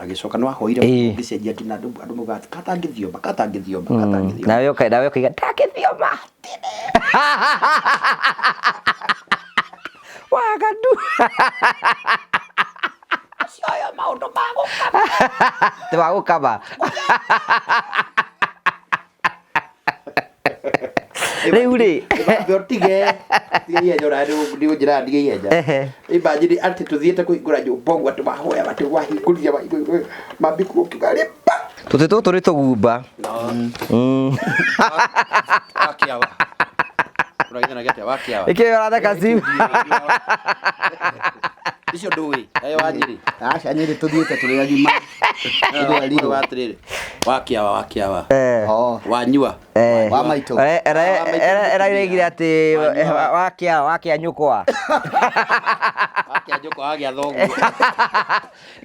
Agĩcoka nĩ wahoire ũgĩcenjia nginya andũ andũ maugaga atĩ, katangĩthioma katangĩthioma katangĩthioma. Nawe ũka nawe ũkaiga ndangĩthioma waganu. Ũcio maũndũ ma gũkama. Ti wa gũkama. Rĩu rĩ. Ambe ũtige tige ihenja ũraya nĩ ũnjĩraga ndige ihenja. Imagine atĩ tũthiĩte kũhingũra nyũmba ũguo atĩ wahoya atĩ wahingũrire wahingũrire mambi kuo kiuga rĩmba. Tũtĩ tũtũ nĩ tũgumba. Wakĩawa. Ũragithana gĩatĩa wakĩawa. Ĩkĩ ũratheka ci. Icio ndũĩ. Ayo wanjĩrĩ. Aca Nyĩrĩ tũthiĩte tũrĩ agima. Tũrĩ arirũ. Atĩrĩrĩ. Wakĩawa wakĩawa. Oh. Wanyua. Wa maitũ. Eraigire atĩ wakĩa wakĩa nyũkwa. Wakĩa njũkwa wagĩa thoguo.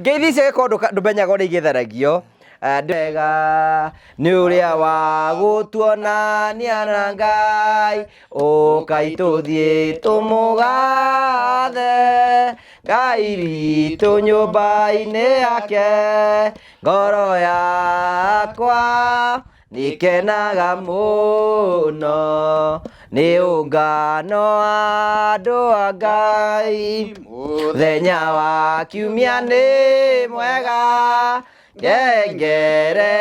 Ngeithi icio gĩkorwo ndũmenyaga ũrĩa igĩtharagio. Wega nĩ ũrĩa wa gũtuonania na Ngai, ũkai tũthiĩ tũmũgathe Ngai witũ nyũmba-inĩ yake. Ngoro yakwa nĩkenaga mũno nĩ ũngano wa andũ a Ngai. Mũthenya wa kiumia nĩ mwega, ngengere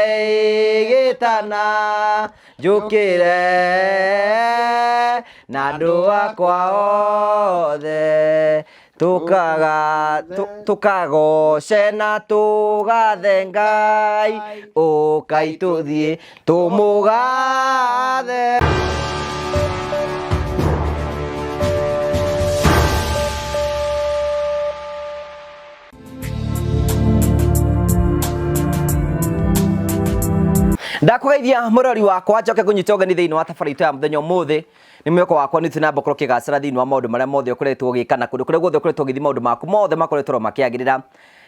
ĩgĩtana, njũkĩre na andũ akwa othe, tũkagoce na tũgathe Ngai, ũkai tũthiĩ tũmũgathe. Ndakũgeithia mũrori wakwa njoke ngũnyite ũgeni thĩinĩ wa tabarĩra itũ ya mũthenya ũmũthĩ. Nĩ mwĩhoko wakwa nĩ ũthiĩ na mbere gũkorwo ũkĩgacĩra thĩinĩ wa maũndũ marĩa mothe ũkoretwo ũgĩka na kũndũ kũrĩa guothe ũkoretwo ũgĩthiĩ maũndũ maku mothe makoretwo makĩagĩrĩra.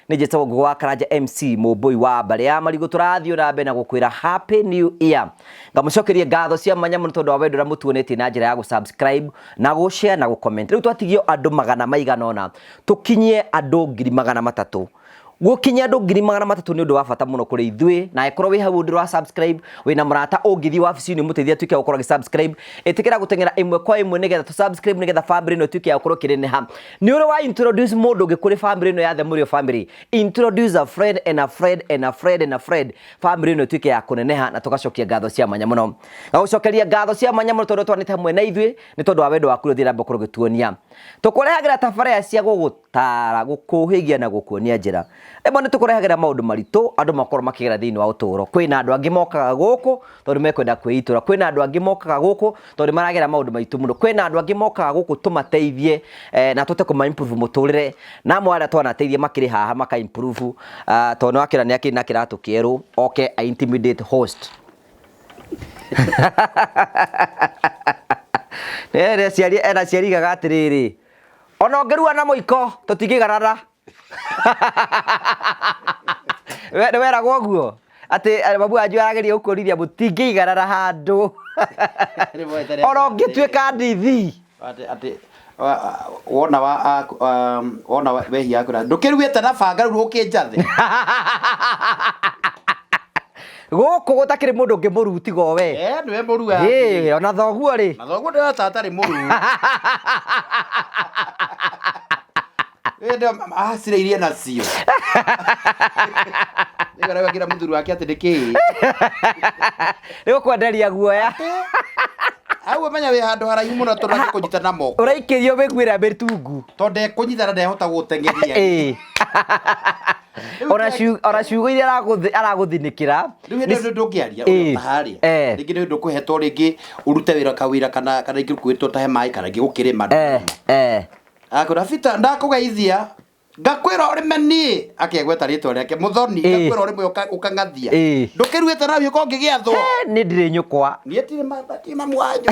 Nĩ njĩtagwo Ngũgĩ wa Karanja MC Mũmbũi wa mbarĩ ya Marigũ. Tũrathiĩ na mbere na gũkwĩra Happy New Year. Ngamũcokeria ngatho cia mwanya mũno tondũ wa wendo ũrĩa mũtuonetie na njĩra ya gũ-subscribe na gũ-share na gũ-comment. Rĩu twatigio andũ magana maigana ũna tũkinyie andũ 300,000. Gũkinyia andũ 300,000 nĩ ũndũ wa bata mũno kũrĩ ithuĩ, na angĩkorwo wĩ hau ũndũ wa subscribe, wĩna mũrata ũngĩthiĩ wabici-inĩ ũmũteithie atuĩke wa gũkorwo agĩ subscribe, ĩtĩkĩra gũteng'era ĩmwe kwa ĩmwe nĩgetha tũ subscribe nĩgetha family ĩno ĩtuĩke ya gũkorwo ĩkĩneneha. Nĩ ũrĩ wa introduce mũndũ ũngĩ kũrĩ family ĩno ya The Mũrĩo Family? Introduce a friend and a friend and a friend and a friend, family ĩno ĩtuĩke ya kũneneha na tũgacokia ngatho cia mwanya mũno. Ngagũcokeria ngatho cia mwanya mũno tondũ twanĩte hamwe na ithuĩ nĩ tondũ wa wendo waku ũrĩa ũthiĩ na mbere gũkorwo ũgĩtuonia. Tũkũrehagĩra tabarĩra cia gũgũtaara, gũkũhĩgia na gũkuonia njĩra. Rĩmwe nĩ tũkũrehagĩra maũndũ maritũ andũ makorwo makĩgera thĩinĩ wa ũtũũro. Kwĩna andũ angĩ mokaga gũkũ tondũ mekwenda kwĩitũra. Kwĩna andũ angĩ mokaga gũkũ tondũ maragera maũndũ maritũ mũno. Kwĩna andũ angĩ mokaga gũkũ tũmateithie na tũhote kũma improve mũtũrĩre. Na amwe arĩa twanateithia makĩrĩ haha maka improve tondũ nĩ wakĩona nĩ akĩrĩ na kĩratũ kĩerũ oke a intimidate host. Ena aciari ena aciari igaga atĩrĩrĩ, ona ũngĩrua na mũiko tũtingĩiganana. We nĩ weragwo ũguo atĩ mamu wanyu arageria gũkuonithia mũtingĩiganana handũ ona ũngĩtuĩka ndithi. Atĩ atĩ wona wa wona wehia akwĩra ndũkĩruĩte na banga rĩu ũkĩnjathe. Gũkũ gũtakĩrĩ mũndũ ũngĩ mũruu tiga o we. Eh, nĩwe mũruu. Ĩĩ, ona thoguo rĩ. Na thoguo ndĩrata atarĩ mũruu. Ĩndĩ acirĩirie nacio. Rĩu arauga mũthuri wake atĩ nĩ kĩĩ. Nĩ gũkwenderia guoya. Hau ũmenya wĩ handũ haraihu mũno tondũ angĩkũnyita na moko. Ũraikĩrio mĩguĩ ĩrĩa mĩtungu. Tondũ ndekũnyita na ndehota gũgũteng'eria. Ĩĩ. Ona ciugo iria aragũthinĩkĩra. Rĩu hĩndĩ ĩyo ndũngĩaria ũrĩ ta harĩa. Rĩngĩ nĩ ũndũ ũkũhetwo rĩngĩ ũrute wĩra kawĩra kana kana rĩngĩ ũkwĩtwo tahe maĩ kana rĩngĩ gũkĩrĩma. Akwĩra Peter ndakũgeithia ngakwĩra ũrĩme niĩ akegweta rĩtwa rĩake Mũthoni ngakwĩra ũrĩme ũkang'athia ndũkĩruĩte na ũka ũngĩgĩathwo. Nĩ ndirĩ nyũkwa. Niĩ ndirĩ mamu wanyu.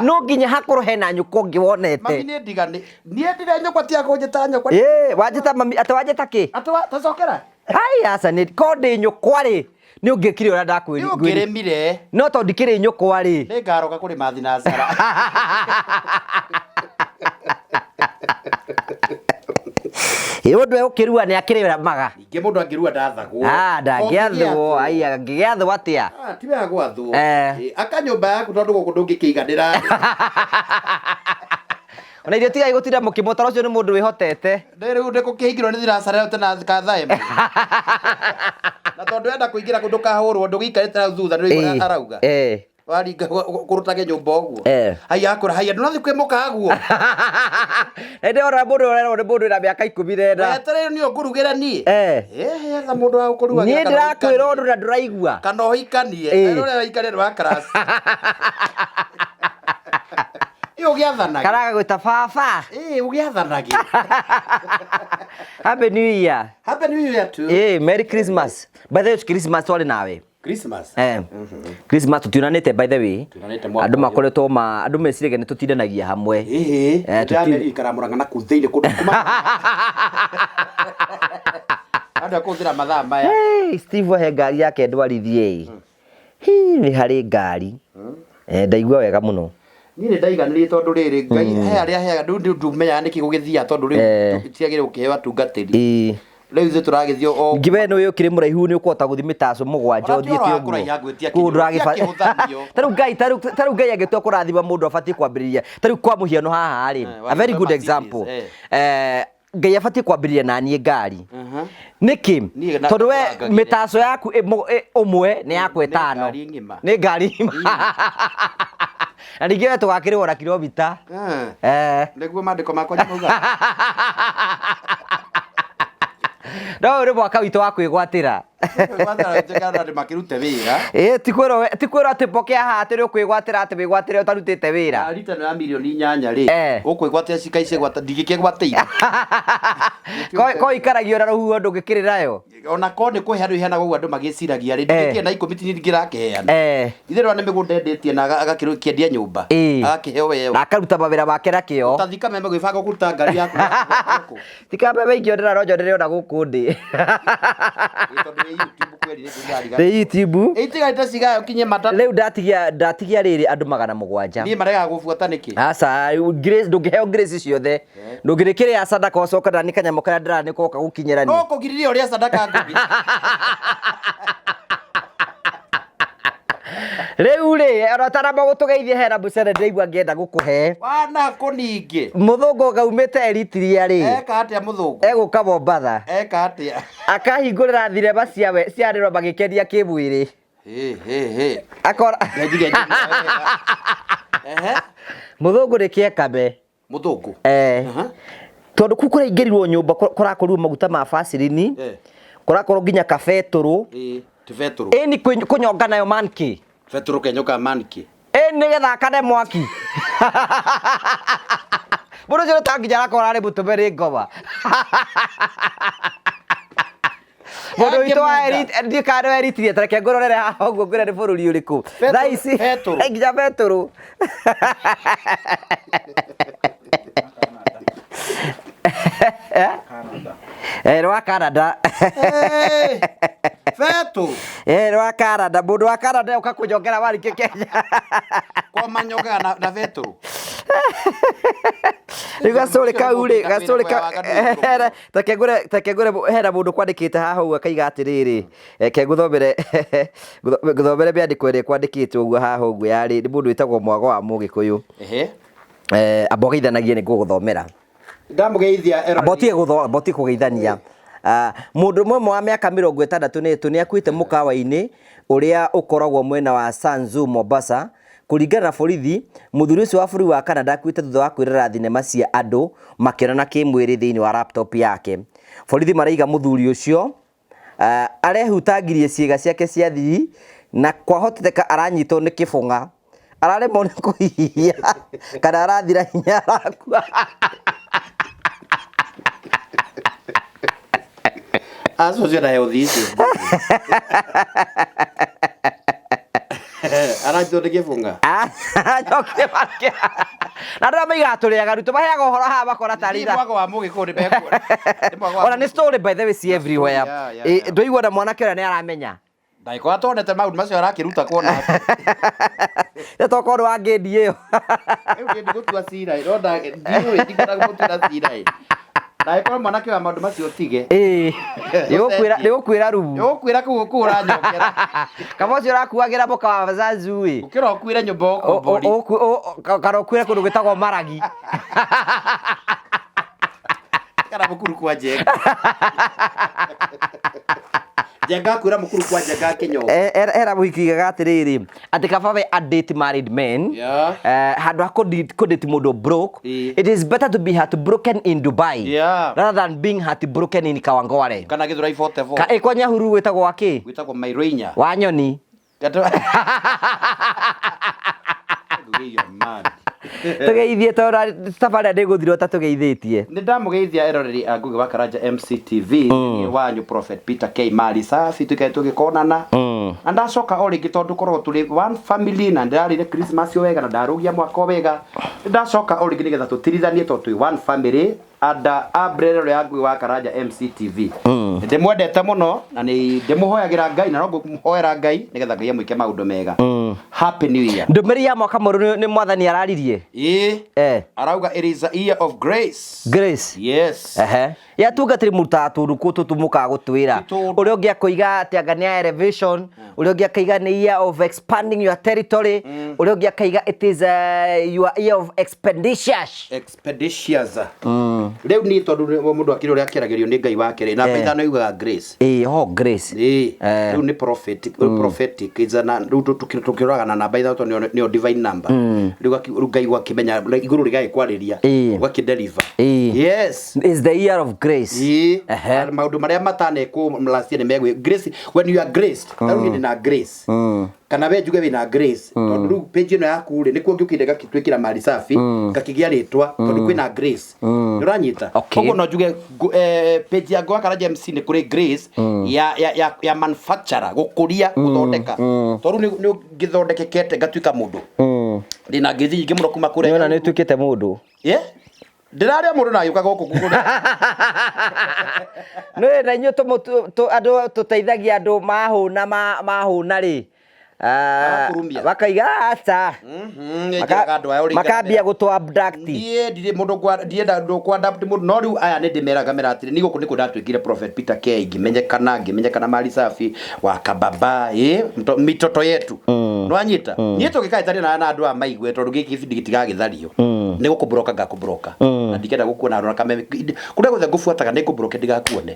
No nginya hakorwo hena nyũkwa ũngĩ wonete. Mami nĩ ndigani. Niĩ ndirĩ nyũkwa tiga kũnjĩta nyũkwa. Wanjĩta mami atĩ wanjĩta kĩ? Atĩ wa tacokera. Ai aca nĩ ko ndĩ nyũkwa rĩ nĩ ũngĩkire ũrĩa ndakwĩrire. Nĩ ũngĩrĩmire. No tondũ ndikĩrĩ nyũkwa rĩ. Nĩ ngaroka kũrĩma thinacara. Ĩ ũndũ egũkĩrua nĩ akĩrĩmaga. Ningĩ mũndũ angĩrua ndathagwo. Ah, ndangĩathwo, ai angĩgĩathwo atĩa? Ah, ti wega gwathwo. Eh. Ĩ, aka nyũmba yaku tondũ gũkũ ndũngĩkĩiganĩra. Ona irio tigai gũtinda mũkĩmũtara ũcio nĩ mũndũ wĩhotete. Nĩ rĩu ndĩkũkĩhingĩrwo nĩ thiracara ĩyo tena ka thaa ĩmwe. Na tondũ enda kũingĩra kũndũ kahũrwo ndũgĩikarĩte hau thutha nĩ ũraigua Ĩ, arauga. eh. Waringa kũrutage nyũmba ũguo. Eh. Haiya akũra haiya ndũrathiĩ kwĩ mũkaguo. Na ndĩrona mũndũ ũrerwo nĩ mũndũ wĩna mĩaka 14. Wetereire niĩ ũngũrugĩre niĩ. Eh. Eh, etha mũndũ wa gũkũrugagĩra Niĩ kana ndĩrakwĩra ũhikanie. ũndũ na ndũraigua. Kana ũhikanie. Ĩ. Na ũrĩa ũhikanie nĩ wa class. Ĩ ũgĩathanage. Kana agagwĩta baba. Ĩ ũgĩathanage. Happy New Year. Happy New Year too. Eh, Merry Christmas. By the way, Christmas twarĩ nawe. Christmas. Eh. Christmas tũtionanĩte by the way. Tũtionanĩte mwaka Andũ ũyũ. makoretwo ma andũ meciragia nĩ tũtindanagia hamwe. Ĩhĩ. Eh, Ndĩrameri ikara Murang'a na kũu thĩinĩ kũndũ kuma. Andũ a kũhũthĩra mathaa maya. Hey, Steve ahe ngari yake ndwarithie. Hi, nĩ harĩ ngari. Eh, ndaigua wega mũno. Niĩ nĩ ndaiganĩrie tondũ rĩrĩ Ngai he arĩa aheaga rĩu ndumenyaga nĩkĩ gũgĩthiaga tondũ rĩu Eh. tiagĩrĩire gũkĩheo atungatĩri. Ĩĩ. Rĩu ithuĩ tũragĩthiĩ o Ningĩ we nĩ ũkĩrĩ mũraihu nĩ ũkũhota gũthiĩ mĩtaco mũgwanja Ona ti ũthiĩte ũhoro wa ũguo. kũraiha ngwĩtia Koguo kĩnyũrũri, ndũragĩba- tia kĩhũthanio. Ta rĩu Ngai ta rĩu ta rĩu Ngai angĩtua kũrathima mũndũ abatiĩ kwambĩrĩria ta rĩu kwa mũhiano haha rĩ Eh, a very good Mercedes, example eh. eh Ngai abatiĩ kwambĩrĩria na niĩ ngari Mhm. nĩkĩ Niĩ na- tondũ we ngagire. mĩtaco yaku ĩmwe nĩ yakwa Nĩ ĩtano ngari ng'ima. nĩ ngari ng'ima na ningĩ we tũgakĩrĩhwo na kilomita Eh. eh Nĩguo maandĩko makwa nĩmaugaga. no ũyũ nĩ mwaka witũ wa kwĩgwatĩra Andũ makĩrute wĩra. Ĩ ti kwĩrwo atĩ pokea haha atĩ nĩ ũkwĩgwatĩra atĩ wĩgwatĩre ũtarutĩte wĩra Na rita ya milioni 8 rĩ. Eh. Ũkwĩgwatĩra cikaice gwata ndingĩkĩgwatĩire. Ko ikaragio na rũhuho ndũngĩkĩrĩ nayo Ona ko nĩ kũhe andũ iheanaga ũguo andũ magĩciragia rĩ Eh. ndingĩkĩhe na ikũmi ti ndingĩrakĩheana. Eh. Itherũ nĩ mĩgũnda endĩtie na agakĩendia nyũmba. Ĩ. Agakĩheo weo. na akaruta mawĩra make na kĩo Ũtathika meme gwĩbanga kũruta ngari yaku. yaku. tika mbembe ingĩonera no njonere ona gũkũ ndĩ Tondũ wĩ YouTube kweri nĩ ndĩrariga. Nĩ YouTube Itigarĩte cigayo kinyie matatũ. rĩu ndatigia ndatigia rĩrĩ andũ 700 Niĩ maregaga gũbuata nĩkĩ? aca grace ndũngĩheo grace ciothe ndũngĩrĩkĩrĩa sadaka ũcoka na nĩ kanyamũ karĩa ndĩra nĩ koka gũkinyĩra No ni kũgiriria ũrĩa sadaka ngũgi. Rĩu rĩ ona ũtanamba gũtũgeithia hena mũcere ndĩraigua ngĩenda gũkũhe Wana kũningĩ. Mũthũngũ gaumĩte Eritrea rĩ Eka atĩa mũthũngũ? egũka Mombatha Eka atĩa? akahingũrĩra thinema ciawe ciarĩrwo magĩkenia kĩmwĩrĩ Hĩ hĩ hĩ. akora Ngenjirie njigue wega. Ehe. Mũthũngũ nĩ kĩekame Mũthũngũ. eh Aha. tondũ kuu kũraingĩrirwo nyũmba kũrakorirwo maguta ma basirini Eh. kũrakorwo nginya kabetũrũ Ĩ, ti betũrũ. ĩni kũnyonga nayo manki Betũrũ kenyoka manki. ĩni nĩgetha akane mwaki mũndũ ũcio ta nginya arakorwo arĩ mũtũme nĩ ngoma mũndũ witũ wa Angĩmunda. ndiũ kana nĩ Eritrea ta reke ngũrorere haha ũguo ngwĩre nĩ bũrũri ũrĩkũ Betũrũ- thaa ici betũrũ. nginya betũrũ Eh, nĩ wa Canada Hey, Betũrũ. Eh, nĩ wa Canada mũndũ wa Canada ũka kũnyongera warikĩ Kenya Kwa manyokaga na, na betũrũ. Rĩu gacũrĩ kau rĩ gacũrĩ kau Wĩra take ngũre take ngũre hena mũndũ kwandĩkĩte haha ũguo akaiga atĩrĩrĩ ke ngũthomere ngũthomere mĩandĩko ĩrĩa ĩkwandĩkĩtwo ũguo haha ũguo yarĩ nĩ mũndũ wĩtagwo Mwago wa Mũgĩkũyũ Ehe. eh amba ũgeithanagie nĩ ngũgũthomera Ndamũgeithia Eroni. amba ũtige gũtho amba ũtige kũgeithania mũndũ ũmwe wa mĩaka 63 nĩ akuĩte mũkawa-inĩ ũrĩa ũkoragwo mwena wa Sanzu Mombasa kũringana na borithi mũthuri ũcio wa bũrũri wa Canada akuĩte thutha wa kwĩrora thinema cia andũ makĩonana kĩmwĩrĩ thĩinĩ wa laptop yake borithi maraiga mũthuri ũcio arehutangirie ciĩga ciake cia thiri na kwahoteka aranyitwo nĩ kĩbũng'a araremwo nĩ kũhihia kana arathira hinya arakua Acio ciana health issues. Aranyitwo nĩ kĩbũng'a. Anyokire make na andũ arĩa maigaga tũrĩ aganu tũmaheaga ũhoro haha makona tarĩ Niĩ ira mwago wa Mũgĩkũyũ nĩ mekuona. Nĩ mwago wa ona nĩ story by the way si everywhere Yeah, yeah, Eh, yeah. ndũigua na mwanake ũrĩa nĩ aramenya Ndagĩkorwo atonete maũndũ macio arakĩruta kuona. nĩ tokorwo nĩ wa ngĩndi ĩyo Rĩu niĩ ndigũtua cira ĩ, no ndiũĩ ndikwenda gũtua cira ĩ. Na ĩkorwo mwanake wa maũndũ macio ũtige. Ĩĩ. Nĩgũkwĩra nĩgũkwĩra rumu. Nĩgũkwĩra kũu ũkũhũra nyongera. Kaba ũcio ũrakuagĩra mũka wa wazazi ĩ. Gũkĩra ũkuĩre nyũmba ũkombori. Kana ũkuĩre kũndũ gwĩtagwo Maragi. Kana mũkuru kwa Njenga. Njenga akwĩra mũkuru kwa Njenga akĩnyonga. Era mũhiki igaga atĩrĩrĩ atĩ kaba we a date married men Yeah. Handũ ha kũ-date mũndũ broke. It is better to be heartbroken in Dubai rather than being heartbroken in Kawangware. Kana Githurai 44. Ka ĩ kwa Nyahururu gwĩtagwo wa kĩ? Gwĩtagwo Mairoinya. Wa nyoni. You're mad. Tũgeithie tondũ tabarĩra ndĩgũthira ũtatũgeithĩtie. Nĩ ndamũgeithia eroreri a Ngugi wa Karanja MCTV. Niĩ wanyu Prophet Peter K Mali safi tuikae tũgĩkonana na ndacoka o rĩngĩ tondũ tũkoragwo tũrĩ one family na ndĩrarĩire Christmas o wega na ndarũgia mwaka o wega. Nĩ ndacoka o rĩngĩ nĩgetha tũtirithanie tondũ twĩ one family under umbrella ya Ngugi wa Karanja MCTV. Nĩ ndĩmwendete mũno na nĩ ndĩmũhoyagĩra Ngai na no ngũmũhoera Ngai nĩgetha Ngai amwĩke maũndũ mega. Happy New Year. Ndũmĩrĩri ya mwaka mwerũ nĩ mwathani araririe. Ĩĩ. Arauga it is a year of grace. Grace. Yes. Ehe. Ya tungatĩri mũrutaga tũndũ kũ tũtũ mũkaga gũtwĩra. Ti tũndũ. Ũrĩa ũngĩ akoiga atĩ anga nĩ ya elevation, ũrĩa ũngĩ akaiga nĩ year of expanding your territory, ũrĩa ũngĩ akaiga it is your year of expeditious. Expeditious. Rĩu niĩ tondũ mũndũ akĩrĩ ũrĩa akĩaragĩrio nĩ Ngai wake rĩ, namba 5 yugaga grace. Ĩĩ, ho grace. Ĩĩ, rĩu nĩ prophetic, prophetic is an rĩu tũkĩroraga na namba 3 tondũ nĩyo divine number. Rĩu rĩu Ngai gwakĩmenya igũrũ rĩgagĩkwarĩria, ũgakĩdeliver. Yes. Is the year of grace. Ĩĩ. Maũndũ marĩa matanekwo last year nĩ megwĩ grace. When you are graced, ta rĩu niĩ ndĩna grace. Kana we njuge wĩna grace. Tondũ rĩu page ĩno yaku rĩ, nĩkuo ngĩũkire ngakĩtwĩkĩra mali safi, ngakĩgĩa rĩtwa tondũ kwĩna grace. Nĩ ũranyita? Koguo no njuge page ya Ngũa Karanja MC nĩ kũrĩ grace ya manufacturer, gũkũria, gũthondeka. Tondũ nĩ ngĩthondekekete ngatuĩka mũndũ. Ndĩna ngeithi nyingĩ mũno kuma kũrĩa. Nĩwona nĩ ũtuĩkĩte mũndũ. Yeah. Ndĩrarĩa mũndũ na agĩũka gũkũ kũgũra. Nĩ na inyuĩ andũ tũteithagia andũ mahũna mahũna rĩ. Magakurumia. Makaiga aca. Nĩ njĩraga andũ aya ũrĩa Makambia ingĩramera. gũtũ abduct. Niĩ ndirĩ mũndũ ndienda andũ kwa abduct mũndũ, no rĩu aya nĩ ndĩmeraga mera atĩrĩ, niĩ gũkũ nĩkuo ndatuĩkire Prophet Peter K, ngĩmenyekana mali safi wa kababa, mitoto yetu. Nĩwanyita? Niĩ tũngĩkaĩtania na andũ aya maigue tondũ gĩkĩ gĩbindi gĩtigagĩthario. Nĩ gũkũbroka ngakũbroka. Na ndikenda gũkuona handũ na kameme. Kũrĩa guothe ngũbuataga nĩ ngũbroke ndigakuone.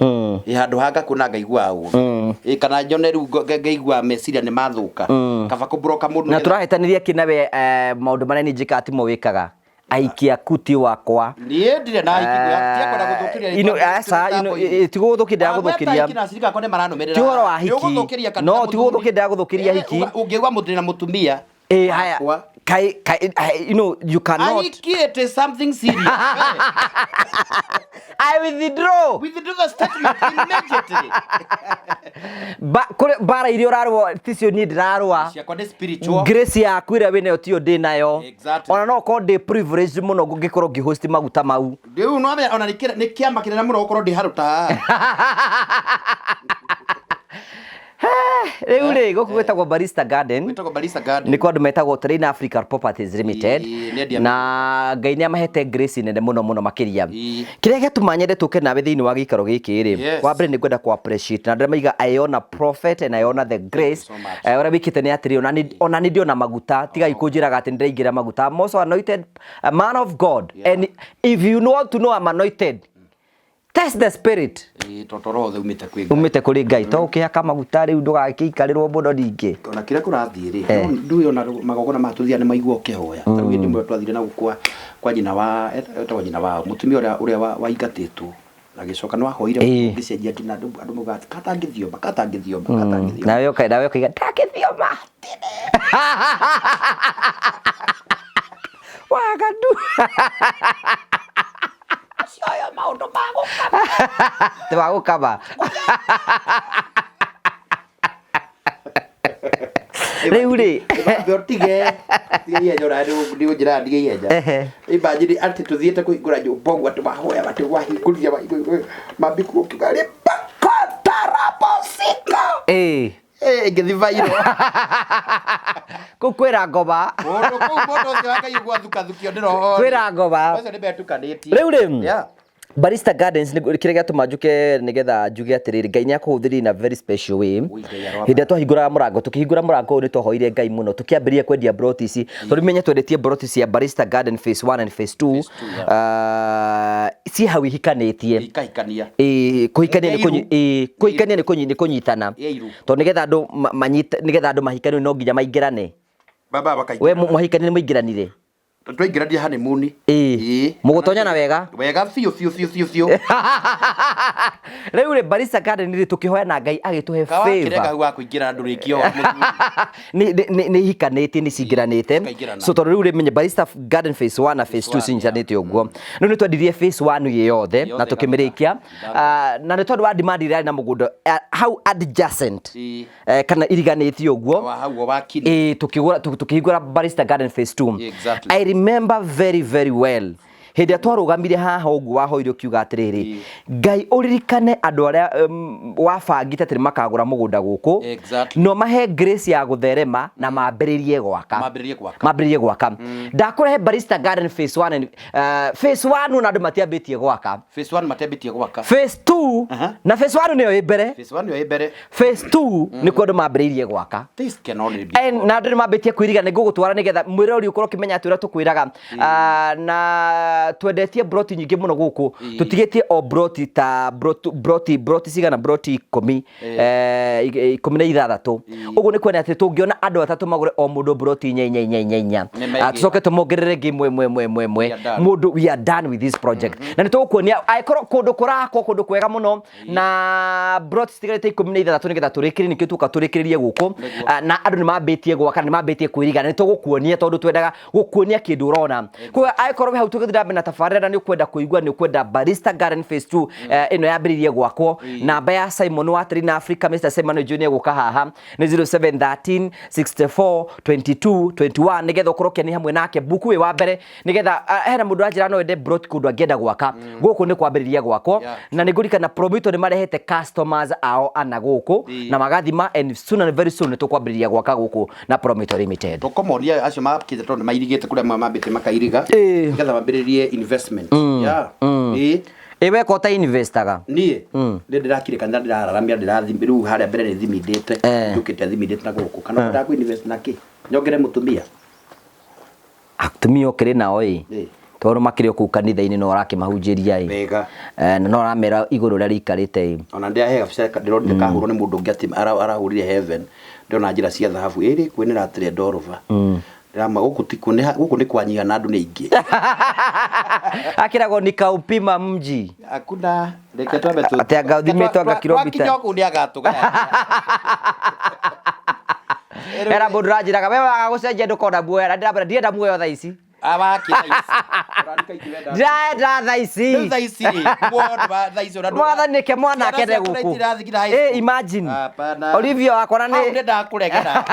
Handũ ha ngakuona ngaigua ũru. Kana nyone rĩu ngaigua meciria nĩ mathũka. Kaba kũbroka mũndũ Na nĩgetha tũrahĩtanĩria kĩ nawe, maũndũ marĩa niĩ njĩkaga timo wĩkaga. Aiki aku ti wakwa. Niĩ ndirĩ na aiki ngwĩra, tiakwenda gũthũkĩria rĩtwa Aca, rĩu mĩtambo-inĩ. ti gũgũthũkĩria ndĩragũthũkĩria. Wagweta aiki na acirika akwa nĩ maranũmĩrĩra. Ti ũhoro wa Nĩ hiki. ũgũthũkĩria kanitha No, ti mũthuri. gũgũthũkĩria ndĩragũthũkĩria hiki. Ũngĩigua mũndũ na mũtumia Haya. wakwa. Kai, kai, I, you know, you cannot. Aiki, it is something serious. I withdraw. Withdraw the statement immediately. Ba, kure bara iria ũrarũa ticio niĩ ndĩrarũa. Ciakwa nĩ spiritual. Grace yaku ĩrĩa wĩnayo tiyo ndĩ nayo. Exactly. Ona no ũkorwo ndĩ privileged mũno ngĩkorwo ngĩhost maguta mau. Rĩu no amenya, ona nĩ kĩama kĩnene mũno gũkorwo ndĩ handũ ta haha. Rĩu rĩ, gũkũ gwĩtagwo Barista Garden. Gwĩtagwo Barista Garden. Nĩ kwa andũ metagwo Terrain Africa Properties Limited. Ĩĩ, nĩ endia Na Ngai nĩ amahete grace nene mũno mũno makĩria. Ĩĩ. Kĩrĩa gĩatũma nyende tũke nawe thĩinĩ wa gĩikaro gĩkĩ rĩ, wa mbere nĩ ngwenda kũ appreciate na ndĩramaiga I honor prophet and I honor the grace. Thank you so much. Ũrĩa wĩkĩte nĩ atĩrĩ, ona nĩ ndĩona maguta, tigai kũnjĩraga atĩ nĩndĩraingĩra maguta. I'm also anointed, a man of God. And if you want to know I'm anointed, test the spirit. Ĩĩ, tondũ roho ũmĩte kwĩ Ngai. Umĩte kũrĩ Ngai. To ũkĩhaka maguta rĩu ndũgakĩikarĩrwo mũno ningĩ. Ona kĩrĩa kũrathiĩ rĩ, no ndũĩ ona magongona maya tũthiaga nĩ maigua ũkĩhoya. Ta rĩu hĩndĩ ĩmwe twathire na gũkũ kwa nyina wa, etagwo nyina wa, mũtumia ũrĩa waingatĩtwo. Na gĩcoka nĩ wahoire ngĩcenjia nginya andũ maugaga atĩ, katangĩthioma, katangĩthioma, katangĩthioma. Nawe ũkaiga, ndangĩthioma. Waganu. Ũcio maũndũ ma gũkama. Ti ma gũkama. Rĩu rĩ. Imagine ũtige. Tiga ihenya ũrarĩ nĩ ũnjĩraga ndige ihenya. Imagine atĩ tũthiĩte kũhingũra nyũmba ũguo atĩ wahoya atĩ wahingũrire wahingũrire mambi kuo ũkiuga rĩpakotarabosika. Ngĩthiĩ viral. Kũu kwĩra ngoma. Kũndũ kũu mũndũ ũcio wa Ngai ũguo athukathukio nĩ roho. Kwĩra ngoma. Ũcio nĩ metukanĩtie. Rĩu rĩ. Barista Gardens nĩ kĩrĩa gĩatũma njuke nĩgetha njuge atĩrĩrĩ, Ngai nĩ akũhũthĩrire in a very special way. Ui, Ngai aroa Hĩndĩ ĩrĩa twahingũraga mũrango, tũkĩhingũra mũrango ũyũ nĩ twahoire Ngai mũno, tũkĩambĩrĩria kwendia broti ici, tondũ menye twendetie broti cia Barista Garden phase 1 and phase 2. Phase two, yeah. Ciĩ hau ihikanĩtie. Ikahikania. Ĩĩ, kũhikania nĩ kũnyi- Nĩ ĩĩ, kũhikania nĩ kũnyi- nĩ kũnyitana. Ĩ iru. Tondũ nĩgetha andũ nĩgetha andũ mahikanie no nginya maingĩrane. Baba bakaingĩrana. We mwahikania nĩ mũingĩranire? Twaingĩrania honeymoon. Ĩĩ. Ĩĩ. Mũgũtonyana wega? Wega biũ biũ biũ biũ biũ. Rĩu rĩ, Barista Garden rĩ, tũkĩhoya na Ngai agĩtũhe Kawakĩrega favor. hau wa kũingĩra ndũrĩkio mũthuri. Nĩ ihikanĩtie, nĩ cingĩranĩte. Cikaingĩrana. So tondũ rĩu rĩ, menye Barista Garden phase 1 na phase 2 one, cinyitanĩte ũguo. Rĩu nĩ twendirie phase 1 ĩ yothe na Yothe tũkĩmĩrĩkia. ĩgathira. Na nĩ tondũ wa demand ĩrĩa yarĩ na mũgũnda, hau adjacent. Ĩĩ. Kana iriganĩtie ũguo. Wa hau o wakini. Ĩĩ, tũkĩhingũra Barista Garden phase 2. Exactly. I remember very very well hĩndĩ ĩrĩa twarũgamire haha ũguo wahoire ũkiuga atĩrĩrĩ, Ngai ũririkane andũ arĩa wabangĩte atĩ nĩmakagũra mũgũnda gũkũ. Exactly. No mahe grace ya gũtherema na mambĩrĩrie gwaka. Mambĩrĩrie gwaka. Mambĩrĩrie gwaka. Ndakũrehe Barista Garden phase 1 and phase 1 ona andũ matiambĩtie gwaka. Phase 1 matiambĩtie gwaka. Phase 2 na phase 1 nĩyo ĩ mbere. Phase 1 nĩyo ĩ mbere. Phase 2 nĩkuo andũ mambĩrĩirie gwaka. This can only be And na andũ nĩmambĩtie kwĩriga, nĩngũgũtwara nĩgetha mwĩrori ũkorwo ũkĩmenya atĩ ũrĩa tũkwĩraga. Na twendetie broti nyingĩ mũno gũkũ. Tũtigĩtie o broti ta broti, broti cigana, broti ikũmi, 16. Ũguo nĩ kuonania atĩ tũngĩona andũ atatũ magũre o mũndũ broti inya, inya, inya, inya, inya. Nĩ maigĩra. Tũcoke tũmongerere ĩngĩ ĩmwe, ĩmwe, ĩmwe, ĩmwe, ĩmwe. We are done. Mũndũ, we are done with this project. Na nĩ tũgũkuonia angĩkorwo kũndũ kũrakwo kũndũ kwega mũno na broti citigarĩte 16 nĩgetha tũrĩkĩrĩrie, nĩkĩo tuoka tũrĩkĩrĩrie gũkũ. Na andũ nĩmambĩtie gwaka, nĩmambĩtie kwĩriga, na nĩtũgũkuonia tondũ twendaga gũkuonia kĩndũ ũrona. Koguo angĩkorwo wĩ hau tũgĩthiĩ na mbere na tabarĩra na nĩũkwenda kũigua, nĩũkwenda Barista Garden phase 2, ĩno yambĩrĩirie gwakwo. Namba ya Simon wa Trina Africa, Mr Simon Junior gũka haha nĩ zero seven thirteen sixty four twenty two twenty one, nĩgetha ũkorwo ũkĩania hamwe nake buku wĩ wa mbere, nĩgetha, hena mũndũ anjĩra no ende brot kũndũ angĩenda gwaka. Gũkũ nĩ kwambĩrĩria gwakwo. Na nĩngũririkana Promito nĩ marehete customers ao ana gũkũ, na magathima, and soon and very soon nĩtũkwambĩrĩria gwaka gũkũ na Promito Limited. Tũkũmoria acio makĩte tondũ nĩmairigĩte kũrĩa mambĩte makairiga, nĩgetha mambĩrĩrie investment. Ĩ weka ũta investaga? Niĩ? Nĩ ndĩrakire kanitha, ndĩrararamia, ndĩrathi rĩu harĩa mbere nĩ thimindĩte. Njũkĩte thimindĩte na gũkũ. Kana ũkwendaga kũ invest na kĩ? Nyongere mũtumia? Atumia ũkĩrĩ nao ĩ? Tondũ makĩrĩ o kũu kanitha-inĩ no ũrakĩmahunjĩria ĩ. Wega. Na no ũramera igũrũ ũrĩa rĩikarĩte ĩ. Ona ndĩrahe gabica ndĩronire kahũrwo nĩ mũndũ ũngĩ atĩ arahũrire heaven. Ndĩrona njĩra cia thahabu. Ĩrĩ kwĩ nĩ ratire ndorova. Ndĩrama gũkũ ti kuo, gũkũ nĩ kwanyiha na andũ nĩ aingĩ. Akĩragwo ni kaupima mji. Hakuna, reke twambe tu- Atĩ anga ũthimĩtwo anga kilomita. Twakinya kũu nĩ agatũgaya. Era mũndũ ũranjĩraga, we waga gũcenjia ndũkona muoyo, na ndĩramwĩra ndirenda muoyo thaa ici. Awaki thaa ici. Ũrandĩka ikiwenda. Ndĩraenda thaa ici. Rĩu thaa ici rĩ, muoyo ndũ wa thaa ici ũrĩa ndũ- Mwathani nĩke mwana Ciana akende ciaku gũkũ. nĩ itirathiĩ nginya high school. Imagine. Hapana. Olivia wakwa na nĩ- Hau nĩndakũregera.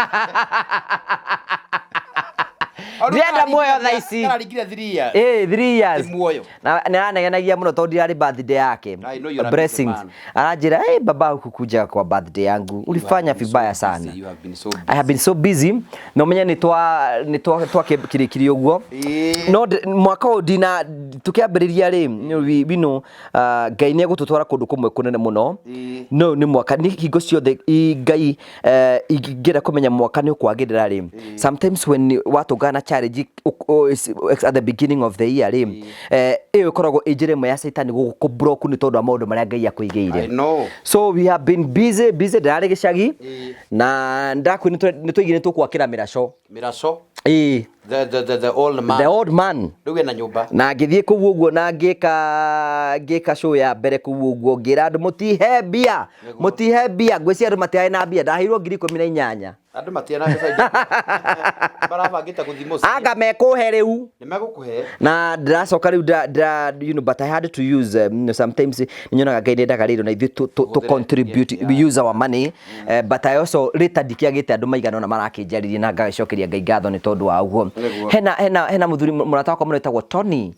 Ndĩrenda muoyo thaa ici. Kararingire 3 years. 3 years. Ti muoyo. Na nĩaranegenagia mũno tondũ ndirarĩ birthday yake. I know you're a busy Blessings. man. Aranjĩra, hey, baba hukukuja kwa birthday yangu. Ulifanya You have been so vibaya busy. sana. You have been so busy. I have been so busy. Na ũmenye nĩ twakĩrĩkirie ũguo. No mwaka ũyũ ndina tũkĩambĩrĩria rĩ, we know, Ngai nĩ egũtũtwara kũndũ kũmwe kũnene mũno. No nĩ mwaka, nĩ hingo ciothe Ngai, ingĩenda kũmenya mwaka nĩ ũkwagĩrĩra rĩ. Sometimes when watũngana na challenge, at the beginning of the year rĩ, ĩyo ĩkoragwo ĩ njĩra ĩmwe ya Caitani gũkũ block nĩ tondũ wa maũndũ marĩa Ngai akũigĩire. I know. So we have been busy, busy, ndĩrarĩ gĩcagi, na ndakwĩ nĩ twaigire tũkwakĩra mĩraco. Mĩraco? The old man. The old man. Rĩu ena nyũmba. Na ngĩthiĩ kũu ũguo na ngĩka show ya mbere kũu ũguo, ngĩra andũ mũtihe mbia. Nĩguo. Mũtihe mbia, ngwĩciria andũ matiarĩ na mbia, ndaheirwo ngiri ikũmi na inyanya. Andũ matiarĩ na mbeca ingĩ. Marabangĩte gũthiĩ mũciĩ. Anga mekũhe rĩu. Nĩ megũkũhe. Na ndĩracoka rĩu you know, but I had to use, you know, sometimes nyonaga Ngai nĩendaga rĩrĩ na ithuĩ tũ Tũhũthĩre contribute, yeah. we use our money. But I also later ndikĩagĩte andũ maigana ũna marakĩnjarĩria na ngagĩcokeria Ngai ngatho nĩ tondũ wa ũguo. Nĩguo. Hena mũthuri mũrata wakwa mũno wĩtagwo Tony.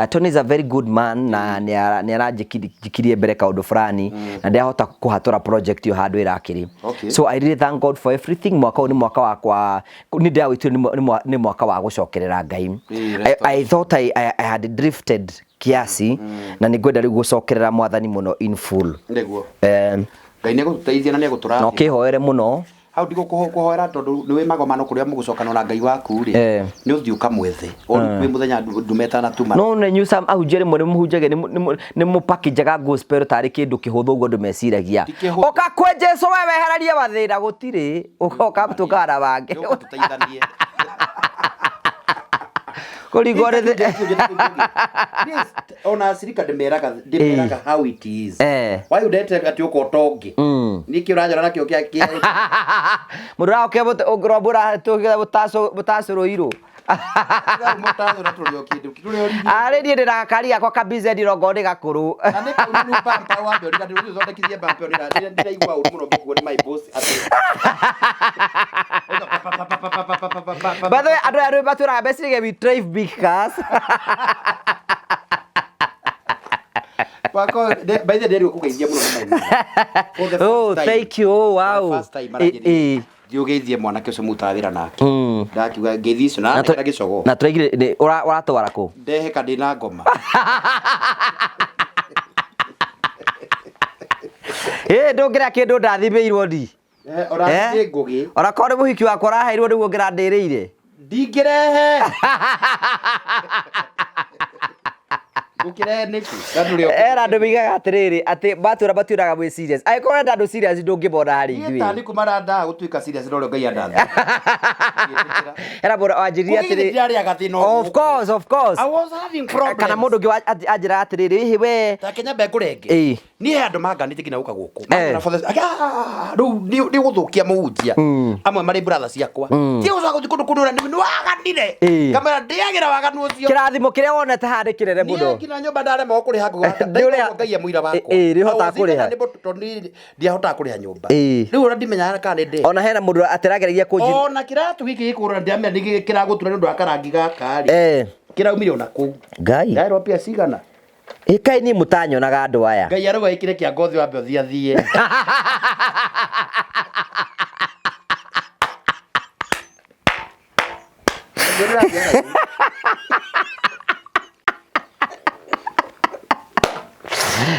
Tony is a very good man na nĩ aranjĩkirie mbere kaũndũ fulani na ndĩrahota kũhatũra project ĩyo handũ ĩrakĩrĩ. So I really thank God for everything. Mwaka ũyũ nĩ mwaka wakwa, nĩ ndĩrawĩtire nĩ mwaka wa gũcokerera Ngai. Ĩĩ, I thought I had drifted. Kiasi na nĩ ngwenda rĩu gũcokerera mwathani mũno in full. Nĩguo. Ngai nĩ egũtũteithia na nĩ Na egũtũrathima. ũkĩhoere mũno. Hau ndigũkũhoera tondũ nĩ wĩ magomano kũrĩa mũgũcokana na Ngai waku rĩ. Nĩ ũthiĩ ũkamwethe. Wĩ mũthenya ndume ĩtanatuma. No na inyuĩ some ahunjia rĩmwe nĩ mũhunjagia nĩ mũpackage gospel tarĩ kĩndũ kĩhũthũ ũguo andũ meciragia. Ti kĩhũthũ. Ũka kwĩ Jesu we wehererie mathĩna gũtirĩ. Ũgoka tũkara wake. Nĩ ũka tũteithanie. Kũringwo nĩ Yes, ona acirika ndĩmeraga ndĩmeraga how it is. Why ũndete atĩ ũka ũtonge? Nĩkĩ ũranjora nakĩo kĩa kĩa Mũndũ ũraoke mũtacũrũirwo. Mũtacũra tũrĩ o kĩndũ tũrĩ o rigi. Arĩ niĩ ndĩna gakari gakwa ka BZ rongo nĩ gakũrũ. Na nĩ kau nĩ bampa wambe ũrira ndĩ ũthondekithie bampa ĩyo ndĩraigua ũru mũno ngĩkuo nĩ my boss atĩ. By the way, andũ aya matwĩraga meciragia we drive big cars. Wako, by the way, ndĩrĩ kũgeithia mũno nĩ my For the first Oh, time. thank you. Oh, For the wow. first time aranjĩrire. Thiĩ ũgeithie mwanake ũcio mũrutaga wĩra nake. Ndakiuga ngeithi icio na Na na gĩcogo. Na tũraigire ũratwara kũ? Ndeheka ndĩna ngoma. Ĩ ndũngĩrĩa kĩndũ ndathimĩirwo ndi. Ũrathiĩ ngũgĩ. Ona korwo nĩ mũhiki wakwa ũraheirwo nĩguo ngĩrandĩrĩire. Ndingĩrehe. Ngũkĩrehe nĩkĩ? Na ndũrĩ o Era andũ moigaga atĩrĩrĩ atĩ matwĩra matiũraga mwĩ serious. Angĩkorwo ũrenda andũ serious ndũngĩmona harĩ Niĩ ithuĩ. ta nĩ kuma ndandaga gũtuĩka serious no rĩo Ngai andathima. Era mũndũ wanjĩrire Kũgithĩ atĩrĩ ndirarĩaga thĩna o Of course, of course. I was having problems. Kana mũndũ ũngĩ anjĩraga atĩrĩrĩ ĩhĩ we. Ta Kenya mbe ngũrenge. Niĩ he andũ manganĩtie nginya gũka gũkũ. Mangana for the- Ah, rĩu nĩ ũgũthũkia mũhunjia. Amwe marĩ brother ciakwa. Tiga gũcoka gũthiĩ kũndũ kũndũ nĩ waganire. Ngamwĩra ndĩagĩra waganu ũcio. Kĩrathimo kĩrĩa wonete haha nĩ kĩnene Niĩ mũno. nginya nyũmba ndaremagwo kũrĩha ngũga. Nĩ ũrĩa- Ndaigua Ngai e mũira wakwa. Nĩ ũhotaga I was even kũrĩha. unable to- tondũ niĩ ndiahotaga kũrĩha nyũmba. Rĩu ona ndimenyaga kana nĩ ndĩ. Ona hena mũndũ atĩrageragia kũnjĩ. Ona kĩratũ gĩkĩ gĩkũgũra ndiamenya nĩ kĩragũtura nĩ ũndũ wa karangi gaka rĩ. Kĩraumire ona kũu. Ngai. Ndaerwo mbia cigana. Ĩ kaĩ niĩ mũtanyonaga andũ aya. Ngai arauga ĩkĩre kĩa ngothi wambe ũthiĩ athiĩ.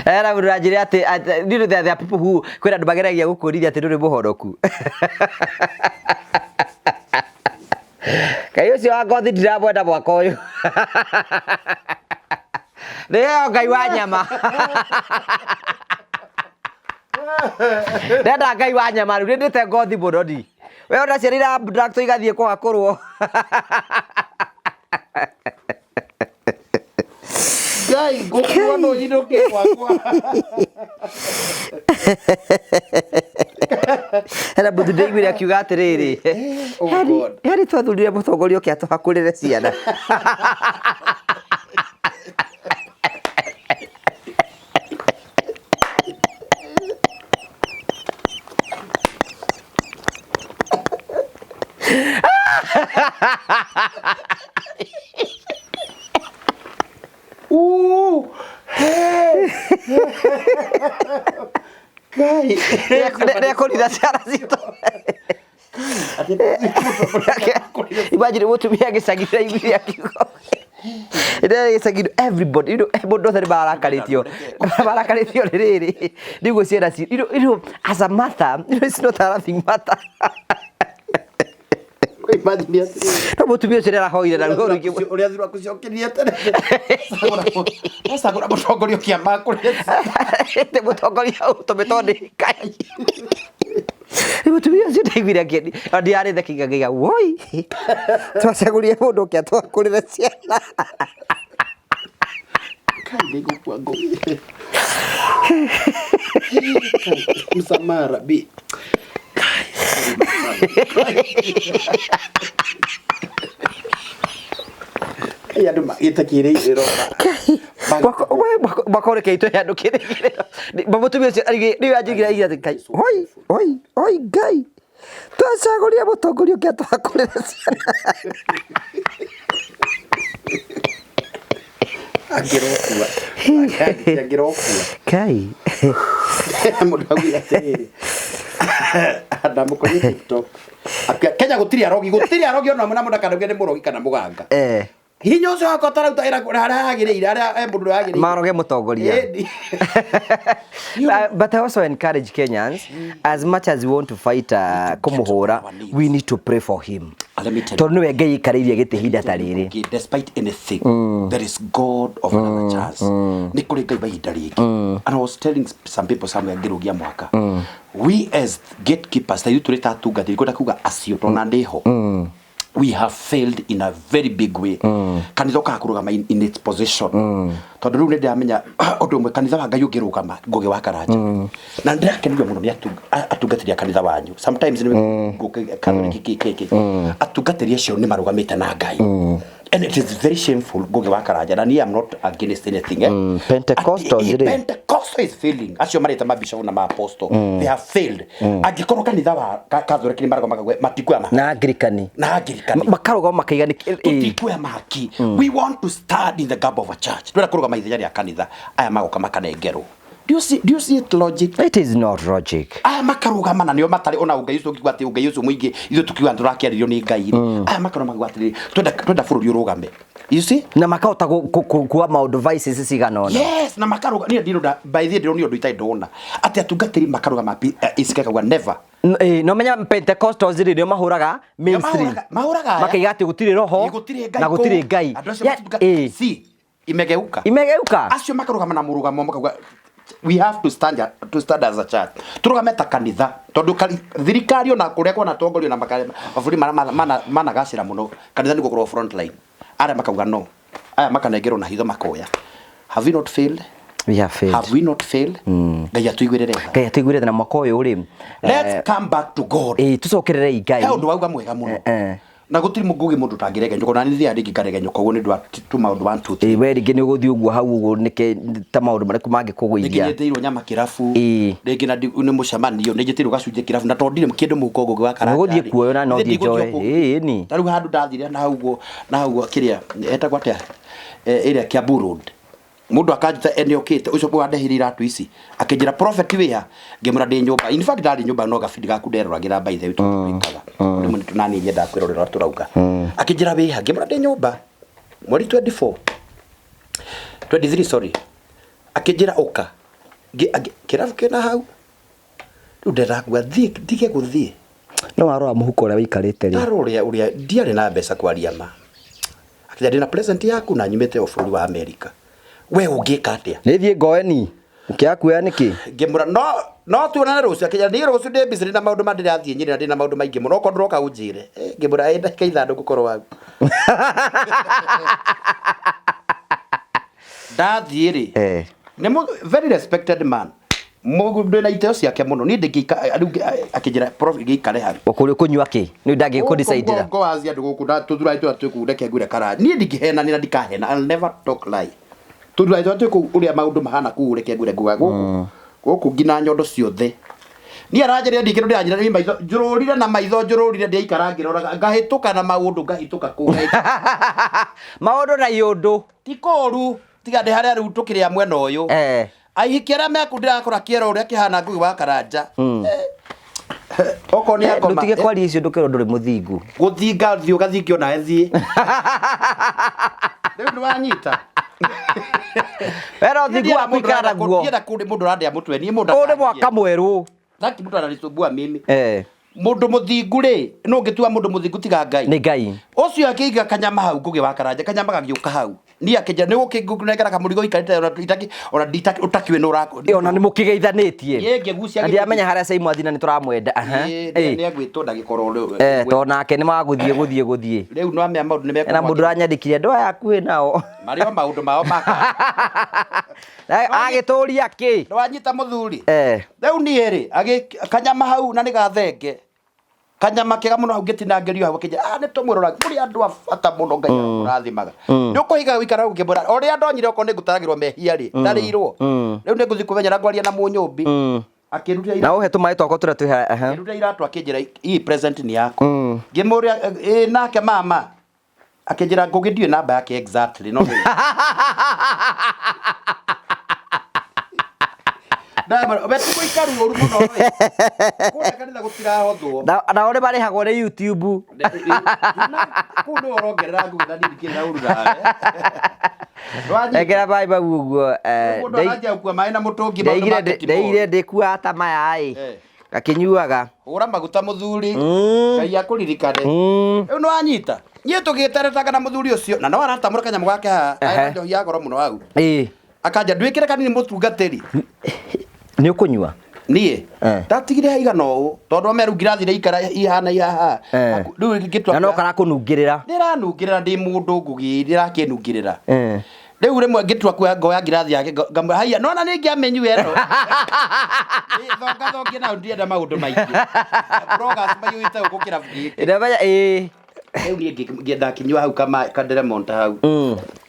Era mũndũ anjĩre atĩ you know, there are people who kwĩna andũ mageragia gũkũrithia atĩ ndũrĩ mũhonoku. Ngai ũcio wa ngothi ndiramwenda mwaka ũyũ. Nĩheo Ngai wa nyama. Ndenda Ngai wa nyama rĩu nĩndĩte ngothi mũno ni. We ona ciana ira abduct igathiĩ kũhakũrwo. Ngai ngũkua no nyinũke gwakwa. Hena mũndũ ndĩiguire akiuga atĩrĩrĩ. Oh God. Heri twathurire mũtongoria ũke atũhakũrĩre ciana. Ooh. Hey. Ngai. Nĩekũritha ciana citũ. Imagine mũtumia gĩcagi ndaiguire akiuga. Ndĩrarĩ gĩcagi everybody, you know, mũndũ othe nĩ marakarĩtio. Marakarĩtio nĩ rĩrĩ. Nĩguo ciana ci, you know, as a mother, you know, it's not a laughing matter. Imagine atĩrĩrĩ. No mũtumia ũcio nĩarahoire na ruo rũingĩ mũno. Ũrĩa thura kũcokeria tene. Cagũra mũtongoria ũkĩamba kũrĩa. Ĩtĩ mũtongoria ũtũmĩtwo nĩ Ngai. Rĩu mũtumia ũcio ndaiguire akĩeni ona ndirarĩ theki ngĩiga woi twacagũrire mũndũ ũke atwakũrĩre ciana. Kai nĩngũkua ngũgĩ. Msamaha Rabi. Kai andũ magĩte kĩrĩgĩrĩro. Mwaka ũreke itũ andũ kĩrĩgĩrĩro. Mũtumia ũcio rĩu anjigire aigire atĩ Ngai oi oi oi Ngai twacagũrire mũtongoria ũke atwakũrĩre ciana. Angĩrokua. Angĩrokua. Kai. Mũndũ augire atĩrĩrĩ. Ndamũkorire TikTok. Akiuga Kenya gũtirĩ arogi, gũtirĩ arogi ona ũmwe na mũndũ akanauge nĩ mũrogi kana mũganga. Hinya ũcio wakwa ũtarauta wĩra harĩa hagĩrĩire, harĩa he mũndũ ũrĩa wagĩrĩire. Maroge mũtongoria. Ĩni. But I also encourage Kenyans, as much as we want to fight kumuhura, our needs. we need to pray for him. Let me tell you. Tondũ nĩwe Ngai aikarĩirie gĩtĩ ihinda ta rĩrĩ. Okay, despite anything, there is God of another chance. Nĩ kũrĩ Ngai wa ihinda rĩngĩ. And I was telling some people somewhere ngĩrũgia mwaka. We as gatekeepers, ta ithuĩ tũrĩ ta atungatĩri, kwenda kuga acio tondũ na ndĩho. We have failed in a very big way. Kanitha ũkaga kũrũgama in its position. Tondũ rĩu nĩ ndĩramenya ũndũ ũmwe, kanitha wa Ngai ũngĩrũgama Ngũgĩ wa Karanja. Na nĩ ndĩrakenio mũno nĩ atungatĩri a kanitha wanyu. Sometimes nĩ ngũkĩ Catholic kĩ, kĩ, kĩ. Atungatĩri acio nĩ marũgamĩte na Ngai. And it is very shameful Ngũgĩ wa Karanja, na niĩ am not against anything, eh? Pentecostals Ati, rĩ. Pentecostal is failing. Acio marĩte mabishop na ma-apostle. They have failed. Angĩkorwo kanitha wa Catholic nĩ marũgamaga matikuoya mahaki. Na Anglican. Na Anglican. Makarũgama makaiga nĩ Tũtikuoya mahaki. We want to stand in the gap of a church. Twenda kũrũgama ithenya rĩa kanitha. Aya magoka makanengerwo. Do you see, do you see it logic? It is not logic. Aya makarũgama na nĩo matarĩ ona ũngai ũcio ũkiuga atĩ ũngai ũcio mũingĩ ithuĩ tũkiuga tũrakĩarĩrio nĩ Ngai rĩ. Aya makarũgama makiuga atĩrĩrĩ, twenda bũrũri ũrũgame. You see? Na makahota kuoa maũndũ vices cigana ũna. Yes, na makarũga, niĩ ndirona, by the way, ndĩronire ũndũ itarĩ ndona. Atĩ atungatĩri makarũgama icikakauga never. No menya Pentecostals rĩ, nĩo mahũraga mainstream. Mahũraga aya. Makaiga atĩ gũtirĩ roho Ĩ, gũtirĩ Ngai na gũtirĩ kũu. Ngai. Andũ acio Ya, matunga- See, imegeuka. Imegeuka. Acio makarũgama na mũrũgamo makauga we have to stand, to stand as a church. Tũrũgame ta kanitha tondũ thirikari ona kũrĩa kwanatongorio na mabũrũri marĩa managacĩra mũno, kanitha nĩguo ũkoragwo front line. Arĩa makauga no, aya makanengerwo na hitho makoya. Have we not failed? We have failed. Have we not failed? Ngai atũiguĩrĩre tha. Ngai atũiguĩrĩre tha na mwaka ũyũ rĩ, Let's come back to God. Tũcokererei Ngai. He ũndũ wauga mwega mũno. Na gũtirĩ mũngũgĩ mũndũ ũtangĩregenyũka, ona nĩ thiaga rĩngĩ ngaregenyũka ũguo nĩ ũndũ wa tu maũndũ 1 2 3. We rĩngĩ nĩ ũgũthiĩ ũguo hau ũguo nĩkĩ ta maũndũ marĩkũ mangĩkũgũithia? Rĩngĩ nĩnjĩtĩirwo nyama kĩrabu, rĩngĩ na nĩ mũcemanio, nĩnjĩtĩirwo gacunjĩ kĩrabu, na tondũ ndirĩ kĩndũ mũhuko Ngũgĩ wa Karanja Ũgũthiĩ rĩ, kuoywo na no nĩ thiĩ ndigũthiĩ njoe. kũu. Ni. Ta rĩu handũ ndathire na hau ũguo, na hau ũguo kĩrĩa, etagwo atĩa? Ĩrĩa Kiambu Road. Mũndũ akanjĩta ene okĩte, ũcio wandeheire iratũ ici. Akĩnjĩra prophet wĩ ha? Ngĩmwĩra ndĩ nyũmba. In fact ndarĩ nyũmba no gabindi gaku nderoragĩra by the way tondũ twĩkaga. Rĩmwe nĩ nani nyendaga kwĩrorera ũrĩa tũrauga. Akĩnjĩra wĩ ha? Ngĩmwĩra ndĩ nyũmba. Mweri 24. 23 sorry. Akĩnjĩra ũka. Kĩrabu kĩna hau. Rĩu ndendaga kuga thiĩ, ndige gũthiĩ. No warora mũhuko ũrĩa wĩikarĩte rĩ. Ndarora ũrĩa ndiarĩ na mbeca kwaria ma. Akĩnjĩra ndĩna present yaku na nyumĩte o bũrũri wa Amerika. We ũngĩka atĩa? Nĩ thiĩ ngoe ni. Ũkĩaga kuoya nĩkĩ? Ngĩmwĩra, no tuonane rũciũ. Akĩnjĩra, niĩ rũciũ ndĩ busy, ndĩna maũndũ ma ndĩrathiĩ Nyĩrĩ na ndĩna maũndũ maingĩ mũno. Okorwo ndũroka ũnjĩre. Ngĩmwĩra, ndagĩka ithano ngũkorwo hau. Ndathiĩ rĩ, nĩ very respected man. Mũndũ ndĩ na iteo ciake mũno. Niĩ ndingĩika, rĩu akĩnjĩra, prof, ngĩikare hau. Ũkũrĩ kũnyua kĩ? Nĩ ndangĩkũ decide ra. Gũkũ mũgongo wa andũ gũkũ, na tũthura tũrĩa twĩ kũu, reke ngwĩre kara. Niĩ ndingĩhenania na ndikahena. I'll never talk lie. Tũthura tũrĩa twĩ kũu, ũrĩa maũndũ mahana kũu, reke ngwĩre nguga gũkũ. Gũkũ nginya nyondo ciothe. Niĩ aranjĩrire ndingĩ ndĩranjĩra niĩ maitho, njũrũrire na maitho, njũrũrire ndiaikara ngĩroraga, ngahĩtũka na maũndũ, ngahĩtũka kũu, ngahĩtũka. Maũndũ na iũndũ. Ti kũũru, tiga ndĩ harĩa rĩu tũkĩrĩa mwena ũyũ. Aihiki arĩa meku ndĩrakora kĩero ũrĩa kĩhana Ngũgĩ wa Karanja. Okorwo nĩ akoma, Ndũtige kwaria icio ndũkerwo ndũrĩ mũthingu. Gũthinga thiĩ ũgathingio nawe thiĩ. Rĩu nĩwanyita. Wera ũthingu waku ikara naguo. Ndienda kũndĩ mũndũ ũrandĩa mũtwe, niĩ mũndũ Ũyũ nĩ akanjia. mwaka mwerũ. Taki mũndũ ananisumbua mimi. Mũndũ mũthingu rĩ, no ũngĩtua mũndũ mũthingu tiga Ngai. Nĩ Ngai. Ũcio akĩiga kanyama hau Ngũgĩ wa Karanja, kanyama gagĩũka hau. Niĩ akĩnjĩra, nĩ gũkĩnengera kamũrigo ikarĩte ona itaki, ona nditaki, ũtakiũĩ nĩ ũrako- Ona nĩ mũkĩgeithanĩtie. Niĩ ngĩgucia Na gĩtĩ. ndiramenya harĩa Cai Mwathina nĩ tũramwenda. Aha. Ĩĩ, nĩ agwĩtwo ndagĩkorwo rĩu. To nake nĩ magũthiĩ, gũthiĩ, gũthiĩ. Rĩu no amenya maũndũ nĩ mekũmwagĩra. Na mũndũ ũranyandĩkire, andũ aya hakuhĩ nao. Marĩ o maũndũ mao maka. Agĩtũria kĩ? Nĩwanyita mũthuri? Rĩu niĩ rĩ, kanyama hau na nĩ gathenge. Kanyama kega mũno hau ngĩtinangĩrio hau akĩnjĩra, nĩ tũmũroraga, mũrĩ andũ a bata mũno Ngai amũrathimaga. Nĩ ũkũhiga gũikara hau ngĩmwĩra, o ũrĩa ndonyire okorwo nĩ ngũtaragĩrwo mehia rĩ, ndarĩirwo. Rĩu nĩ ngũthiĩ kũmenyera ngwaria na mũnyũmbi. Akĩruta Na ũhe tũmaĩ twakwa tũrĩa twĩ haha, aha. Akĩruta iratũ akĩnjĩra, hii present nĩ yaku. Ngĩmũria, nake mama. Akĩnjĩra Ngũgĩ ndiũĩ namba yake exactly, no nĩ- Ndamwĩra, we ti gũikaru ũru mũno we. Kũrĩa kanitha gũtirahothwo. Nao nĩ marĩhagwo nĩ YouTube. Kũu nĩwe ũrongerera ngũgĩ na niĩ ndikĩrĩ na ũru nawe. Ndwanyita. Ekĩra maĩ mau ũguo. Mũndũ aranjia gũkua maĩ na mũtũngi maũndũ Ndaigire make ti ndaigire moru. ndĩkuaga ta maya ĩ. Gakĩnyuaga. Hũra maguta mũthuri. Ngai akũririkane. Rĩu nĩwanyita. Niĩ tũgĩteretaga na mũthuri ũcio na no aratamũra kanyamũ gake haha. Arĩ na njohi ya goro mũno hau. Akanja ndwĩkĩre kanini mũtungatĩri. Nĩ ũkũnyua? Niĩ ndatigire haigana ũũ tondũ ame rĩu ngirathi iraikara ihana ihaha. Rĩu ngĩtua Na no karakũnungĩrĩra. Ndĩranungĩrĩra ndĩ mũndũ ngũgĩ ndĩrakĩnungĩrĩra. Rĩu rĩmwe ngĩtua kuoya ngoya ngirathi yake ngamwĩra haiya nona nĩ ngĩamĩnyua ĩno. Thonga thongia nayo ndienda maũndũ maingĩ. Bloggers maiyũrĩte gũkũ kĩrabu gĩkĩ. Ndamenya ĩĩ. Rĩu niĩ ndakinyua hau kanderemonta hau.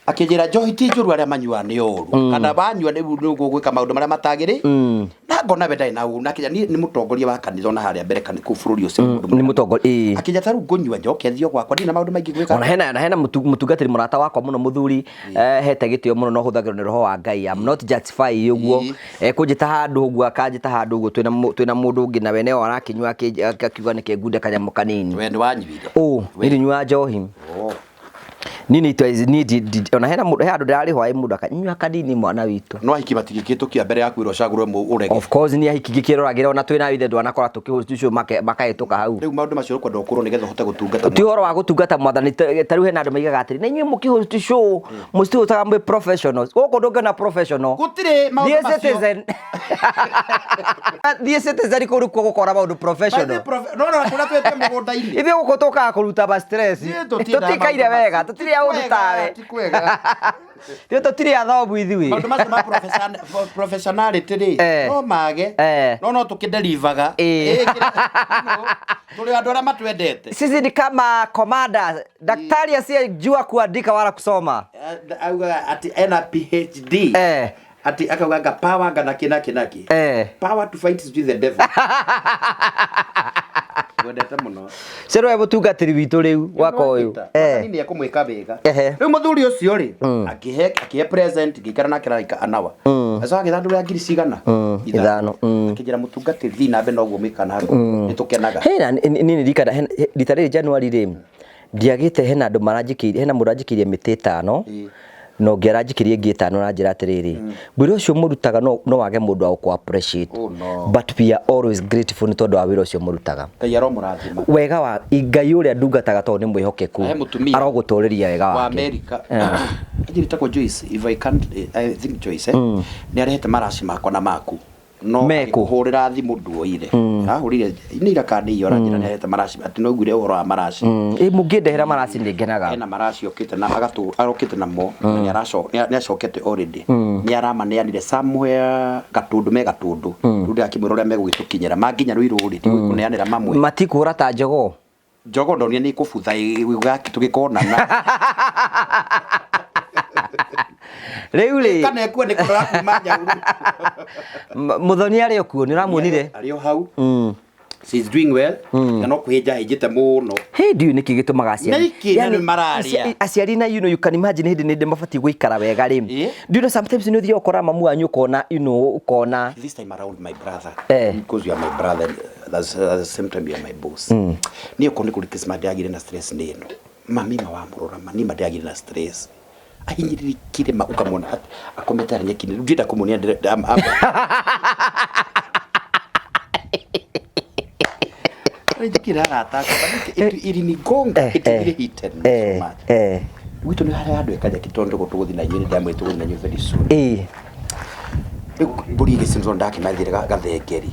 Akĩnjĩra njohi ti njũru arĩa manyuaga nĩ ũru. Kana wanyua rĩu nĩ ũgwĩka maũndũ marĩa matagĩrĩ. Na ngona we ndarĩ na ũru. Na akĩnjĩra niĩ nĩ mũtongoria wa kanitha ona harĩa mbere kũu bũrũri ũcio. Nĩ mũtongoria ĩĩ. Akĩnjĩra ta rĩu ngũnyua njoke thiĩ o gwakwa ndirĩ na maũndũ maingĩ gwĩka. Ona hena mũtungatĩri mũrata wakwa mũno mũthuri hete gĩtĩo mũno na ũhũthagĩrwo nĩ roho wa Ngai. I'm not justify ũguo. Kũnjĩta handũ ũguo akanjĩta handũ ũguo twĩna mũndũ ũngĩ na we nĩwe arakĩnyua akiuga nĩkĩ ngunde kanyamũ kanini. We nĩ wanyuire? Ũ, niĩ ndinyuaga njohi. Niĩ nĩ itwa niĩ ona hena mũndũ, he handũ ndĩrarĩhwo ĩ mũndũ akanyua kanini mwana witũ. No ahiki matingĩkĩtũkia mbere ya kwĩrwo ũcagũrwe ũrege. Of course nĩ ahiki ngĩkĩroragĩra ona twĩna ithe ndwanakora tũkĩhost ũcio makahĩtũka hau. Rĩu maũndũ macio ũkwenda ũkũrwo nĩgetha ũhote gũtungata Ti ũhoro wa gũtungata mwathani, ta rĩu hena andũ maigaga atĩrĩ, na inyuĩ mũkĩhost show, mũcitihotaga mwĩ professionals. Gũkũ ndũngĩona professional. Gũtirĩ maũndũ Thiĩ macio. Citizen. Thiĩ Citizen kũu nĩkuo gũkora maũndũ professional. Mathiĩ no, no, kũrĩa twĩte mũgũnda-inĩ. Ithuĩ gũkũ tũkaga kũruta ma stress. Ithuĩ tũtiendaga Tũtikaire maũndũ wega, macio. tũtirĩ aũndũ Ti tawe. kwega, ti kwega. Ithuĩ tũtirĩ athomu ithuĩ. Maũndũ macio ma professionality rĩ, no mage, no no tũkĩdelivaga. Tũrĩ andũ arĩa matwendete. Sisi ni kama commander, daktari asiyejua kuandika wala kusoma. Augaga atĩ ena PhD. Ati akauga nga power nga naki naki naki. Power to fight with the devil. Wendete mũno. Cero we mũtungatĩri witũ rĩu mwaka ũyũ. Mwathani nĩ ekũmwĩka wega. Rĩu mũthuri ũcio rĩ, akĩhe present, ngĩikara nake like an hour. Acoka agĩthandũra ngiri cigana? Ithano. Akĩnjĩra mũtungatĩri thiĩ na mbere na ũguo mwĩkaga na hau. Nĩ tũkenaga. Hena niĩ nĩ ndirikana, hena, rita rĩrĩ January rĩ, ndiagĩte hena andũ maranjikĩirie, hena mũndũ aranjikĩirie mĩtĩ ĩtano. Na ũngĩ aranjikĩrie ĩngĩ ĩtano na njĩra atĩrĩrĩ, wĩra ũcio mũrutaga no wage mũndũ wa gũkũ appreciate. Oh, no. But we are always grateful nĩ tondũ wa wĩra ũcio mũrutaga. Ngai aromũrathima. Wega wa Ngai ũrĩa ndungataga tondũ nĩ mwĩhokeku. He mũtumia Arogũtũrĩria wega wa wake. America. Anjĩrĩte Joyce, if I can't, I think Joyce, Nĩ arehete maraci makwa na maku. No Mekũ? akĩhũrĩra thimũ nduoire. Ahũrire nĩ ira kana nĩ iyo aranjĩra nĩ arehete maraci, atĩ no ũiguire ũhoro wa maraci. Ĩ mũngĩndehera maraci nĩ ngenaga. Ena maraci okĩte na arokĩte namo, na nĩ acokete already. Nĩ aramaneanire somewhere Gatũndũ, me Gatũndũ. Rĩu ndĩrakĩmwĩra ũrĩa megũgĩtũkinyĩra. Manginya Ruiru rĩ, ndigũkũneanĩra mamwe. Matikũra ta njogoo. Njogoo ndonire nĩ ĩkũbutha tũgĩkonana. Rĩu rĩ. Kana ĩkue nĩ kũrora kuma Nyauru. Mũthoni arĩ o kuo, nĩ ũramuonire? Arĩ o hau. She is doing well. Na no kwĩhĩnja hĩnjĩte mũno. Hey, ndiũĩ nĩkĩ gĩtũmaga aciari. Nĩkĩ na Yaani, nĩ mararĩa? Aciari na you know, you can imagine hĩndĩ nĩ mabatiĩ gũikara wega rĩ. Do you know sometimes nĩ ũthiaga ũkora mamu wanyu ũkona, you know, ũkona. This time around my brother. Because you are my brother, at the same time you are my boss. Niĩ okorwo nĩ kũrĩ Christmas ndĩragĩire na stress nĩ ĩno. Mami ma wamũrora, mami ma ndĩragĩire na stress. Ahinyĩrĩrĩkire ma ũkamwona akomete harĩa nyeki-inĩ. Rĩu ndienda kũmuonia ndĩre-, am-, am-. Njikira arata akwa, but it ilinigonga, it really hit me so much. Gwitũ nĩ harĩa handũ ekaja kĩtondo gũtũ gũthiĩ na inyuĩ, nĩ ndamwĩrire tũgũthiĩ na inyuĩ very soon. Rĩu mbũri ĩgĩcinwo ndakĩmathire gathengeri.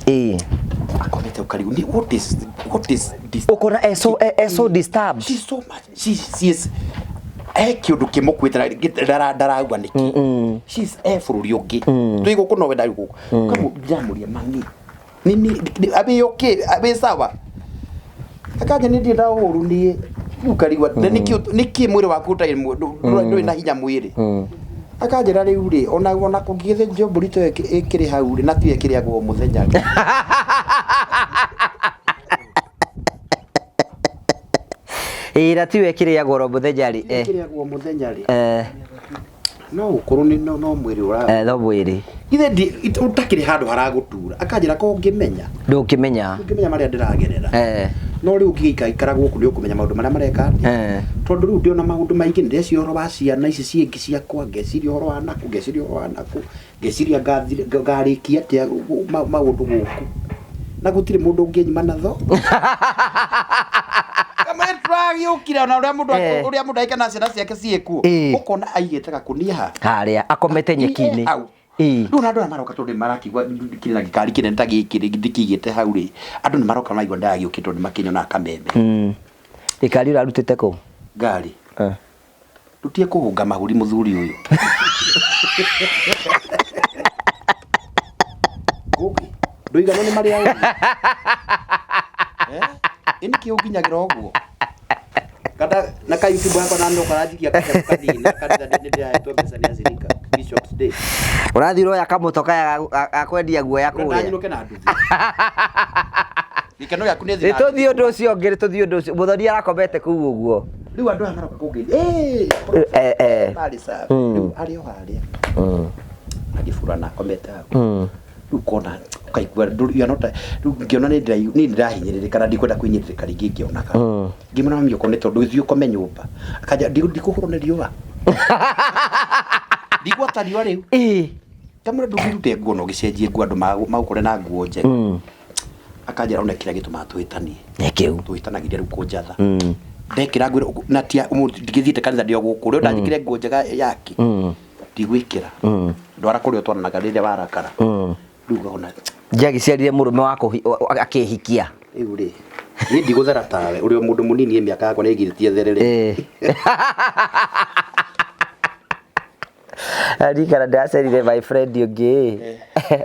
Akomete ũkarigwo, ni what is this? Ũkona so disturbed. She's so much, she, she is, he kĩũndũ kĩmũkuĩte na ndarauga nĩkĩ. She's e bũrũri ũngĩ. Twĩ gũkũ no we ndarĩ gũkũ. Kamũ, ndĩramũria mami. Ni, ni, ni, abe okay, abe sawa. Akanja nĩ ndienda ũru niĩ. Ũkarigwo, na nĩkĩ mwĩrĩ waku ũtarĩ ndũrĩ na hinya mwĩrĩ? Akanjĩra rĩu rĩ, ona kũngĩgĩthĩnjwo mbũri ta ĩyo ĩkĩrĩ hau rĩ, na tiyo ĩkĩrĩagwo o mũthenya rĩ. Ĩĩ, na tiyo ĩkĩrĩagwo o mũthenya rĩ, Ĩkĩrĩagwo o mũthenya rĩ. No ũkũrũ nĩ no mwĩrĩ ũra- No mwĩrĩ. Ithe ndi ũtakĩrĩ handũ haragũtura. Akanjĩra ko ũngĩmenya. Ndũngĩmenya. Ũngĩmenya marĩa ndĩragerera. Eh. No rĩu ũngĩgĩikara gũkũ nĩ ũkũmenya maũndũ marĩa mareka atĩa. Eh. Tondũ rĩu ndĩona maũndũ maingĩ, nĩ ndĩreciria ũhoro wa ciana ici ciĩngĩ ciakwa, ngeciria ũhoro wa naku, ngeciria ũhoro wa naku, ngeciria ngarĩkia atĩa maũndũ gũkũ. Na gũtirĩ mũndũ ũngĩnyima na tho. Kamwe tũragĩũkire ona ũrĩa mũndũ Eh. ũrĩa mũndũ aikana na ciana ciake ciĩkuo. Eh. Ũkona aigĩte gakũnia ha. Harĩa akomete nyeki-inĩ. Hau. Ĩĩ. Rĩu ona andũ aya maroka tondũ nĩmarakĩigua kĩrĩ na gĩkari kĩnene ta gĩkĩ rĩ ndĩkĩigĩte hau rĩ, andũ nĩmaroka maraigua ndĩragĩũkĩte tondũ nĩmakĩnyonaga kameme. Gĩkari ũrarutĩte kũ? Ngari. Eh. Rĩu kũhũnga mahũri mũthuri ũyũ. Ngũgĩ, ndũiganwo nĩ marĩa ũguo. Eh? Ĩ nĩkĩ ũnginyagĩra ũguo? Kada na ka YouTube yakwa na no karanjikia kanyamũ kanini na kanitha nĩ ndĩrahetwo mbeca nĩ acirika Bishop's Day. Ũrathiĩ ũroya kamũto kaya ga kwendia guoya kũrĩa. Ndanyinũke na nduthi. Gĩkeno gĩaku nĩ Nĩ tũthiĩ ũndũ ũcio ũngĩ, nĩ tũthiĩ ũndũ ũcio. Mũthoni arakomete kũu ũguo. Rĩu andũ aya maroka kũngeithia. Eh, Eh, eh. marĩ sawa. Rĩu arĩ o harĩa. Agĩburana akomete hau. Rĩu ũkona ũkaigua you are not rĩu ngĩona nĩ ndĩrahinyĩrĩrĩka na ndikwenda kũhinyĩrĩrĩka rĩngĩ ngĩonaga. Ngĩmwĩra mami okorwo nĩ tondũ ũthiĩ ũkome nyũmba. Akanja ndikũhũrwo nĩ riũa. Ndigwata riũa rĩu. Ĩĩ. Ngamwĩra ndũngĩrute nguo na ũgĩcenjie nguo andũ magũkore na nguo njega. Akanjĩra one kĩrĩa gĩtũmaga tũhĩtanie. Nĩ kĩu. Tũhĩtanagĩria rĩu kũnjatha. Ndekĩra nguo na tia ũmũthĩ ndingĩthiĩte kanitha ndĩ o gũkũ. Rĩu ndanjĩkĩre nguo njega yake. Ndigwĩkĩra. Ndwara kũrĩa ũtwaranaga rĩrĩa warakara. Rĩu ngona Ndiagĩciarire mũrũme wa akĩhikia. Rĩu rĩ, niĩ ndigũthera tawe, ũrĩ o mũndũ mũnini mĩaka yakwa nĩ ĩgirĩtie therere. Ĩĩ. Ndirikana ndĩracerire my friend ũngĩ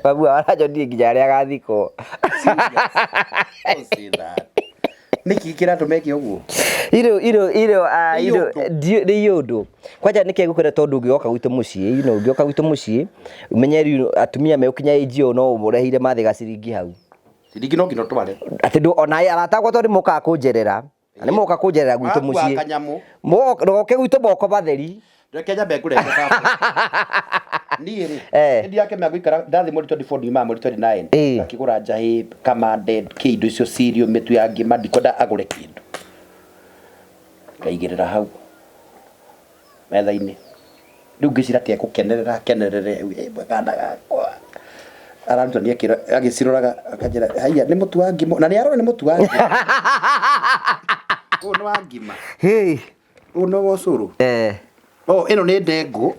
mamu wao aranjonirie nginya harĩa agathikwo. Don't say that. Nĩkĩ kĩratũma eke ũguo? Iro iro iro ah, Nĩ iro ũndũ. nĩ ũndũ. Kwanja nĩkĩ ngũkwĩra tondũ ũngĩgoka gwitũ mũciĩ, you know, ũngĩoka gwitũ mũciĩ, ũmenye rĩu atumia megũkinya age ĩyo no ũmũreheire mathĩ gaciringi hau. Ciringi no nginya ũtware. Atĩ ndũ ona arata akwa tondũ nĩmokaga kũnjerera, na nĩmoka kũnjerera gwitũ Wakua mũciĩ. kanyamũ. Ndũgoke gwitũ moko matheri. Reke nyambe ngũrehe baba. Niĩ rĩ, Eh. hĩndĩ yake megũikara ndathiĩ mweri 24 ndiumaga mweri 29. Ĩĩ. Akĩgũra njahĩ, kamande, kĩ indo icio cereal, mĩtu ya ngima, ndikwenda agũre kĩndũ. Ngaigĩrĩra hau metha-inĩ. Rĩu ngĩcira atĩ egũkenerera akenerere kana gakwa. Araruta nĩ agĩciroraga akanjĩra haiya nĩ mũtu wa ngima na nĩ arora nĩ mũtu wa ngima. Ũyũ nĩ wa ngima. Hey. Ũyũ nĩ wa ũcũrũ. Eh. Oh, ĩno nĩ ndengũ.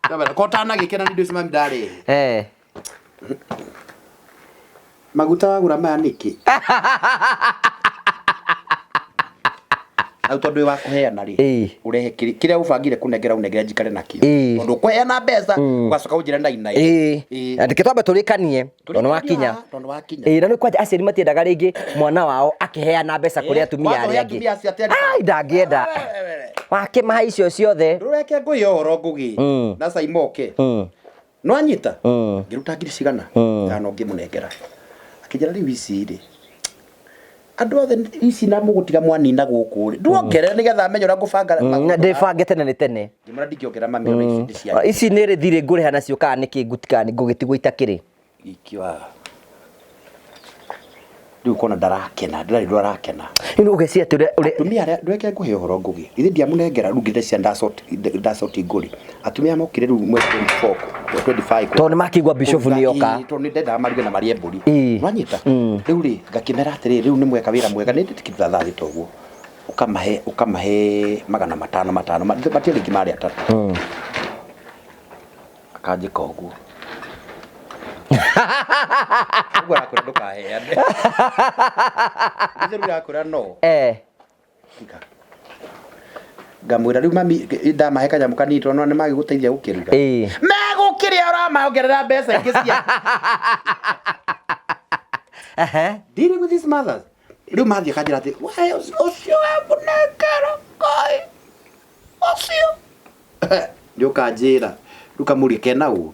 Ndamera ko tanagĩkena nĩ indo icio mami ndarehe. Eh. Maguta wagũra maya nĩkĩ? Hau tondũ wĩ wa kũheana rĩ, Ĩĩ. ũrehe kĩrĩa ũbangire kũnengera ũnengere njikare nakĩo. Ĩĩ. Tondũ ũkũheana mbeca ũgacoka ũnjĩre nai nai. Ĩĩ. Ĩĩ. Na reke twambe tũrĩkanie tondũ nĩ wakinya. Tondũ nĩ wakinya. Ĩĩ na nĩ kwanja aciari matiendaga rĩngĩ mwana wao akĩheana mbeca kũrĩ Ĩĩ, atumia kwanza arĩa ũhe angĩ. atumia acio atĩ Ai ndangĩenda. Wakĩmaha icio ciothe. Ndũreke ngũiye ũhoro Ngũgĩ na Saimoke. Nĩwanyita? Ngĩruta ngiri cigana? Ithano ngĩmũnengera. Akĩnjĩra rĩu ici rĩ, andũ othe ici na mũgũtiga mwanina gũkũ rĩ, nduongerere nĩgetha amenye ũrĩa ngũbanga maũndũ. Ndĩbange tene nĩ tene. Ngĩmwĩra ndingĩongerera mami ona ici nĩ cia Ici nĩ rĩ thirĩ ngũrĩha nacio kana nĩkĩ ngũtikana ngũgĩtigwo itakĩrĩ. ikiwa. Rĩu ũkona ndarakena, ndĩrarĩ ũndũ arakena. Rĩu ũgeciria atĩ ũrĩa Atumia arĩa ndweke ngũhe ũhoro Ngũgĩ. Ithe ndiamũnengera rĩu ngĩrĩcia ndacoti ngũrĩ. Atumia mokire rĩu mweri 24, 25. Tondũ nĩmakĩigua bishop nĩoka. Ĩĩ, tondũ nĩndendaga maruge na marĩe mbũri. Ĩĩ. Nĩwanyita? Rĩu rĩ, ngakĩmera atĩrĩrĩ, rĩu nĩ mweka wĩra mwega, nĩ ndĩtĩkĩrĩte thaa thita ũguo. Ũkamahe ũkamahe magana matano matano, matiarĩ aingĩ marĩ atatũ. Akanjĩka ũguo. Ũguo arakwĩra ndũkaheane. Ithe rĩu arakwĩra no. Eh. Tiga. Ngamwĩra rĩu mami ndamahe kanyamũ kanini tondũ nĩ magĩgũteithia gũkĩruga. Ĩĩ. Megũkĩrĩa ũramaongerera mbeca ingĩ cia. Ehe. Dealing with these mothers. Rĩu mathiĩ akanjĩra atĩ we ũcio wamũnengera Ngai ũcio. Nĩ ũkanjĩra rĩu kamũria kena ũru.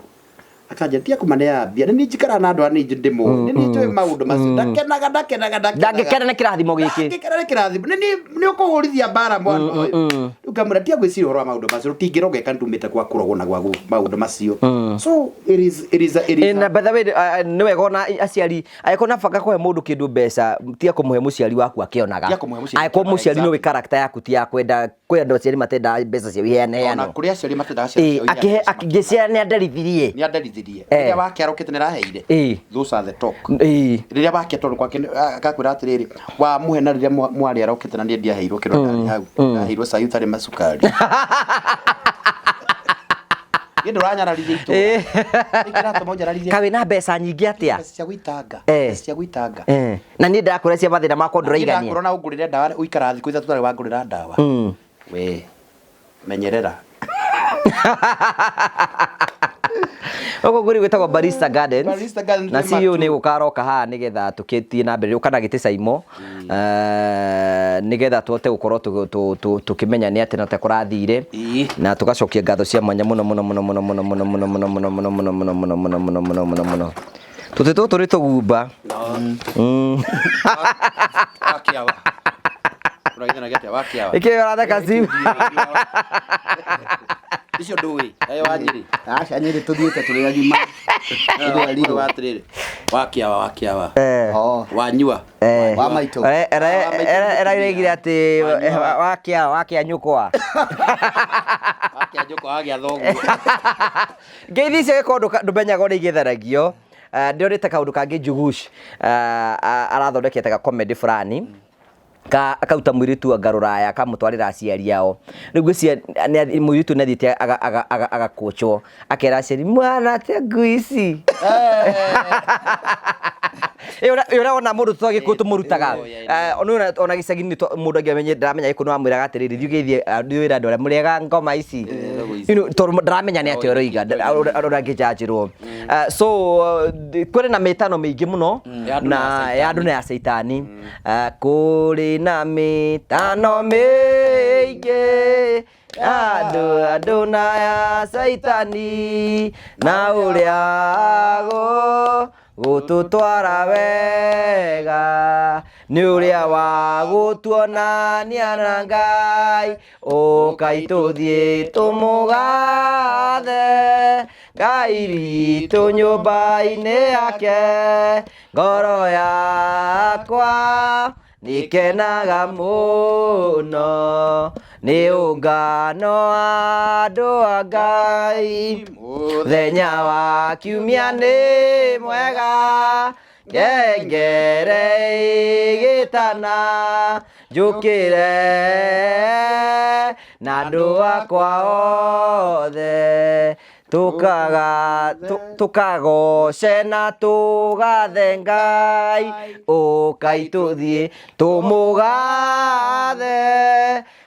Akanjĩra tiga kũmaneaga mbia nĩ niĩ njikaraga na andũ aya nĩ ndĩmũĩ nĩ niĩ njũĩ maũndũ macio ndakenaga ndakenaga ndakenaga Ndangĩkena nĩ kĩrathimo gĩkĩ. ndangĩkena nĩ kĩrathimo nĩ niĩ nĩ ũkũhũrithia mbara mwana ũyũ. Rĩu Ngamwĩra tiga gwĩciria ũhoro wa maũndũ macio rũtingĩrogeka nĩtumĩte gwa kũrogwo na gwa maũndũ macio. So it is it is a, it is Na by the way, nĩ wega ona aciari angĩkorwo na banga kũhe mũndũ kĩndũ mbeca tiga kũmũhe mũciari waku akĩonaga. Tiga kũmũhe mũciari Angĩkorwo mũciari akĩonaga, nĩ ũĩ character yaku ti ya kwenda kwĩ andũ aciari matendaga mbeca ciao ona iheaneanwo. kũrĩ aciari matendaga ciana Ĩĩ, ciao iheane akĩhe mbeca akĩngĩciara nĩ anderithirie. nĩ anderithirie Eh. rĩrĩa wake arokĩte nĩ araheire Ĩĩ. those are the talk Ĩĩ. rĩrĩa wake tondũ kwake akakwĩra atĩrĩrĩ wamũhe na rĩrĩa mwarĩ arokĩte na niĩ ndiaheirwo kĩro ndarĩ hau ndaheirwo cai ũtarĩ macukari niĩ ndũranyararithia itũra Ĩĩ. nĩkĩ kĩratũma ũnjararithie Kaĩ wĩna mbeca nyingĩ atĩa? mbeca cia gũitanga Eh. mbeca cia gũitanga Eh. Na niĩ ndĩrakwĩra cia mathĩna makwa ndũraigania. ndakwĩra na ũngũrĩre ndawa ũikaraga thikũ ithatũ ũtarĩ wangũrĩra ndawa we menyerera Ũguo ngũri gwĩtagwo Barista Gardens. Barista Gardens na nĩ CEO matu. nĩ gũkaroka haha nĩgetha tũkĩtie na mbere ũka na gĩtĩ Saimo nĩgetha tũhote gũkorwo tũkĩmenya nĩ atĩ na atĩa kũrathire Ĩĩ. na tũgacokia ngatho cia mwanya mũno mũno mũno mũno mũno mũno mũno mũno mũno mũno mũno mũno mũno mũno mũno mũno mũno tũtĩ tũtũ nĩ tũgumba Wakiawa. Ũragithanagia atĩa wakiawa? Ĩkĩ ũratheka Steve? Icio ndũĩ. Ayo wa Nyĩrĩ. Aca Nyĩrĩ tũthiĩte tũrĩ agima. Tũrĩ arirũ. Atĩrĩrĩ. Wakiawa wakiawa. Eh. Oh. Wanyua. Eh. Wa maitũ. Eraigire atĩ wakia wakia nyũkwa. Wakia njũkwa wagĩa thoguo. Ngeithi icio gĩkorwo ndũmenyaga ũrĩa igĩtharagio. Ndĩronete kaũndũ kangĩ Njugush arathondekete ga comedy fulani ka akauta mũirĩtu anga rũraya akamũtwarĩra aciari ao rĩu ngwĩciria mũirĩtu nĩ athiĩte agakũchwo akera aciari mwana atĩa ngui ici Ĩ ũrĩa wona mũndũ twa gĩkũyũ tũmũrutaga ona gĩcagi-inĩ mũndũ angĩamenye ndaramenya gĩkũyũ nĩwamwĩraga atĩrĩrĩ thiĩ ũgeithie wĩra andũ arĩa mũrĩaga ngoma ici tondũ ndaramenya nĩ atĩa ũroiga ũrĩa angĩnjanjĩrwo so kũrĩ na mĩtano mĩingĩ mũno na ya andũ na ya caitani kũrĩ na mĩtano mĩingĩ andũ andũ na ya caitani na ũrĩa gũtũtwara wega nĩ ũrĩa wa gũtuonania na Ngai ũkai tũthiĩ tũmũgathe Ngai witũ nyũmba-inĩ yake ngoro yakwa nĩkenaga mũno nĩ ũngano wa andũ a Ngai mũthenya wa kiumia nĩ mwega ngengere ĩgĩtana njũkĩre na andũ akwa othe tũkagoce na tũgathe Ngai ũkai tũthiĩ tũmũgathe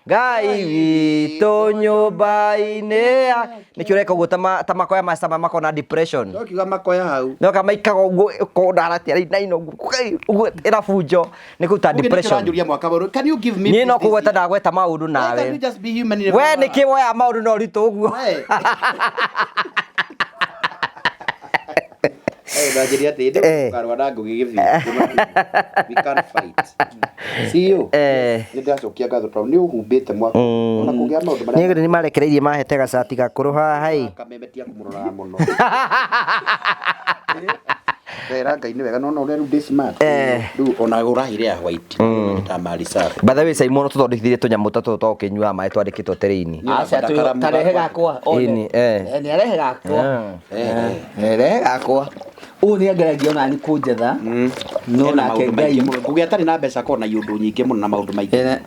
Ngai witũ nyũmba-inĩ nĩkĩo ũreka ũguo ta makoya macama makona depression No kiuga makoya hau. no kamaikaga ũguo kũndara atiarainaina ũguo ĩrabunjo nĩ kũruta depression Ũranjũria mwaka werũ. Can you give me niĩ no peace this kũgweta year? ndagweta maũndũ Why can't nawe you just be human in a we manner? nĩkĩ woyaga maũndũ na ũritũ ũguo We. Eh, ndanjĩria atĩ Eh. ndĩ karũa na Ngũgĩ gĩthiĩ. We can't fight. See you. Eh. Nĩ ndĩracokia ngatho tondũ nĩ ũhumbĩte mwaka. Ona kũgĩa maũndũ marĩa nĩ marekereirie mahete gacati gakũrũ haha ĩ kameme tia kũmũroraga mũno. Ndera Ngai nĩ wega no ũrĩa rĩu ndĩ smart. Eh. Rĩu ona ũrahire ya white. Ta mali safi. By the way Simon tũthondekithirie tũnyamũ ta tũtũ twa gũkĩnyua maĩ twandĩkĩtwo terĩini Aca tarehe gakwa. Ĩni, eh. Nĩ arehe gakwa. Eh. Rehe gakwa. Ũyũ nĩ angeragia ona ni kũnjetha. No Ena nake maũndũ Ngai. maingĩ mũno. Ngũgĩ atarĩ na mbeca akoragwo na iũndũ nyingĩ mũno na maũndũ maingĩ.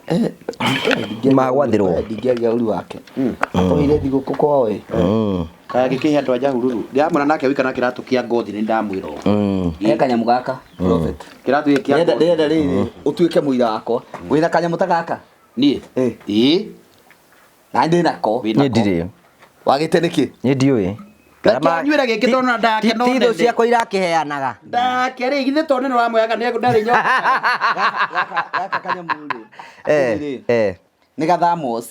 Magwathĩrwo. Ndingĩaria ũru wake. Atũheire thigũkũ kwao ĩ. Kaya gĩkĩhe andũ a Nyahururu. Ndĩramwĩra nake wika na kĩratũ kĩa ngothi nĩ ndamwĩra ũũ. He kanyamũ gaka. Prophet. Kĩratũ gĩkĩ kĩa Ndĩrenda ngothi. ndĩrenda rĩrĩ ũtuĩke mũira wakwa. Wĩna kanyamũ ta gaka. Niĩ? Eh. Ĩĩ. Na ndĩ nako. Wĩna Niĩ ndirĩ Wagĩte nĩkĩ? niĩ ndiũĩ Reke anyuĩre gĩkĩ tondũ na ndake no Ti thũ nene. ciakwa irakĩheanaga Ndake rĩ githĩ tondũ nĩ ũramwĩraga nĩ ndarĩ nyoka. Gaka kanyamũ rĩ. Eh, Rĩ. eh. Nĩ gathamos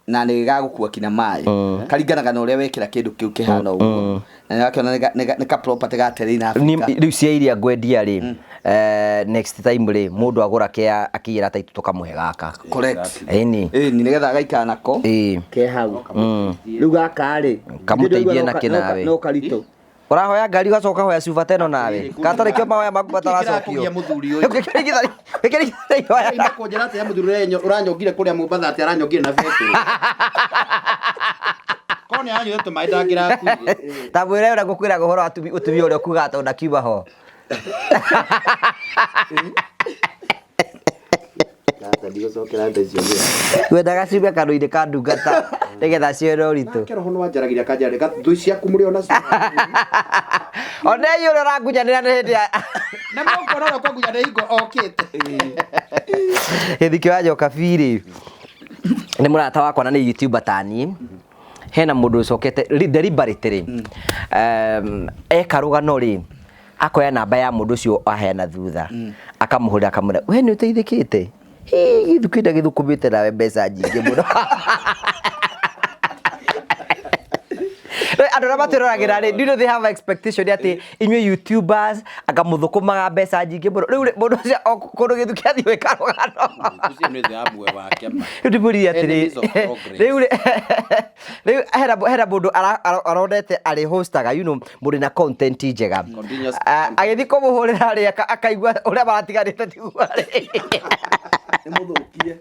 na nĩ gagũkua kinya maĩ karinganaga na ũrĩa wekĩra kĩndũ kĩu kĩhana ũguo na nĩwakĩona nĩ ka property ga terrain Ni- Africa rĩu cia iria ngwendia rĩ Next time rĩ, mũndũ agũra kĩa akĩiyĩra taitũ tũkamũhe gaka. Correct. Ĩni. Ĩni nĩgetha agaikara nako. Ke hau. Rĩu gaka rĩ, Kamũteithie na kĩ nawe? No karitũ. Ũrahoya ngari ũgacoka ũkahoya cuba ta ĩno nawe. Gatarĩ kĩo mahoya maku mataracokio. Kĩrakũgia mũthuri ũyũ. Ũyũ. Kũnjĩra atĩ ya mũthuri ũrĩa ũranyongire kũrĩa Mombatha atĩ aranyongire na betũrũ. Korwo nĩ aranyuire tũmaĩ ndangĩrakuire. Ta mwĩre ũrĩa ngũkwĩraga ũhoro wa ũtumia ũrĩa ũkugaga tondũ ndakiuma ho. Sasa ndigũcokera ndeto icio nĩ. Wendaga ciume kanua-inĩ ka ndungata nĩgetha cioe ũritũ. Nake roho nĩwanjaragĩria akanjĩra reka thũ ciaku mũrĩ ona cio. Ona inyuĩ ũrĩa ũrangunyanĩra nĩ hĩndĩ ya Na mũkona ũrĩa ũkwangunyanĩra hingo okĩte. Gĩthikĩ wa Njoka rĩ, nĩ mũrata wakwa na nĩ YouTuber ta niĩ. Hena mũndũ ũcokete deliberately eka rũgano rĩ, akoya namba ya mũndũ ũcio aheana thutha, akamũhũrĩra akamwĩra we nĩ ũteithĩkĩte, hihi gĩthukĩ ndagĩthũkũmĩte nawe mbeca nyingĩ mũno. Andũ arĩa matwĩroragĩra rĩ, do you know they have expectation atĩ inyuĩ YouTubers anga mũthũkũmaga mbeca nyingĩ mũno. Rĩu rĩ, mũndũ ũcio kũndũ gĩthukĩ athiĩ gwĩka rũgano. Ũcio nĩ thũ ya muoyo wake ma. Rĩu ndĩmũrie atĩrĩ, Enemies of progress. rĩu rĩ, rĩu hena mũndũ aronete arĩ hostaga, you know, mũndũ na content njega. Continuous Agĩthiĩ kũmũhũrĩra rĩ, akaigua ũrĩa maratiganĩte tiguo rĩ. Nĩ mũthũkie.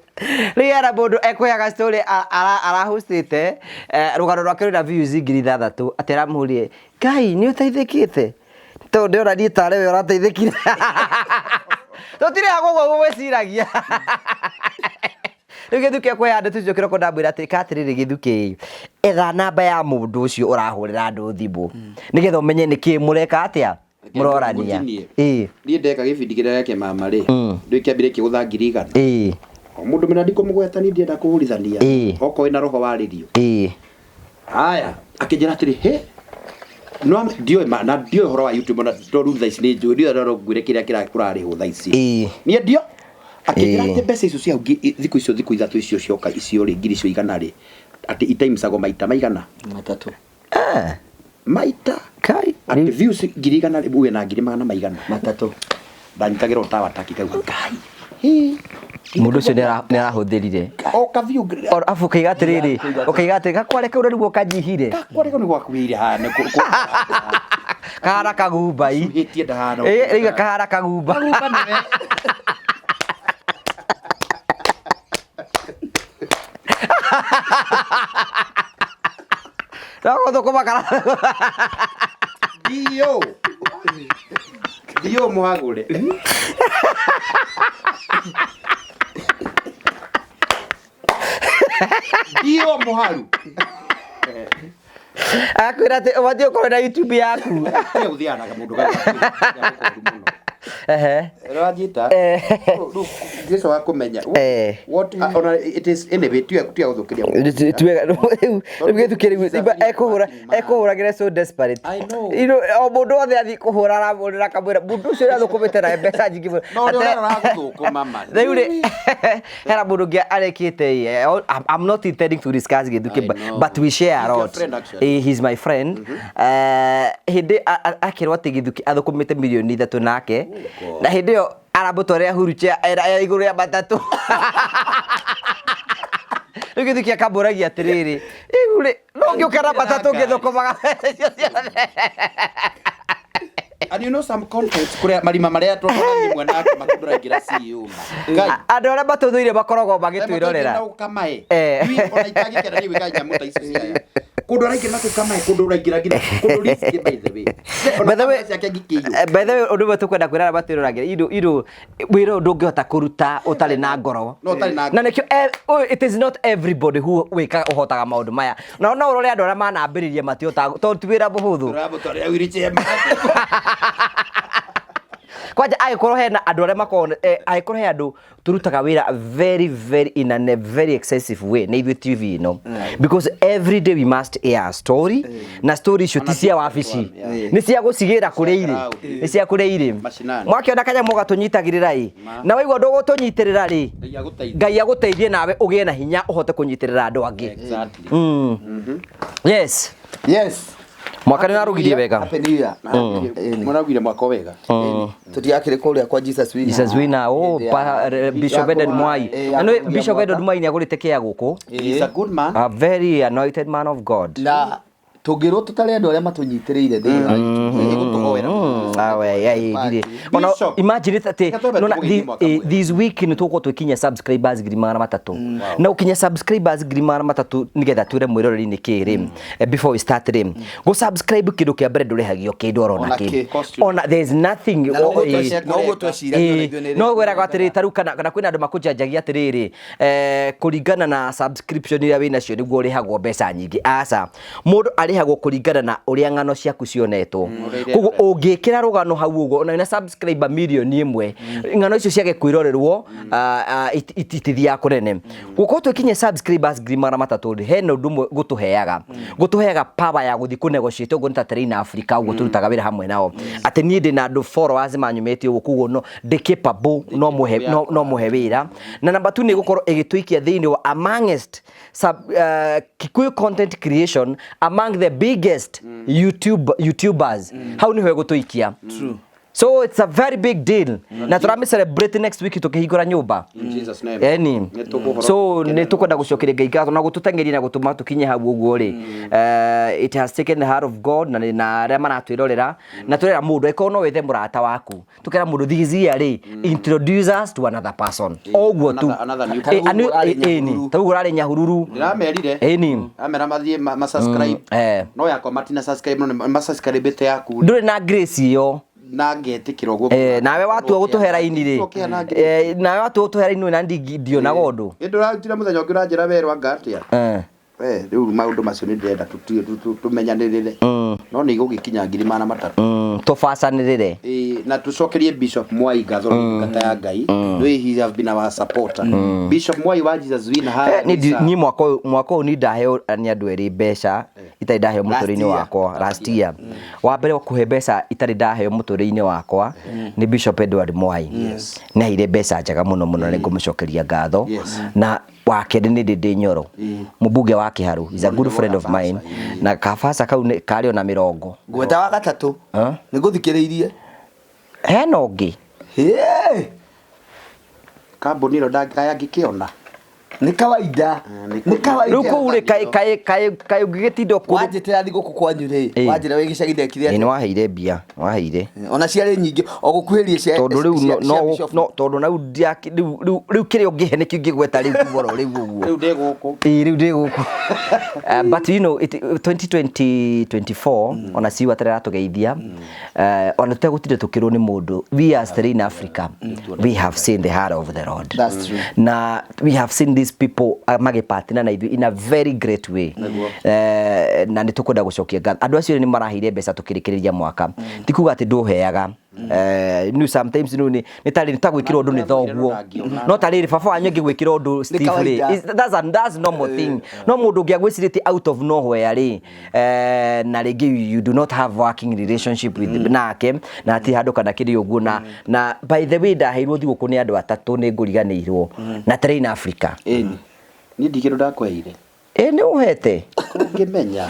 Rĩu hena mũndũ ekũheaga story arahostĩte, rũgano rwake rwĩna views 6,000, atĩ aramũhũrire, Ngai nĩ ũteithĩkĩte? Tondũ ndĩrona niĩ tarĩ we ũrateithĩkire. Tũtirĩ hakuhĩ ũguo gwĩciragia. Rĩu gĩthukĩ ekũhe andũ tũcio kĩroko ndamwĩra atĩ ka atĩrĩrĩ gĩthukĩ, etha namba ya mũndũ ũcio ũrahũrĩra andũ thimũ nĩgetha ũmenye nĩkĩ mũreka atĩa, mũrorania. Ngũtinie. Ĩĩ. Niĩ ndeka gĩbindi kĩrĩa gĩa kĩmama rĩ, ndũĩ kĩambire kĩgũtha 100,000. Ĩĩ. O mũndũ mena ndikũmũgweta niĩ ndienda kũhũrithania. Ĩĩ. Okorwo wĩna roho warĩrio. Ĩĩ. Haya, akĩnjĩra atĩrĩ, he, no ndiũĩ ma, na ndiũĩ ũhoro wa YouTube ona tondũ thaa ici nĩ njũĩ, ndiũĩ no ngwĩre kĩrĩa kũrarĩhwo thaa ici. Ĩĩ. Niĩ ndio. Akĩnjĩra Ĩĩ. atĩ mbeca icio cia thikũ icio thikũ ithatũ icio cioka icio rĩ, 100,000 rĩ, atĩ itaimsagwo maita maigana? Matatũ. Maita. Kai. Atĩ views 100,000 rĩ, uge na ngiri magana maigana? Matatũ. Ndanyitagĩra ũtawa taki kauga, Ngai. Hĩ. Mũndũ ũcio nĩ arahũthĩrire. O ka view Arabu ũkaiga atĩrĩrĩ, ũkaiga atĩrĩ, gakware kau rĩu ũkanyihire. Gakware kau nĩ gwakuhĩire haha, nĩ Kahana kagumbai. Cuhĩtie ndahana Ĩ, rĩu kahana kagumba. Kagumba nĩwe. No gũthũkũma kana Ndio. Ndio mũhagũre. Ndio mũharu. Akwĩra atĩ ũbatiĩ ũkorwo na YouTube yaku. Nĩ ũthiaga na kamũndũ gaka mũno. Ehe. Ũranjita? Rĩu Jesu wa kũmenya. What, ona it is anyway, tuya gũthũkĩria. Rĩu gĩthukĩ rĩu ekũhũragĩra so desperate. I know. You know, o mũndũ wothe athiĩ kũhũra aramũrĩra akamwĩra mũndũ ũcio ũrĩa athũkũmĩte na mbeca nyingĩ mũno. No ũrĩa ũrarora gũthũkũma ma. Rĩu rĩ, hena mũndũ ũngĩ arekĩte ĩ, I'm not intending to discuss gĩthukĩ, I know. but we share a He's your lot. friend, actually. He's my friend. Hĩndĩ akĩrwo atĩ gĩthukĩ athũkũmĩte 3 million nake, God. na hĩndĩ ĩyo aramũtwarĩra wheelchair era igũrũ rĩa matatũ. Rĩu gĩthukĩ akamũragia atĩrĩrĩ, rĩu rĩ, no ngĩũka na matatũ ngĩthũkũmaga mbeca icio ciothe. And you know some content kuria marima maria twakorania mwena wake makundura ingĩra CEO ma. Ngai. Andũ arĩa matũthũire makoragwo magĩtwĩrorera. Na ũkamae. Eh. Ona itangĩkena niĩ gwĩka nyamũ ta icio ciaya. Kũndũ araingĩra na kũu kamae, kũndũ ũraingĩra nginya kũndũ risky by the way. Ona By the way, kamera ciake ngĩkĩiywo. by the way, ũndũ ũmwe tũkwenda kwĩra arĩa matwĩroragĩra, indo wĩra ũyũ ndũngĩhota kũruta ũtarĩ na ngoro. No ũtarĩ na Na nĩkĩo ũyũ, it is not everybody who wĩkaga ũhotaga maũndũ maya. Na no ũrore andũ arĩa manambĩrĩria matihotaga, tondũ ti wĩra mũhũthũ. Ũramũtwarĩra wheelchair. Kwanja angĩkorwo hena andũ arĩa makoragwo, angĩkorwo he andũ turutaga wĩra very very in a very excessive way nĩ ithuĩ TV ĩno, because every day we must air a story, na story icio ti cia wabici, nĩ cia gũcigĩra kũrĩa irĩ, ground. nĩ cia kũrĩa irĩ. Mashinani. Mwakĩona kanyamũ gatũnyitagĩrĩra ĩ, na waigua ndũgũtũnyitĩrĩra rĩ, Ngai agũteithie. Ngai agũteithie nawe ũgĩe na hinya ũhote kũnyitĩrĩra andũ angĩ. Exactly. Yes. Yes. Mwaka nĩ ũrarugirie wega. Happy New Year. Ĩni. Mũraugire mwaka wega. Tũtiakĩrĩ kũrĩa kwa Jesus Winner. Jesus Winner, oh, Hĩndĩ ya- Bishop ya Edward kũma- Mwai. ya Na nĩ kũmia Bishop mwaka. Edward Mwai nĩ agũrĩte kĩa gũkũ. He is a good man. A very anointed man of God. Na tũngĩrwo tũtarĩ andũ arĩa matũnyitĩrĩire thĩinĩ wa YouTube. Nĩ gũtũhoera. Awe, ya, ndirĩ. Ona Bishop. imagine it atĩ Reke twambe nona tũgũgĩthiĩ mwaka mwega. this week nĩ tũgũkorwo twĩkinyia subscribers 300,000. Na ũkinya subscribers 300,000 nĩgetha twĩre mwĩroreri nĩ kĩ rĩ. Before we start rĩ. Gũ subscribe kĩndũ kĩa mbere ndũrĩhagio kĩndũ orona Ona kĩ. kĩ. Cost you. Ona there is nothing. Na noguo noguo tweciragia ona ithuĩ nĩ No gwĩraga atĩrĩrĩ ta rĩu kana kwĩna andũ makũnjanjagia atĩrĩrĩ, kũringana na subscription iria wĩnacio nĩguo ũrĩhagwo mbeca nyingĩ. Aca, mũndũ arĩhagwo kũringana na ũrĩa ng'ano ciaku cionetwo. Ũrĩa Koguo ũngĩkĩra rũgano hau ũguo ona wĩna subscriber 1,000,000, ng'ano icio ciage kwĩrorerwo, itithiaga kũnene. Gũkorwo twĩkinyia subscribers 300,000 rĩ, hena ũndũ ũmwe gũtũheaga. Gũtũheaga power ya gũthiĩ kũ negotiate ũguo nĩ ta Terrain Africa ũguo tũrutaga wĩra hamwe nao. Atĩ niĩ ndĩna andũ followers manyumĩte ũguo, koguo no ndĩ capable, no mũhe, no, no mũhe wĩra. Na number 2 nĩ gũkorwo ĩgĩtũikia thĩinĩ wa amongst Kikuyu content creation among the biggest YouTubers. Hau nĩho ĩgũtũikia. True. So it's a very big deal. Na tũrami celebrate next week tũkĩhingũra nyũmba. In Jesus name. Eni. Nĩ tũkũhoro- So nĩ tũkwenda gũcokeria Ngai ngatho na gũtũteng'eria na gũtũma tũkinye hau ũguo rĩ. It has taken the heart of God na na arĩa maratwĩrorera na tũrera mũndũ angĩkorwo no wethe mũrata waku. Tũkera mũndũ this year rĩ, introduce us to another person. O ũguo tu. Another new Tarĩu ũguo ũrarĩ Eni. Nyahururu. Tarĩu ũguo ũrarĩ Nyahururu. Ndĩramerire. Eni. Amera mathiĩ ma subscribe. No yakwa matina subscribe, no nĩ ma subscribe yaku. Ndũrĩ na grace ĩyo. Na ngetĩkĩra ũguo. Nawe watua gũtũhe raini rĩ. Ũkĩhe na grace. Nawe watua gũtũhe raini na ndionaga ũndũ. Ĩ ndũrarutire mũthenya ũngĩ ũranjĩra werũ anga atĩa? Rĩu maũndũ macio nĩ ndĩrenda tũmenyanĩrĩre. No nĩ igũgĩkinya 300,000. Tũbacanĩrĩre. Na tũcokerie Bishop Mwai ngatho nĩ ndungata ya Ngai. Nĩ he have been our supporter. Bishop Mwai wa Jesus Winner haha Niĩ mwaka ũyũ niĩ ndaheo nĩ andũ erĩ mbeca itarĩ ndaheo Last mũtũrĩre-inĩ year. wakwa, last year. Wa mbere kũhe mbeca itarĩ ndaheo mũtũrĩre-inĩ wakwa nĩ Bishop Edward Mwai. Nĩ aheire mbeca njega mũno mũno, nĩ ngũmũcokeria ngatho. Na wa kerĩ nĩ Ndĩndĩ Nyoro, mũmbunge wa Kĩharũ, is a good friend of mine. Na kabasa kau nĩ karĩ ona mĩrongo. Ngweta wa gatatũ. Huh? Nĩ ngũthikĩrĩirie. Hena ũngĩ. Hĩ! Kambuni ĩno ndangĩkĩona. Nĩ kawaida. Nĩ Nĩ kawaida. Rĩu kũu rĩ, kaĩ ũngĩgĩtinda ũkũrũ- Wanjĩtĩra thigũkũ kwanyu rĩ, wanjĩra wĩ gĩcagi ndekire Ĩ, atĩa? nĩ waheire mbia, nĩ waheire. Ona ciarĩ nyingĩ, o gũkuhĩrĩria Tondũ rĩu cia Bishop. no, tondũ na rĩu rĩu, rĩu, rĩu kĩrĩa ũngĩhe nĩkĩo ingĩgweta rĩu kuma oro rĩu ũguo. Rĩu ndĩ gũkũ. Ĩ, rĩu ndĩ gũkũ. But you know, it, 2024, ona ciu atarĩ aratũgeithia, ona tũtegũtinda tũkĩrwo nĩ mũndũ, we as Terrain Africa, we have seen the heart of the Lord. That's true. Na we have seen these people magĩpartner na ithuĩ in a very great way. Na nĩ tũkwenda gũcokia ngatho. Andũ acio nĩ maraheire mbeca tũkĩrĩkĩrĩria mwaka. Ti kuga atĩ ndũheaga. Nĩ sometimes nĩ, nĩ tarĩ, nĩ ta gwĩkĩra ũndũ nĩ thoguo. No tarĩrĩ, baba wanyu angĩgwĩkĩra ũndũ, Nĩ Steve rĩ, kawaida. that's normal thing. No mũndũ ũngĩ agwĩcirĩtie out of nowhere rĩ, na rĩngĩ you do not have working relationship with nake, na ti handũ kana kĩrĩ ũguo, na by the way ndaheirwo thigũkũ nĩ andũ atatũ nĩ ngũriganĩirwo, na Terrain Africa. Ĩni. Niĩ ndigĩrwo ndakweheire. Ĩ, nĩ ũhete? Kũngĩmenya.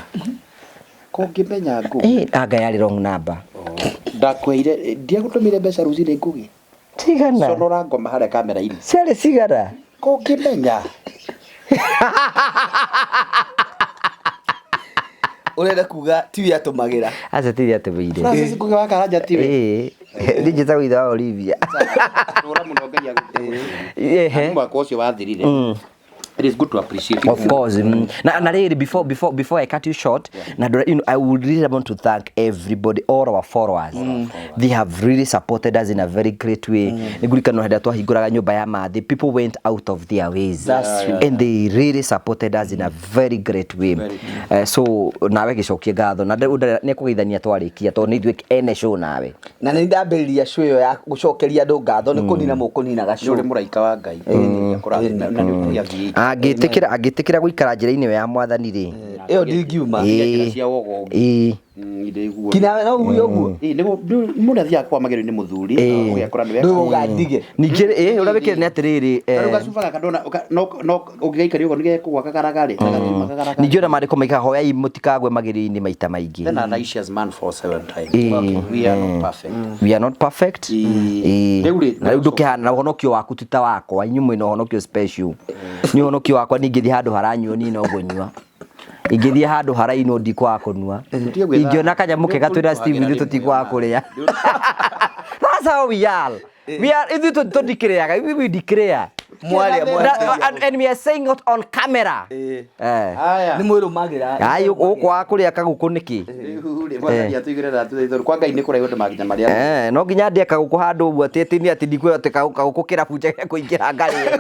Kũngĩmenya ngũgĩ. Ĩ, anga yarĩ wrong number. Ndakweheire, ndiagũtũmĩire mbeca rũcinĩ ngũgĩ. Cigana? Conora ngoma harĩa kamera-inĩ. Ciarĩ cigana? Kũngĩmenya. Ũrenda kuga tiwe atũmagĩra. Aca tiwe atũmĩire. Francis Ngũgĩ wa Karanja tiwe. Ĩ, niĩ njĩtagwo ithe wa Olivia. Rũra mũno Ngai agũteithie. Ehe. Mwaka ũcio wathirire. It is good to appreciate. Of course. Na, na really, before I cut you short, na, you know, I would really want to thank everybody, all our followers. They have really supported us in a very great way. Nĩngũririkana hĩndĩ ĩrĩa twahingũraga nyũmba ya mathĩ, people went out of their ways. That's true. And they really supported us in a very great way. Very true. So, nawe gĩcokie ngatho, na nĩ kũgeithania twarĩkia, tondũ nĩ ithuĩ ene show nawe. Na nĩ ndambĩrĩria show ĩyo ya gũcokeria andũ ngatho, nĩ kũnina mũkũninaga show. Nĩ ũrĩ mũraika wa Ngai. Nĩ ũkũrathima, na nĩ ũkũgĩa thiĩ. Angĩtĩkĩra gũikara njĩra-inĩ ĩyo ya mwathani rĩ, Ĩyo ndingiuma. Njĩra cia wogongi. Ndĩiguo. Kina no uge ũguo. Ĩĩ, mũndũ athiaga kwa magerio nĩ mũthuri, ũgekora nĩwe. Rĩu ũgandige. Ningĩ ũrĩa wĩkĩre nĩ atĩrĩrĩ, Rĩu gacuba gaka ndona no ũngĩgaikaria ũguo nĩgekũgwa kagaragare na gatiuma kagaragare. Ningĩ ona maandĩko maigaga hoyai mũtikagwe magerio-inĩ maita maingĩ. Then a righteous man falls seven times. Ĩĩ. We are not perfect. We are not perfect. Ĩĩ. Ĩĩ. Rĩu rĩ, Na rĩu ndũkĩhana na ũhonokio waku ti ta wakwa, inyuĩ mwĩna ũhonokio special. Niĩ ũhonokio wakwa ningĩthiĩ handũ haranyuo niĩ no ngũnyua. Ingĩthiĩ handũ harainwo ndikwaga kũnua. Tũtige gwĩtha- Ingĩona kanyamũ kega twĩna Steve ithuĩ tũtikwaga kũrĩa. That's how we are. We are ithuĩ tũndikĩrĩaga, we declare. Mwaria mwaria. And we are saying it on camera. Ĩĩ. Eh. Nĩ mwĩrũmagĩra. Ai ũkwaga kũrĩa kagũkũ nĩkĩ? Rĩu rĩ, mwathani atũigĩre na atũteithũre. Kwa Ngai nĩ kũraihu andũ makinya marĩa. No nginya ndĩe kagũkũ handũ ũguo atĩ atĩ niĩ atĩ ndikuoya atĩ kagũkũ kĩrabu njage kũingĩra ngarĩe.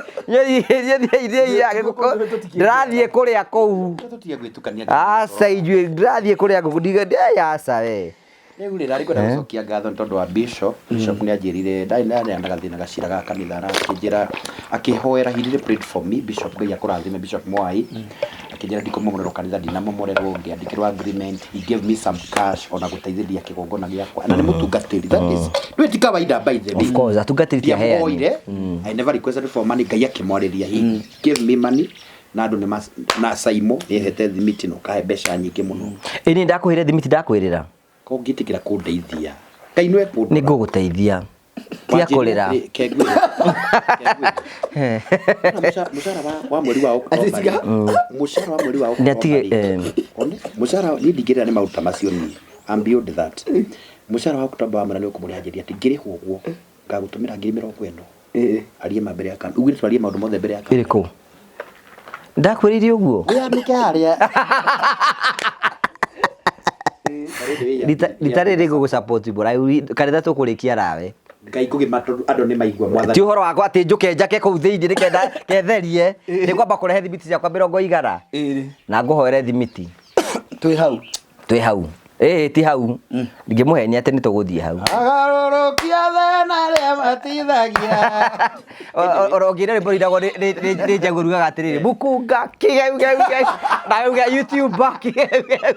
Ndĩrathiĩ kũrĩa kũu. Tũtige gwĩtukania. Aca inyuĩ ndĩrathiĩ kũrĩa ngũkũ ndiga aca we. Rĩu rĩ, ndarĩ kwenda gũcokia ngatho nĩ tondũ wa bishop. Bishop nĩ anjĩrire ndarĩ ndarĩ na gathĩna gacira ga kanitha na akĩnjĩra akĩhoera, he really prayed for me. Bishop, Ngai akũrathime, Bishop Mwai. Akĩnjĩra ndikũmomorerwo kanitha, ndinamomorerwo, ngĩandĩkĩrwo agreement. He gave me some cash ona gũteithĩrĩria kĩgongona gĩakwa, na nĩ mũtungatĩri. That is ndũĩ ti kawaida, by the way. Of course, atungatĩri ti aheani. Ndiamuoire. I never requested for money. Ngai akĩmwarĩria, he gave me money na andũ nĩ na Saimo nĩhete thimiti na ũkahe mbeca nyingĩ mũno. Ĩ niĩ ndakwĩrire thimiti ndakwĩrĩra. Ko ũngĩtĩkĩra kũndeithia, Ngai nĩwe kũndora. Nĩ ngũgũteithia. Tiga kũrĩra. Mũcara wa mweri wa Atĩ tiga. October, mũcara wa mweri wa Nĩ atige, October rĩ, one, mũcara niĩ ndingĩrĩra nĩ maũndũ ta macio niĩ. I'm beyond that. Mũcara wa October wa mwera nĩ ũkũmũrĩha, njĩria atĩ ngĩrĩhwo ũguo ngagũtũmĩra 40,000. Ĩĩ. Arie ma mbere ya kamera, ugire twarie maũndũ mothe mbere ya kamera. Ĩrĩkũ? Ndakwĩrire ũguo? Wĩyandĩke harĩa. Rita rĩrĩ ngũgũ-support bora kanitha tũkũrĩkia nawe. Ngai kũgima tondũ andũ nĩ maigua mwathani. Ti ũhoro wakwa atĩ njũke njake kũu thĩinĩ nĩkenda ketherie, nĩ kwamba kũrehe thimiti ciakwa 100 Ĩĩ. na ngũhoere thimiti. Twĩ hau. Twĩ hau. Ĩĩ ti hau. Ndingĩmũhenia atĩ nĩ tũgũthiĩ hau. Agarũrũkia thĩna arĩa matithagia. Oro ngĩra rwĩmbo rũinagwo nĩ Njagũ rugaga atĩrĩrĩ, mũkũnga kĩgeugeu na uga YouTuber kĩgeugeu.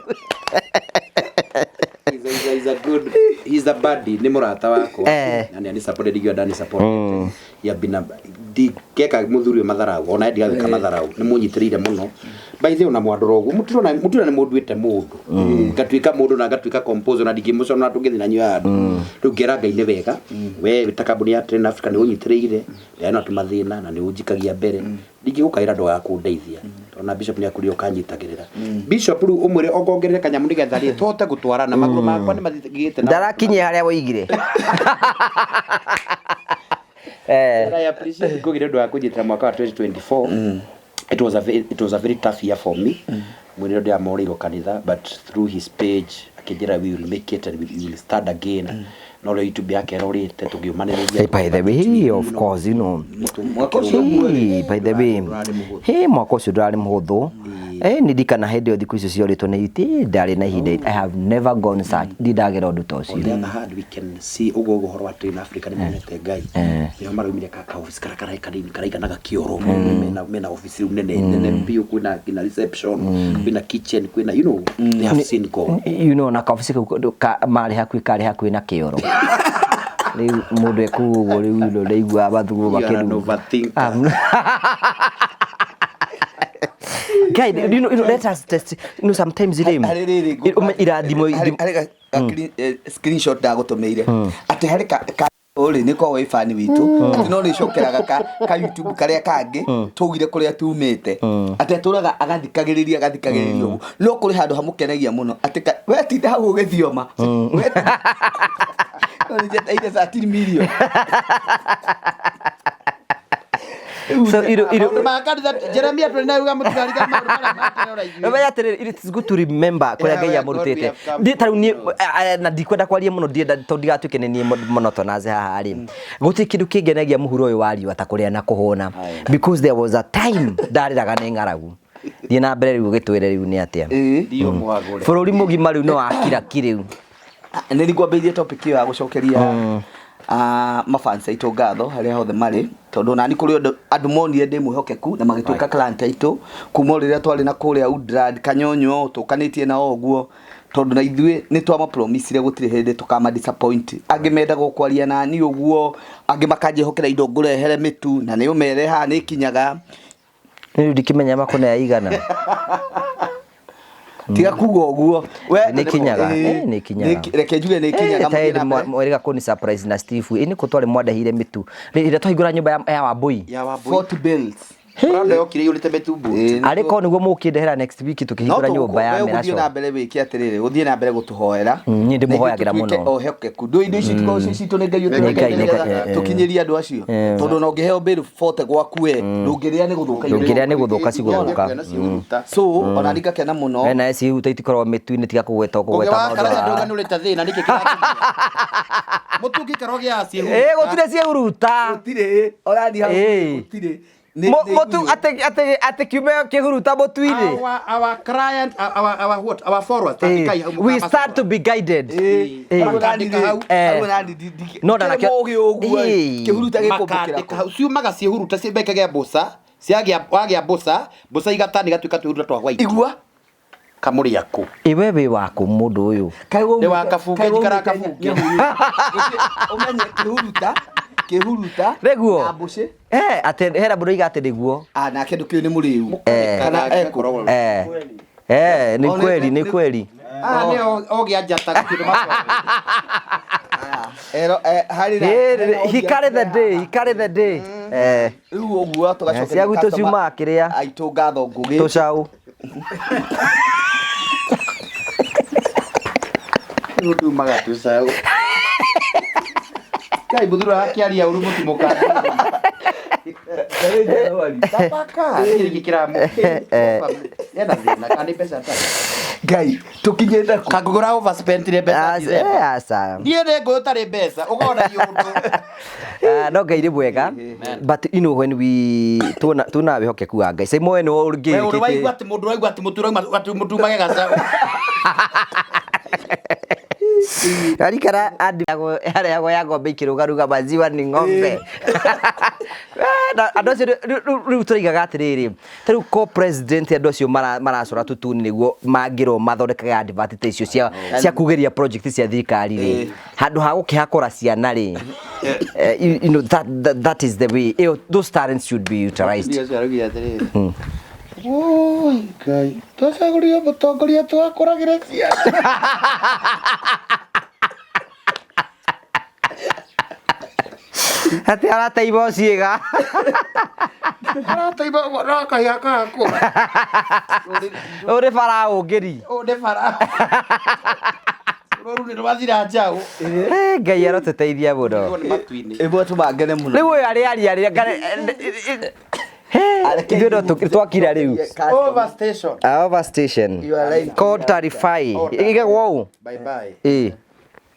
He's a good, he's a buddy, nĩ mũrata wakwa. Na nĩ ani-supported, ndigiuga ndani-supported. He have been a ndingeka mũthuri ũyũ matharau, ona ndigagĩka matharau, nĩ mũnyitĩrĩire mũno. By the way, ona mwandora ũguo, mũtirona nĩ mũnduĩte mũndũ. Ngatuĩka mũndũ na ngatuĩka composer, na ndingĩmũcona tũngĩthiĩ na inyuĩ handũ. Rĩu ngera Ngai nĩ wega, we ta kambuni ya Train Africa nĩ ũnyitĩrĩire, ndĩrarĩ na tũmathĩna na nĩ ũnjikagia mbere. Ndingĩgũkaĩra ndwaga kũndeithia. Ona Bishop nĩ akwĩrire ũkanyitagĩrĩra. Bishop rĩu ũmwĩre ongongerere kanyamũ nĩgetha rĩ tũhote gũtwarana, magũrũ makwa nĩ mathigĩte na Ndarakinyia harĩa woigire. And I appreciate Ngugi nĩ ũndũ wa kũnyitĩra mwaka wa 2024. It was a very tough year for me. Mwene ũrĩa ndĩramorĩirwo kanitha, but through his page akĩnjĩra we will make it and we will start again. No rĩo YouTube yake ĩrorĩte tũngĩũmanĩrĩria. Hey, by the way, of course, you know. Mwaka ũcio ũguo rĩ. Hey, by the way, hey, mwaka ũcio ndũrarĩ mũhũthũ. Nĩ ndikana hĩndĩ ĩyo thikũ icio ciorĩtwo nĩ iti ndarĩ na ihinda. I have never gone such. Ndindagera ũndũ ta On ũcio. the other hand, we can see ũguo ũguo ũhoro wa Train Africa nĩ monete Ngai. Nĩho maraumire ka office karĩa kararĩ kanini karaiganaga kĩoro. Mena office rĩu nene nene biũ, kwĩna nginya reception, kwĩna kitchen, kwĩna, you know, they have seen God. You know, na kaobici kau marĩ hakuhĩ karĩ hakuhĩ na kĩoro. Rĩu mũndũ ekũu ũguo rĩu you know, ndaiguaga mathugumo You are an makĩruma. overthinker. Guy, you know, let us test. You know, sometimes rĩ, Harĩ rĩrĩ irathimo harĩ screenshot ndagũtũmĩire atĩ harĩ ka rĩ nĩ korwo wĩ fan witũ atĩ no nĩcokeraga ka YouTube karĩa kangĩ tũgire kũrĩa tumĩte atĩ atũraga agathikagĩrĩria ũguo no kũrĩ handũ hamũkenagia mũno atĩ we tinda hau ũgĩthioma. We no nĩ njeteire 13 million. So, you know, Maũndũ ma kanitha, Jeremia 29 uga mũtikarigane maũndũ marĩa ma tene ũraiguire. Ũmenye atĩrĩrĩ, it is good to remember kũrĩa Yeah, Ngai where God we amũrutĩte. have come Ndiĩ ta rĩu niĩ, from. na ndikwenda kwaria mũno, ndienda tondũ ndigatuĩke nĩ niĩ monotonous haha rĩ. Gũtirĩ kĩndũ kĩngenagia mũhuro ũyũ wa riũa ta kũrĩa na kũhũna. Because there was a time ndarĩraga nĩ ng'aragu. Thiĩ na mbere rĩu ũgĩtwĩre rĩu nĩ atĩa. Ndio mũhagũre. Bũrũri mũgima rĩu nĩ wakira ki rĩu. Nĩ ngwambĩrĩirie topic ĩyo ya gũcokeria Mafans aitũ ngatho harĩa hothe marĩ, tondũ nani kũrĩ andũ monire ndĩ mwĩhokeku na magĩtuĩka client aitũ kuma o rĩrĩa twarĩ na kũrĩa Woodland Kanyonyo, tũkanĩtie nao ũguo, tondũ na ithuĩ nĩ twamapromisire gũtirĩ hĩndĩ tũkama disappoint. Angĩ mendaga o kwaria nani ũguo, angĩ makanjĩhokera indo ngũrehere mĩtu na nĩ ũmere haha nĩ ĩkinyaga. Rĩu ndikĩmenya makũnia igana. Tiga kuga ũguo. We Nĩ kinyaga, nĩ kinyaga. Reke njuge nĩ kinyaga Ta mũthiĩ hĩndĩ na mbere. mwerĩga kũni surprise na Steve. Ĩ nĩkũ twarĩ mwandehire mĩtu. Rĩrĩa twahingũra nyũmba ya Wambui. Ya Wambui. 40 bills. Brand yokire yũrĩte mĩtu mbuti. Ĩĩ, Arĩ korwo nĩguo mũkĩndehera next week no tũkĩhingũra nyũmba ya tũgũkũ ũgũthiĩ mĩraco. na mbere wĩke atĩrĩrĩ, ũthiĩ na mbere gũtũhoera. Niĩ ndĩmũhoyagĩra Na ithuĩ tũtuĩke mũno. ehokeku. Ndũĩ indo ici itikoragwo ciĩ citũ, nĩ Ngai Nĩ Ngai, ũtũnengete nĩ Ngai, nĩgetha tũkinyĩrie andũ acio. Tondũ ona ũngĩheo bill 40 gwaku we, ndũngĩrĩa nĩ gũthũka Ndũngĩrĩa nĩ gũthũka cigũthũka. So ona niĩ ngakena mũno. We nawe ciĩhuta itikoragwo mĩtu-inĩ, tiga kũgweta Ũgĩ kũgweta wa maũndũ karanja haha. ndũganũrĩte thĩna nĩkĩ kĩrakinyia? Mũtu ũngĩikara ũgĩaga ciĩhuruta. Ĩ gũtirĩ ciĩhuruta. Gũtirĩ, ona niĩ hau Ĩĩ. gũtirĩ. Nĩ Mũtu igunyũ. atĩ kiume kĩhuruta mũtu-inĩ. Our client, our what? Our followers, tandĩkai hau We start to be guided. Ĩĩ. Ĩĩ. Hau nani Makandĩka hau. Hau nani No, na ndikĩrĩ nakĩo- mũũgĩ ũguo ĩ. Ĩĩ. Kĩhuruta gĩkũmbũkĩra Makandĩka kũ? hau ciumaga ciĩhuruta ciambe ikagĩa mboca, ciagĩa wagĩa mboca, mboca igatani igatuĩka twĩhuruta twa white. Igua. Kamũrĩ akũ. Ĩ we wĩ wakũ mũndũ ũyũ. Kaĩ waumĩte- Nĩ wa kabunge, kaĩ njikara waumĩte kabunge. Nyahururu. Ũmenye kĩhuruta, kĩhuruta Nĩguo. na mbũcĩ. Atĩ hena mũndũ oiga atĩ nĩguo. Ah, nake ndũkĩũĩ nĩ mũrĩu. Kana ekũ. Nĩ O, nĩ- kweli, nĩ nĩ- kweli. Ah, nĩ ogĩa njata gũtirĩ macoka. Ero, harĩ na- hena He carry the day, he carry the day. Rĩu ũguo tũgacokeria Cia gwitũ customer ciumaga kĩrĩa? aitũ ngatho Ngũgĩ. Tũcaũ. Rĩu tumaga tũcaũ. Kai mũthuri ũrakĩaria ũru mũtimũkanie. Tabaka. Gĩkĩ kĩramũ. Ena thĩna kana nĩ mbeca atarĩ. Ngai, tũkinyĩte kũ? Kangũgũra overspent-ire mbeca December. Aca. Niĩ nĩ ngũyũ ũtarĩ mbeca, ũkonania ũndũ. No Ngai nĩ mwega, but you know when we tuona tuona wĩhokeku wa Ngai Simon nĩ We ũrĩ waigua ũngĩrĩkĩtie atĩ mũndũ ũraigua atĩ mũtu ũrauma atĩ mũtu umage gacaũ. Arikara arĩagwo ya ng'ombe ikĩrũgaruga maziwa ni ng'ombe. Na andũ acio rĩu tũraigaga atĩrĩrĩ, ta rĩu ko president andũ acio maracora tũtuni nĩguo mangĩrwo mathondekage advert ta icio cia kugĩria project cia thirikari rĩ, handũ ha gũkĩhakũra ciana rĩ, you know that is the way those talents should be utilized. Mũtumia ũcio araugire atĩrĩrĩ, Woi Ngai, twacagũrire mũtongoria twakũragĩre ciana. Atĩ arataimwo ciĩga. Arataimwo no kahĩa karakũra. Ũrĩ bara ũngĩri. Ũũ nĩ bara. Rũru nĩ rwathira njaũ. Ngai arotũteithia mũno. Nĩ matu-inĩ. Ĩmwe tũmangene mũno. Rĩu ũyũ arĩ aria rĩ ithuĩ no twakira rĩu. Over station. Over station. You are right. Code tarify. Ĩgagwo ũũ. Bye bye. Ĩ.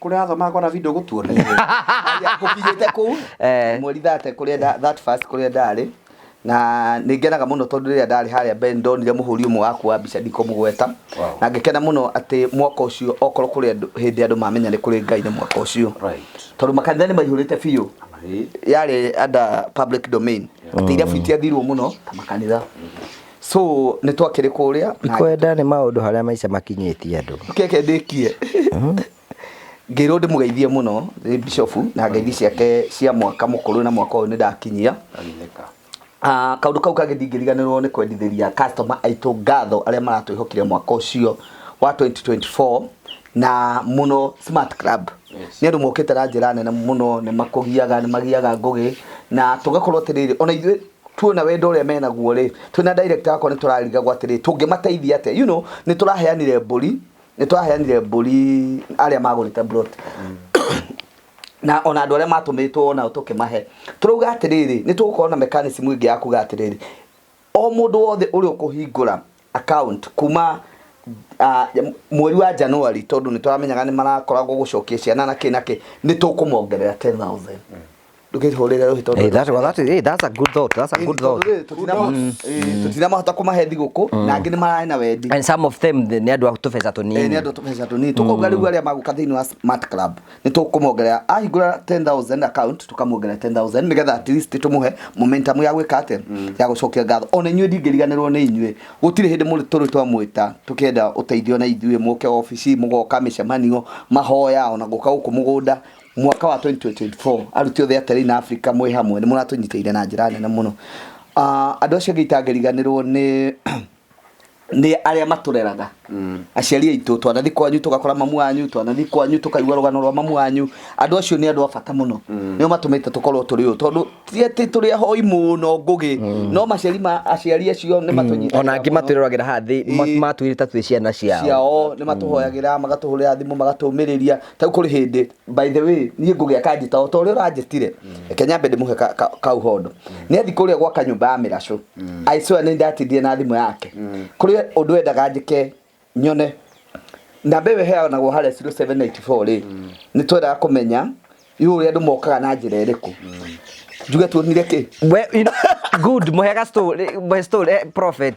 Kũrĩa wathomaga kona video gũtuona. Gũkinyĩte kũu mweri thate kũrĩa that first kũrĩa ndarĩ, na nĩ ngenaga mũno tondũ rĩrĩa ndarĩ harĩa mbere nĩ ndonire mũhũri ũmwe wakwa wa mbica ndikũmũgweta, na ngĩkena mũno atĩ mwaka ũcio okorwo kũrĩ andũ hĩndĩ andũ mamenya nĩ kũrĩ Ngai nĩ mwaka ũcio. Tondũ makanitha nĩ maihũrĩte biũ, yarĩ under public domain, atĩ irabu itiathirwo mũno ta makanitha. So nĩ twakĩrĩ kũrĩa na Kwenda nĩ maũndũ harĩa maica makinyĩtie andũ. Keke ndĩkie. Ngĩrwo ndĩmũgeithie mũno nĩ bishop na ngeithi ciake cia mwaka mũkũrũ na mwaka ũyũ nĩ ndakinyia. Kaũndũ kau kangĩ ndingĩriganĩrwo nĩ kwendithĩria customer aitũ ngatho arĩa maratwĩhokire mwaka ũcio wa 2024 na mũno Smart Club. Nĩ andũ mokĩte na njĩra nene mũno, nĩ makũgiaga, nĩ magiaga ngũgĩ, na tũgakorwo atĩrĩrĩ, ona ithuĩ tuona wendo ũrĩa menaguo rĩ, twĩna director wakwa nĩ tũrarigagwo atĩrĩrĩ, tũngĩmateithia atĩa? You know, nĩ tũraheanire mbũri, nĩ tũraheanire mbũri arĩa magũrĩte plot. Na ona andũ arĩa matũmĩtwo nao tũkĩmahe. Tũrauga atĩrĩrĩ, nĩ tũgũkorwo na mechanism ĩngĩ ya kuga atĩrĩrĩ, o mũndũ wothe ũrĩa ũkũhingũra account kuma mweri wa January, tondũ nĩ tũramenyaga nĩ marakoragwo gũcokia ciana na kĩ na kĩ, nĩ tũkũmongerera 10,000. Ndũkĩhũrĩre rũhĩ tondũ Hey, that's a good thought. That's a good thought. Tũtinamahota kũmahe thigũkũ na angĩ nĩ mararĩ na wendi. And some of them nĩ andũ a tũbeca Nĩ tũnini. andũ tũbeca tũnini tũkauga rĩu arĩa magũka thĩinĩ wa Smart Club nĩ tũkũmongerera, ahingũra 10,000 account tũkamuongerera 10,000 nĩgetha at least tũmũhe momentum ya gwĩka atĩa, ya gũcokia ngatho. Ona inyuĩ ndingĩriganĩrwo nĩ inyuĩ, gũtirĩ hĩndĩ mũrĩ tũrĩ twamwĩta tũkĩenda ũteithio na ithuĩ mũke obici, mũgoka mĩcemanio, mahoya, ona gũka gũkũ mũgũnda. Mwaka wa 2024 aruti othe a Terrain Africa mwĩ hamwe nĩ mũratũnyitĩire na njĩra nene mũno. Andũ acio angĩ itangĩriganĩrwo nĩ arĩa matũreraga, aciari aitũ. Twanathi kwanyu tũgakora mamu wanyu, twanathi kwanyu tũkaigua rũgano rwa mamu wanyu. Andũ acio nĩ andũ a bata mũno, nĩo matũmĩte tũkorwo tũrĩ ũũ, tondũ ti atĩ tũrĩ ahoi mũno ngũgĩ, no maciari ma aciari acio nĩ matũnyitagĩra Ona angĩ mũno. matwĩroragĩra haha thĩ matwĩrĩ ta twĩ ciana ciao. Ciao nĩ matũhoyagĩra, magatũhũrĩra thimũ, magatũmĩrĩria. Ta rĩu kũrĩ hĩndĩ, by the way, niĩ ngũgĩa kanjĩta o ta ũrĩa ũranjĩtire, reke nyambe ndĩmũhe kauhondo. Nĩ athi kũrĩa gwaka nyũmba ya mĩracũ. I swear nĩ ndatindire na thimũ yake, kũrĩ ũndũ endaga njĩke nyone namba ĩyo ĩheanagwo harĩa 0794 rĩ, nĩ twendaga kũmenya iũ ũrĩa andũ mokaga na njĩra ĩrĩkũ. Njuge tuonire kĩ? We, good, mũhega story, mũhe story, prophet.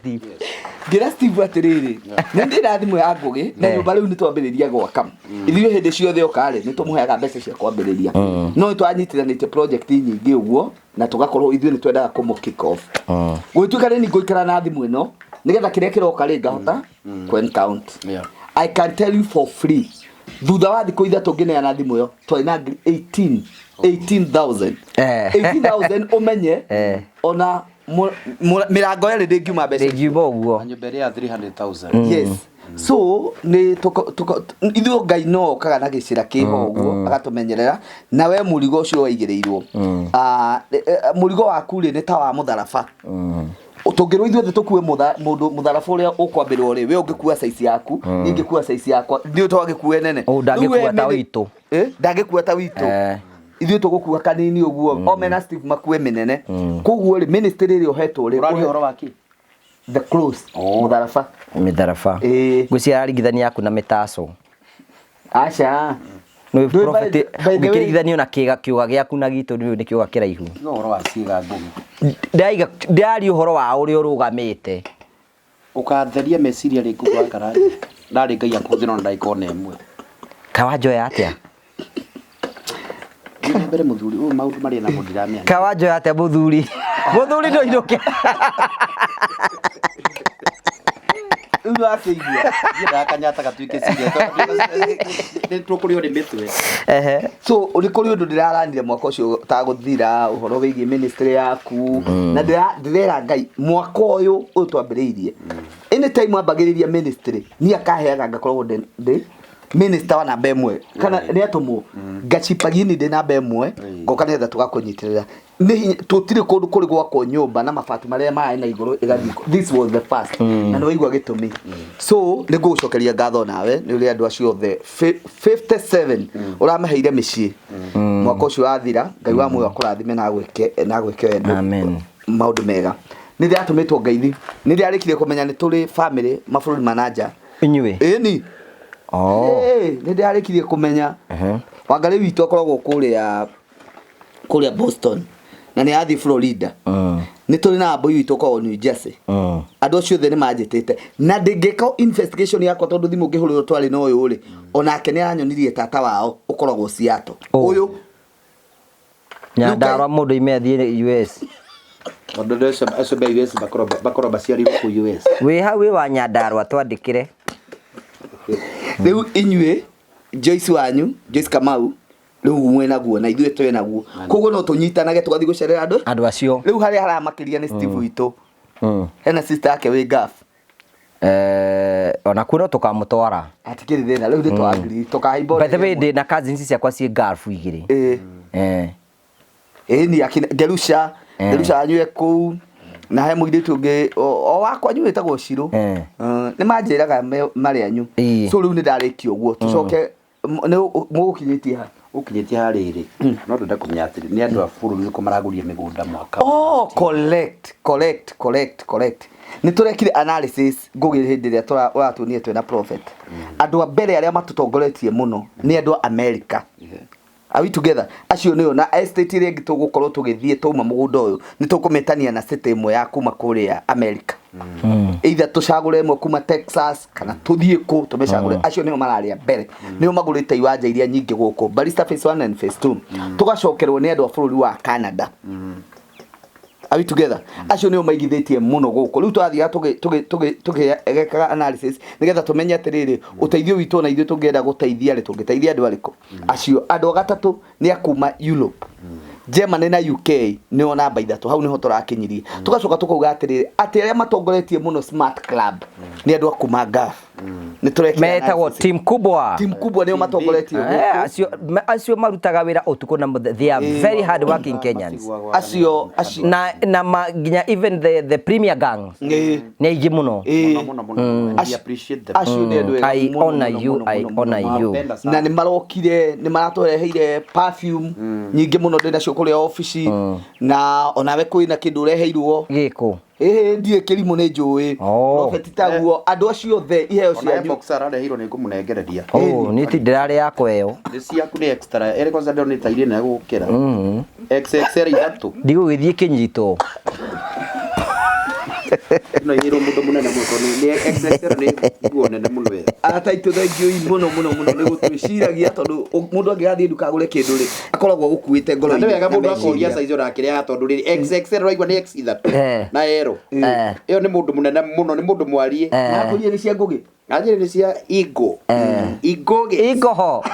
Ngĩra Steve atĩrĩrĩ, nĩ ndĩna thimũ ya Ngũgĩ na nyũmba rĩu nĩ twambĩrĩria gwaka. Ithuĩ hĩndĩ ciothe oka rĩ, nĩ tũmũheaga mbeca cia kwambĩrĩria, no nĩ twanyitithanĩtie project nyingĩ ũguo na tũgakorwo ithuĩ nĩ twendaga kũmũ kick off. Gũgĩtuĩka rĩ, ngũikara na thimũ ĩno nĩgetha kĩrĩa kĩroka rĩ, ngahota kwen count. I can tell you for free, thutha wa thikũ 3 ngĩneana thimũ ĩyo, twarĩ na ngiri 18 18,000. 18,000 ũmenye. Ona mĩrango yerĩ ndĩngiuma mbeca. Ndĩngiuma ũguo. Na nyũmba ĩrĩa ya 300,000. Yes, so nĩ ithuĩ Ngai no okaga na gĩcĩra kĩho ũguo agatũmenyerera. Na we mũrigo ũcio waigĩrĩirwo, mũrigo waku rĩ, nĩ ta wa mũtharaba. Tũngĩrwo ithuothe tũkue mũndũ mũtharaba ũrĩa ũkwambĩrwo rĩ, we ũngĩkua size yaku, niĩ ngĩkua size yakwa, ithuĩ twagĩkue nene. Ũ, ndangĩkua Rĩu we ta witũ. Ndangĩkua ta witũ. Ithuĩ tũgũkua kanini ũguo, o mena Steve makue mĩnene. Koguo rĩ, ministry ĩrĩa ũhetwo rĩ, Ũraria ũhoro wa kĩ? The cross. Oh. Mũtharaba. Mĩtharaba. Ĩĩ. Ngwĩciria araringithania yaku na mĩtaco. Aca. Nĩ prophet by the way- ũngĩkĩringithanio na kĩga kĩũga gĩaku na gitũ nĩ kĩũga kĩraihu. Tiga ũhoro wa ciĩga Ngũgĩ. Ndaiga ndĩraria ũhoro wa ũrĩa ũrũgamĩte. Ũkatheria meciria rĩngĩ ũguo waikara thĩ. Ndarĩ Ngai akũhũthĩra ona ndagĩka ona ĩmwe. Kawanjoya atĩa? Thiĩ na mbere mũthuri, ũyũ maũndũ marĩa namo ndiramenya. Kawanjoya atĩa mũthuri? Mũthuri ndũinũke. Rĩu nĩwakĩigua. Ndiendaga kanyata gatuĩke serious, tondũ nĩ tũkũrĩo nĩ mĩtwe. So nĩ kũrĩ ũndũ ndĩraranire mwaka ũcio ũtagũthira, ũhoro wĩgiĩ ministry yaku, na ndĩrera Ngai mwaka ũyũ twambĩrĩirie, anytime wambagĩrĩria ministry, niĩ akaheaga ngakoragwo ndĩ minister wa namba ĩmwe kana nĩ atũmwo ngacipagini ndĩ namba ĩmwe, ngoka nĩgetha tũgakũnyitĩrĩra. Nĩ hinya tũtirĩ kũndũ kũrĩ gwakwo nyũmba na mabati marĩa maĩ na igũrũ ĩgathiĩ. This was the first na nĩ waigua gĩtũmi. So nĩ ngũgũcokeria ngatho nawe nĩ ũrĩa andũ acio othe 57 ũramaheire mĩciĩ mwaka ũcio wathira. Ngai wa muoyo akũrathime na agwĩke wendo. Amen. Maũndũ mega. Nĩ ndĩratũmĩtwo ngeithi, nĩ ndĩrarĩkirie kũmenya nĩ tũrĩ family mabũrũri ma na nja. Inyuĩ? Ĩni. Oh. Nĩ ndĩrarĩkirie kũmenya Wangarĩ witũ akoragwo kũrĩa Boston na nĩ athiĩ Florida. Nĩ tũrĩ na mbũi witũ ũkoragwo New Jersey. Andũ acio othe nĩ manjĩtĩte na ndĩngĩka investigation yakwa, tondũ thimũ ngĩhũrĩrwo twarĩ na ũyũ rĩ, onake nĩ aranyonirie tata wao ũkoragwo Seattle. Oh. Ũyũ Nyandarua mũndũ ime athiĩ US. Tondũ andũ acio me US makorwo maciarirwo kũu US. Wĩ hau wĩ wa Nyandarua twandĩkĩre. Rĩu inyuĩ Joyce wanyu, Joyce Kamau, rĩu mwĩnaguo na ithuĩ twĩnaguo, koguo no tũnyitanage tũgathiĩ gũcerera andũ Andũ acio. Rĩu harĩa haramakĩria nĩ Steve witũ, hena sister yake wĩ Gulf. Ona kuo no tũkamũtwara. Hatikĩrĩ thĩna, rĩu nĩ twa-agree tũkahaimba. By the way, ndĩ na cousins ciakwa ciĩ Gulf igĩrĩ. Ĩĩ. Ĩni akina Gerusha. Gerusha wanyu e kũu na he mũirĩtu ũngĩ o wakwa anyu wĩtagwo Shiro. Nĩ manjĩraga marĩ anyu. So rĩu nĩ ndarĩkia ũguo, tũcoke nĩ mũgũkinyĩtie ha? Ũkinyĩtie harĩrĩ, no ndenda kũmenya atĩrĩ, nĩ andũ a bũrũri ũrĩkũ maragũrire mĩgũnda mwaka? Oh, correct, correct, correct, correct. Nĩ tũrekire analysis ngũgĩ hĩndĩ ĩrĩa ũratuonia twĩna prophet. Andũ a mbere arĩa matũtongoretie mũno nĩ andũ a America. Are we together? Acio nĩo na estate ĩrĩa ĩngĩ tũgũkorwo tũgĩthiĩ twauma mũgũnda ũyũ nĩ tũkũmĩtania na city ĩmwe ya kuma kũrĩa America. Either tũcagũre ĩmwe kuma Texas kana tũthiĩ kũ tũmĩcagũre. Acio nĩo mararĩa mbere. Nĩo magũrĩte iwanja iria nyingĩ gũkũ. Barista phase 1 and phase 2. Tũgacokerwo nĩ andũ a bũrũri wa Canada. Are we together? Acio nĩo maigithĩtie mũno gũkũ. Rĩu tũrathiaga tũgĩkaga analysis nĩgetha tũmenye atĩrĩrĩ, ũteithio witũ ona ithuĩ tũngĩenda gũteithia rĩ, tũngĩteithia andũ arĩkũ? Acio andũ a gatatũ nĩ a kuma Europe. Germany na UK nĩo namba ithatũ, hau nĩho tũrakinyirie. Tũgacoka tũkauga atĩrĩrĩ, atĩ arĩa matongoretie mũno Smart Club nĩ andũ a kuma Gulf. Nĩ tũrekire Metagwo analysis. Team Kubwa. Team Kubwa nĩo matongoretie gũkũ. Acio marutaga wĩra ũtukũ na mũthenya. They are very hard working Kenyans. Acio Na nginya even the premier gang nĩ aingĩ mũno. Mũno mũno mũno. We appreciate them. Acio nĩ andũ ega I mũno, honor mũno, you, mũno, I mũno, honor mũno. you. Napenda sana. Na nĩ marokire nĩ maratũreheire perfume nyingĩ mũno ndĩ nacio kũrĩa obici na onawe kwĩna kĩndũ ũreheirwo. Gĩkũ. Ĩhĩ, ndiĩ kĩrimũ nĩ njũĩ. Oh. Prophet taguo andũ acio othe iheo Ona cianyu. box arareheirwo nĩ ngũmũnengereria. Oh, niĩ ti ndĩrarĩ yakwa ĩyo. Nĩ ciaku nĩ extra. Ĩrĩ kwanza ndĩrona ta irĩ nene gũkĩra. XXL ithatũ. Ndigũgĩthiĩ kĩnyitwo. Ĩno ĩheirwo mũndũ mũnene mũno tondũ nĩ XXL nĩ nguo nene mũno ĩyo. Arata aitũ thengiũi mũno mũno mũno nĩ gũtwĩciragia tondũ mũndũ angĩgathiĩ nduka agũre kĩndũ rĩ akoragwo agũkuĩte ngoro Na nĩ wega na mũndũ akoria meciria. size ũrakĩrĩa tondũ rĩrĩ XXL ũraigua nĩ X ithatũ na L. Ĩyo nĩ mũndũ mũnene mũno, nĩ mũndũ mwariĩ. Nakũria nĩ cia Ngũgĩ. Anjĩrĩ nĩ cia Ingo. Ingũgĩ. Ingoho.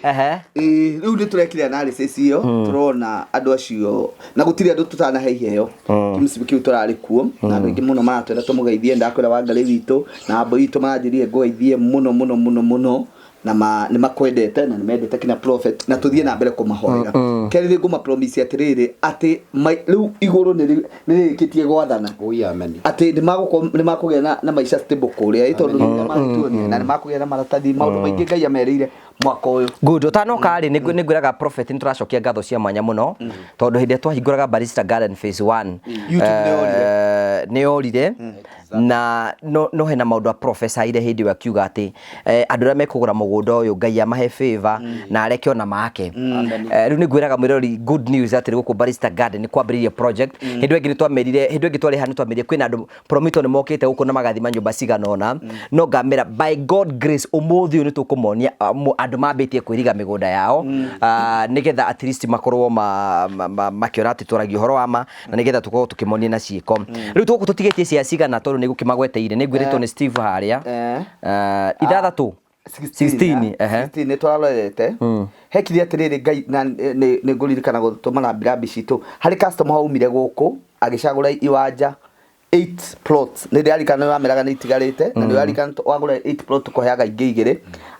Ehe. Ĩĩ, rĩu nĩ tũrekire analysis ĩyo tũrona andũ acio na gũtirĩ andũ tũtanahe iheo kĩmũcibi kĩu tũrarĩ kuo na andũ aingĩ mũno maratwĩra tũmũgeithie. Ndakwĩra Wangarĩ witũ na Mbũi witũ maranjĩrire ngũgeithie mũno mũno mũno mũno na nĩ makwendete na nĩ mendete kinya prophet na tũthiĩ na mbere kũmahoera. Kerĩ nĩ ngũma promise atĩrĩrĩ atĩ rĩu igũrũ nĩ rĩrĩkĩtie gwathana. Oi, amen. Atĩ nĩ makũgĩa na maica stable kũrĩa ĩ tondũ nĩ marĩtuonia na nĩ makũgĩa na maratathi maũndũ maingĩ Ngai amerĩire mwaka ũyũ. Good. Ũtanoka rĩ, nĩ ngwĩraga prophet nĩ tũracokia ngatho cia mwanya mũno tondũ hĩndĩ ĩrĩa twahingũraga Barista Garden phase 1 YouTube nĩ yorire. Nĩ yorire na no hena maũndũ a profesaire hĩndĩ ĩyo akiuga atĩ andũ arĩa mekũgũra mũgũnda ũyũ Ngai amahe favor na areke ona make. Rĩu nĩ ngwĩraga mwĩrori good news atĩ gũkũ Barista Garden nĩ kwambĩrĩirie project. Hĩndĩ ĩyo ĩngĩ nĩ twamerire, hĩndĩ ĩyo ĩngĩ twarĩ haha nĩ twamerire kwĩna andũ Promito nĩ mokĩte gũkũ na magathima nyũmba cigana ũna, no ngamera by God grace ũmũthĩ ũyũ nĩ tũkũmonia andũ mambĩtie kwĩriga mĩgũnda yao, nĩgetha at least makorwo makĩona atĩ twaragia ũhoro wa ma na nĩgetha tũkorwo tũkĩmonia na ciĩko. Rĩu tũgũkũ tũtigĩtie cia cigana tondũ nĩ gũkĩmagweteire nĩ ngwĩrĩtwo nĩ Steve harĩa. Ithathatũ. 16, ehe. 16 nĩ tũrarorete hekire atĩrĩrĩ Ngai na nĩ ngũririkana gũtũma rambirambi citũ harĩ customer waumire gũkũ agĩcagũra iwanja 8 plots nĩ ndĩrarikana nĩ wameraga nĩ itigarĩte na nĩ ũrarikana wagũra 8 plot tũkũheaga ingĩ igĩrĩ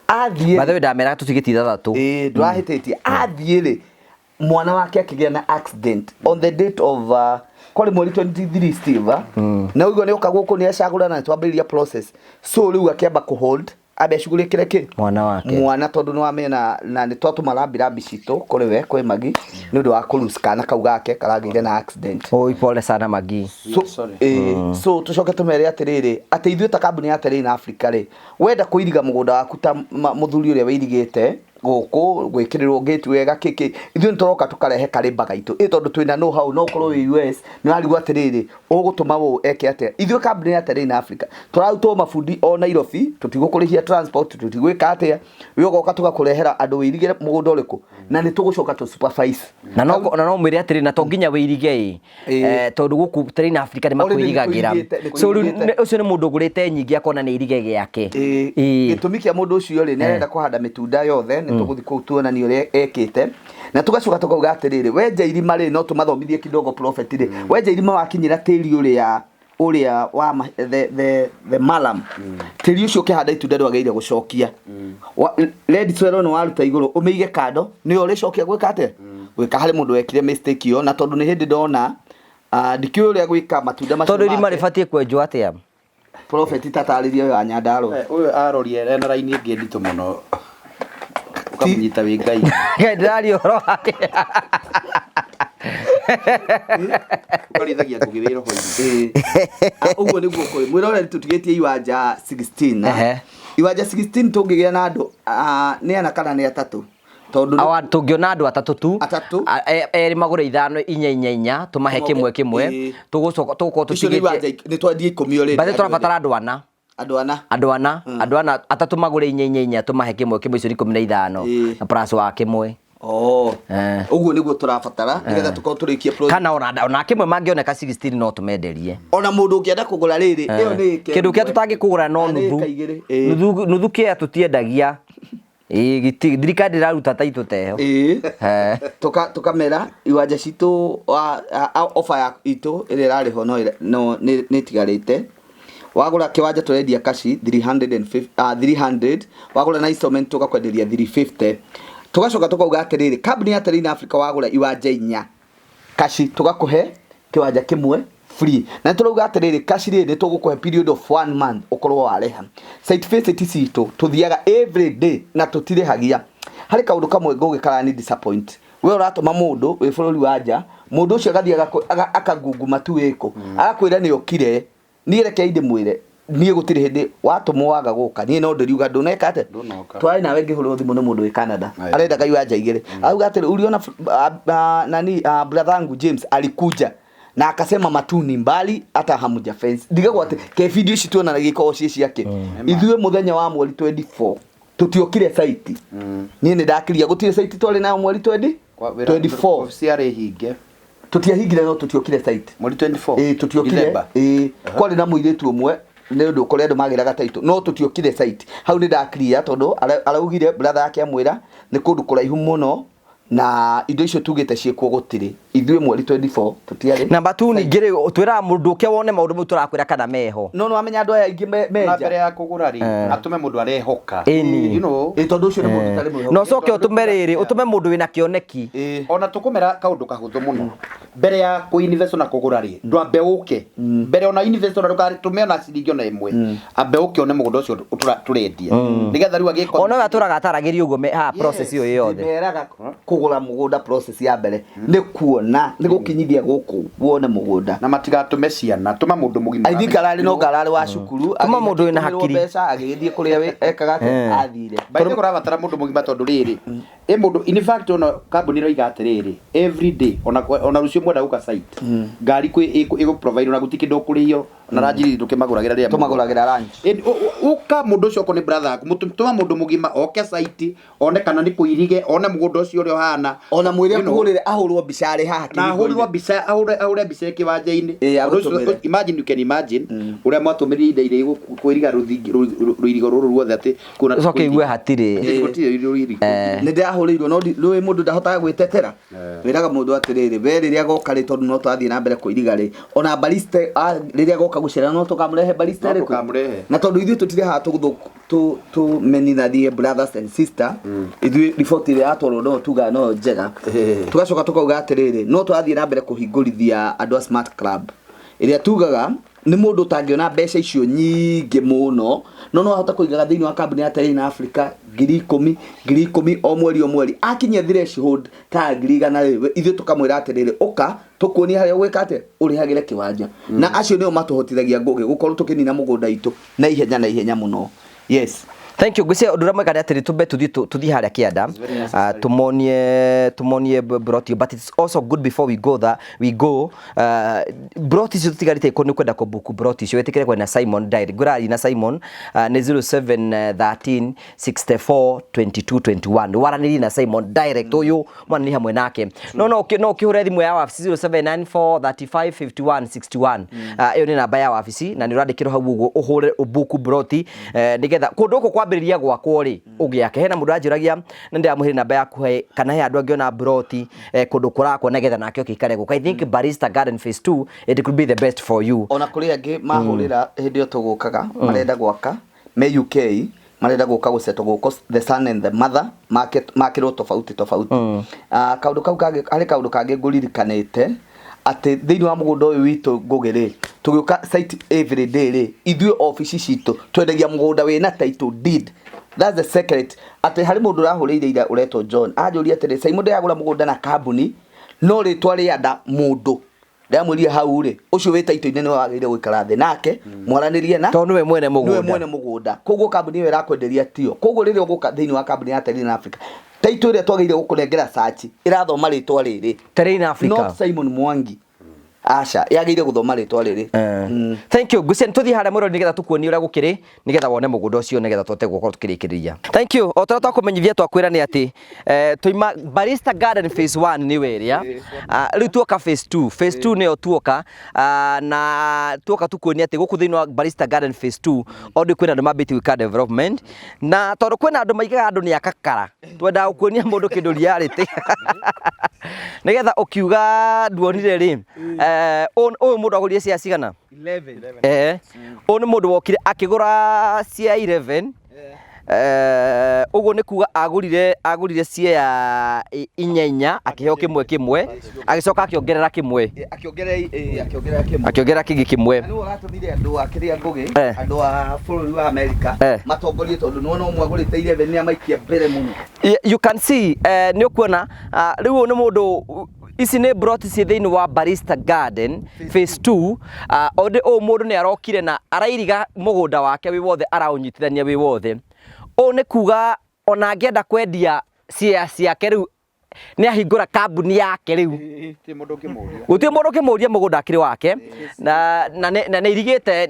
athiĩ. By the way, ndameraga tũtigĩtie ithathatũ. Ĩĩ, ndũrahĩtĩtie. Athiĩ rĩ, mwana wake akĩgĩa na accident on the date of kwarĩ mweri 23 Steve, na ũguo nĩ oka gũkũ nĩ acagũra na twambĩrĩria process, so rĩu akĩamba kũ hold ambe acugurĩkĩre kĩ Mwana wake. Mwana tondũ nĩ wamena na nĩ twatũma rambirambi citũ kũrĩ we kwĩ Magi nĩ ũndũ wa kũlose kana kau gake karagĩire na accident. Oi, pole sana Magi. So, Sorry. So tucoke tumere atiriri atĩ ithuĩ ta kambuni ya Terrain Africa rĩ, wenda kũiriga mũgũnda waku ta mũthuri ũrĩa wĩirigĩte gũkũ gwĩkĩrĩrwo gate wega kĩkĩ, ithuĩ nĩ tũroka tũkarehe karĩmba gaitũ ĩ tondũ twĩna know how. No ũkorwo wĩ US nĩ warigwo atĩrĩrĩ ũgũtũma ũũ eke atĩa. Ithuĩ kambuni ya Terrain Africa tũrarutwo mabundi o Nairobi, tũtigũkũrĩhia transport, tũtigwĩka atĩa, we ũgoka tũgakũrehera andũ wĩirigĩre mũgũnda ũrĩkũ na nĩ tũgũcoka tũ supervise. Na no mwĩre atĩrĩ na to nginya wĩirige ĩ. Tondũ gũkũ Terrain Africa nĩ Already nĩ makwĩrigagĩra. kũirigĩte, nĩ So rĩu kũirigĩte. ũcio nĩ mũndũ ũgũrĩte nyingĩ akona nĩ irige gĩake. Ĩĩ. Gĩtũmi kĩa mũndũ ũcio rĩ, nĩ arenda kũhanda mĩtunda yothe. Nĩ tũgũthiĩ kũu tuonanie ũrĩa ekĩte na tũgacoka tũkauga atĩrĩrĩ, wenja irima rĩ, no tũmathomithie kidogo prophet rĩ, wenja irima wakinyĩra tĩri ũrĩa wa the malam tĩri ũcio ũkĩhanda itunda ndwagĩrĩire gũcokia. Red soil nĩ waruta igũrũ ũmĩige kando nĩyo ũrĩcokia gwĩka atĩa gwĩka harĩ mũndũ wekire mistake ĩyo na tondũ nĩ hĩndĩ ndona ndikĩũĩ ũrĩa gwĩka matunda macio Tondũ irima make. rĩbatiĩ kwenjwo atĩa? Prophet tatarĩria ũyũ wa Nyandarũa. Ũyũ arorie ena raini ĩngĩ nditũ mũno ũkamũnyita wĩ Ngai. Ngai ndĩraria ũhoro wake. Ũkarĩithagia ngũgĩ wĩ roho-inĩ. Ĩĩ. Ũguo nĩguo kũrĩ mwĩroreri tũtigĩtie iwanja 16 na iwanja 16 tũngĩgĩa na andũ nĩ ana kana nĩ atatũ. Tondũ Awa tũngĩona andũ atatũ tu Atatũ. Erĩ magũre ithano inya inya inya tũmahe kĩmwe kĩmwe. Ĩĩ. Tũgũcoka tũgũkorwo Icio nĩ tũtigĩtie iwanja nĩ twendie 10 already. Bathe tũrabatara andũ ana. Andũ ana. Andũ ana, andũ ana atatũ magũre inya inya inya tũmahe kĩmwe kĩmwe, icio nĩ 15. Ĩĩ. Na plus wa kĩmwe. Oh. Eh. Ũguo nĩguo tũrabatara nĩgetha tũkorwo tũrĩkie project. Kana ona kĩmwe mangĩoneka 16 no tũmenderie. Ona mũndũ ũngĩenda kũgũra rĩrĩ, ĩyo nĩ ĩka Kĩndũ kĩrĩa ĩmwe. tũtangĩkũgũra no Na nĩ nuthu. ĩka igĩrĩ. Ĩĩ. Nuthu nuthu kĩa tũtiendagia. Ĩĩ, thirikari ndĩraruta taitũ ta ĩyo. Ĩĩ. Eh. Tukamera iwanja citũ offer ya itũ ĩrĩa ĩrarĩ ho no no nĩ ĩtigarĩte. Wagũra kĩwanja tũrendia kaci 350, 300, wagũra na installment tũgakwenderia 350. Tũgacoka tũkauga atĩrĩrĩ, kambuni ya Terrain Africa wagũra iwanja inya kaci tũgakũhe kĩwanja kĩmwe free. Na nĩ tũrauga atĩrĩrĩ, kaci rĩ nĩ tũgũkũhe period of 1 month ũkorwo warĩha. Site visit citũ tũthiaga every day na tũtirĩhagia. Harĩ kaũndũ kamwe ngũgĩkara ni disappoint. We ũratũma mũndũ wĩ bũrũri wa nja, mũndũ ũcio agathiĩ akangunguma tu wĩkũ, agakwĩra nĩ okire. Niĩ rekei ndĩmwĩre, niĩ gũtirĩ hĩndĩ watũmwo waga gũka, niĩ no ndĩriuga ndũneka atĩa. Ndũnoka. Twarĩ nawe ngĩhũrĩrwo thimũ nĩ mũndũ wĩ Canada. Aye. Arenda iwanja igĩrĩ. Auga atĩrĩ, uliona nani, brother yangu James alikuja na akasema matuni mbali hata hamuja fence. Ndigagwo atĩ ke video ici tuonanagia ikoragwo ciĩ ciake. Ithuĩ mũthenya wa mweri 24 tũtiokire site. Niĩ nĩ ndakiria gũtirĩ site twarĩ nayo mweri 24. Ofici yarĩ hinge. Tũtiahingire no tũtiokire site. Mweri 24. Ĩĩ, tũtiokire. December. Ĩĩ, kwarĩ na mũirĩtu ũmwe nĩ ũndũ kũrĩa andũ magĩraga taitũ no tũtiokire site. Hau nĩ ndakiria tondũ araugire brother yake amwĩra nĩ kũndũ kũraihu mũno na indo icio tugĩte ciĩkuo gũtirĩ. Ithuĩ mweri 24 tũtiarĩ. Namba 2 ningĩ rĩ, twĩraga mũndũ ũke wone maũndũ mau tũrakwĩra kana meho. No nĩ wamenya andũ aya aingĩ Na menja. mbere ya kũgũra rĩ, atũme mũndũ arehoka. Ĩni. You know. Ĩĩ, tondũ ũcio nĩ mũndũ ũtarĩ mwĩhokeku. Na ũcoke ũtũme rĩrĩ, ũtũme mũndũ wĩna kĩoneki. Ĩĩ. Ona tũkũmera kaũndũ kahũthũ mũno. Mbere ya kũ-invest na kũgũra rĩ, ndwambe ũke. Mbere ona invest ona ndũgatũme ona ciringi ona ĩmwe. Ambe ũke one mũgũnda ũcio tũrendia. Nĩgetha rĩu agĩko. Ona we atũraga ataragĩrio ũguo haha process ĩyo yothe. Ndĩmeraga kũgũra mũgũnda process ya mbere nĩ kuona, nĩ gũkinyithia gũkũ wone mũgũnda. Na matigatũme ciana, tũma mũndũ mũgima. I think ararĩ no ngararĩ wa cukuru, Tũma mũndũ wĩna agĩtũmĩrwo hakiri. mbeca agĩgĩthiĩ kũrĩa ekaga atĩa, athire. By the way, kũrabatara mũndũ mũgima tondũ rĩrĩ, ĩ mũndũ in fact ona kambuni ĩroiga atĩrĩrĩ, every day ona rũciũ mwenda gũka site, ngari kwĩ ĩgũ provide ona gũtirĩ kĩndũ ũkũrĩhio, ona ranji tũkĩmagũragĩra rĩrĩa Tũmagũragĩra lunch. Ĩndĩ, ũka mũndũ ũcio okorwo nĩ brother yaku, tũma mũndũ mũgima oke site, one kana nĩ kũirige, one mũgũnda ũcio ũrĩa ũhana. Ona mwĩre You know. akũhũrĩre, ahũrwo mbica arĩ haha Na ahũrĩrwo kĩhingo-inĩ. mbica, ahũre mbica kĩwanja-inĩ. Ĩĩ, Ũndũ ũcio, agũtũmĩre. imagine, you can imagine ũrĩa mwatũmĩrire ihinda iraihu kwĩriga rũirigo rũrũ ruothe atĩ kuona Ũcoke igue hatirĩ. Atĩ gũtirĩ rũirigo. Nĩ ndĩrahũrĩirwo no rĩu mũndũ ndahotaga gwĩtetera. Wĩraga mũndũ atĩrĩrĩ, we rĩrĩa goka rĩ, tondũ no twathiĩ na mbere kũiriga rĩ, ona barista, rĩrĩa goka gũcera no tũkamũrehe barista No ĩrĩkũ? tũkamũrehe. Na tondũ ithuĩ tũtirĩ haha tũmenithanie brothers and sister, ithuĩ riboti ĩrĩa yatwarwo no tugaga no njega. Tũgacoka tũkauga atĩrĩrĩ, no tũrathiĩ na mbere kũhingũrithia andũ a Smart Club ĩrĩa tugaga nĩ mũndũ ũtangĩona mbeca icio nyingĩ mũno, no no ahote kũigaga thĩinĩ wa kambuni ya Terrain Africa 10,000, 10,000 o mweri o mweri, akinyia threshold ta 100,000 rĩ, ithuĩ tũkamwĩra atĩrĩrĩ, ũka tũkuonie harĩa ũgwĩka atĩa, ũrĩhagĩre kĩwanja. Na acio nĩo matũhotithagia Ngũgĩ gũkorwo tũkĩnina mũgũnda itũ na ihenya na ihenya mũno. Yes. Thank you. Ngwĩciria ũndũ ũrĩa mwega nĩ atĩrĩ, tumbe tũthiĩ harĩa kĩanda, tumonie broti, but it's also good before we go that we go, broti icio tũtigarĩte nĩ kwenda kũbuku broti icio wĩtĩkĩre kwenda Simon direct. Ngũraria na Simon, nĩ 07 13 64 22 21. Waranĩrie na Simon direct, ũyũ mwanĩrie hamwe nake. No no no ũkĩhũre thimũ ya wabici 0794 35 51 61. Ĩyo nĩ namba ya wabici na nĩ ũrandĩkĩrwo hau ũguo ũhũre ũbuku broti, nĩgetha kũndũ gũkũ kwambĩrĩria gwakwo rĩ ũgĩake. Hena mũndũ anjũragia na ndĩramũheire namba yaku he kana he andũ angĩona broti, kũndũ kũrakwo nĩgetha nake oke aikare gũkũ. I think Barista Garden Phase 2 it could be the best for you. Ona kũrĩ angĩ mahũrĩra hĩndĩ ĩyo tũgũkaga, marenda gwaka me UK, marenda gũka gũcetwo gũkũ the son and the mother makĩrwo tofauti tofauti. Kaũndũ kau kangĩ, harĩ kaũndũ kangĩ ngũririkanĩte atĩ thĩinĩ wa mũgũnda ũyũ witũ Ngũgĩ rĩ, tũgĩũka site every day rĩ, ithuĩ obici citũ twendagia mũgũnda wĩna title deed. That's the secret. Atĩ harĩ mũndũ ũrahũrĩire ira ũretwo John, anjũria atĩrĩ, Simon ndĩragũra mũgũnda na kambuni no rĩtwa rĩa mũndũ. Ndamwĩrire hau rĩ, ũcio wĩ title-inĩ nĩwe wagĩrĩire gũikara thĩ nake mwaranĩrie na Tondũ nĩwe mwene nĩwe mũgũnda. mwene mũgũnda. Koguo kambuni ĩyo ĩrakwenderia tio. Koguo rĩrĩa ũgũka thĩinĩ wa kambuni ya Terrain Africa, Taitũ ĩrĩa twagĩrĩire gũkũnengera search ĩrathoma rĩtwa rĩrĩ. Terrain Africa. Not Simon Mwangi. Aca, yagĩrĩire gũthoma rĩtwa rĩrĩ. Thank you. Ngwĩciria nĩtũthiĩ harĩa mwĩrori nĩgetha tũkuonie ũrĩa gũkĩrĩ nĩgetha wone mũgũnda ũcio nĩgetha tũhote gũkorwo tũkĩrĩkĩrĩria. Thank you. O ta ũrĩa twakũmenyithia twakwĩra nĩ atĩ twaima Barista Garden phase 1 nĩwe ĩrĩa. Rĩu tuoka phase 2. Phase 2 nĩyo tuoka na tuoka tukuonie atĩ gũkũ thĩinĩ wa Barista Garden phase 2 already kwĩna andũ mambĩtie gwĩka development na tondũ kwĩna andũ maigaga andũ nĩ akakara twendaga gũkuonia mũndũ kĩndũ reality nĩgetha ũkiuga nduonire rĩ ũyũ mũndũ agũrire cia cigana 11. Ũyũ nĩ mũndũ wokire akĩgũra cia 11 ũguo nĩ kuga agũrire cia inya inya akĩheo kĩmwe kĩmwe agĩcoka akĩongerera kĩmwe Akĩongerera kĩmwe. Akĩongerera kĩngĩ kĩmwe. Na nĩwe ũratũmire andũ a kĩrĩa Ngũgĩ, andũ a bũrũri wa Amerika matongorie tondũ nĩwona ũmwe agũrĩte 11 nĩ amaikia mbere mũno. You can see nĩ ũkuona rĩu ũyũ nĩ mũndũ ici nĩ plot ciĩ thĩinĩ wa Barista Garden phase 2 already ũyũ mũndũ nĩ arokire na arairiga mũgũnda wake wĩ wothe araũnyitithania wĩ wothe. Ũũ nĩ kuga ona angĩenda kwendia share ciake rĩu nĩ ahingũra kambuni yake rĩu. Gũtirĩ mũndũ ũngĩmũria. Gũtirĩ mũndũ ũngĩmũria mũgũnda akĩrĩ wake na nĩ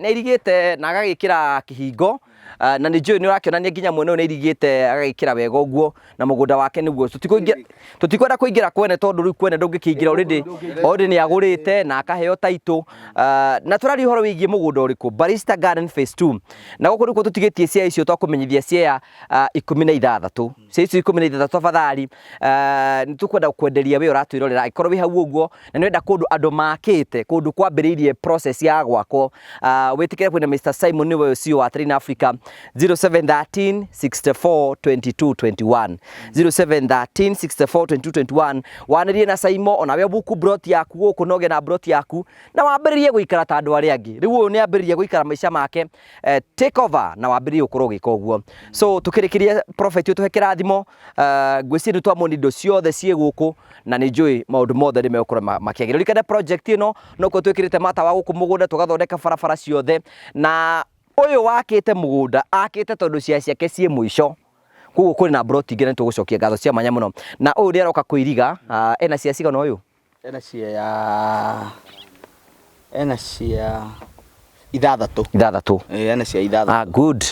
irigĩte na agagĩkĩra kĩhingo na nĩ njũĩ nĩ ũrakĩonania nginya mwena ũyũ nĩ irigĩte agagĩkĩra wega ũguo na mũgũnda wake nĩguo. Tũtikwenda kũingĩra kwene tondũ rĩu kwene ndũngĩkĩingĩra already nĩ agũrĩte na akaheo title na tũraria ũhoro wĩgiĩ mũgũnda ũrĩkũ Barista Garden phase 2 na gũkũ nĩkuo tũtigĩtie share icio twakũmenyithia share 16 share icio 16 tafadhali nĩ tũkwenda gũkwenderia we ũratwĩrorera angĩkorwo wĩ hau ũguo na nĩ ũrenda kũndũ andũ makĩte kũndũ kwambĩrĩirie process ya gwakwo wĩtĩkĩre kwĩna Mr Simon nĩwe CEO wa Terrain Africa 0713 64 22 21 0713 64 22 21 wanĩrie na Simon onawe buku brot yaku gũkũ na ũgĩe na brot yaku na wambĩrĩrie gũikara ta andũ arĩa angĩ rĩu ũyũ nĩ ambĩrĩrie gũikara maica make take over na wambĩrĩrie gũkorwo ũgĩka ũguo. So tũkĩrĩkĩrie prophet ũyũ tũhe kĩrathimo ngwĩciria nĩ twamoni indo ciothe ciĩ gũkũ na nĩ njũĩ maũndũ mothe nĩ megũkorwo makĩagĩra. Ririkana project ĩno nokuo twĩkĩrĩte matawa gũkũ mũgũnda tũgathondeka barabara ciothe na ũyũ wakĩte mũgũnda akĩte tondũ cia ciake ciĩ mũico koguo kũrĩ na plot ingĩ na nĩtũgũcokia ngatho cia mwanya mũno na ũyũ nĩ aroka kũiriga ena cia cigana ũyũ Ena cia ithathatũ. Ithathatũ. Ena cia ithathatũ. Good.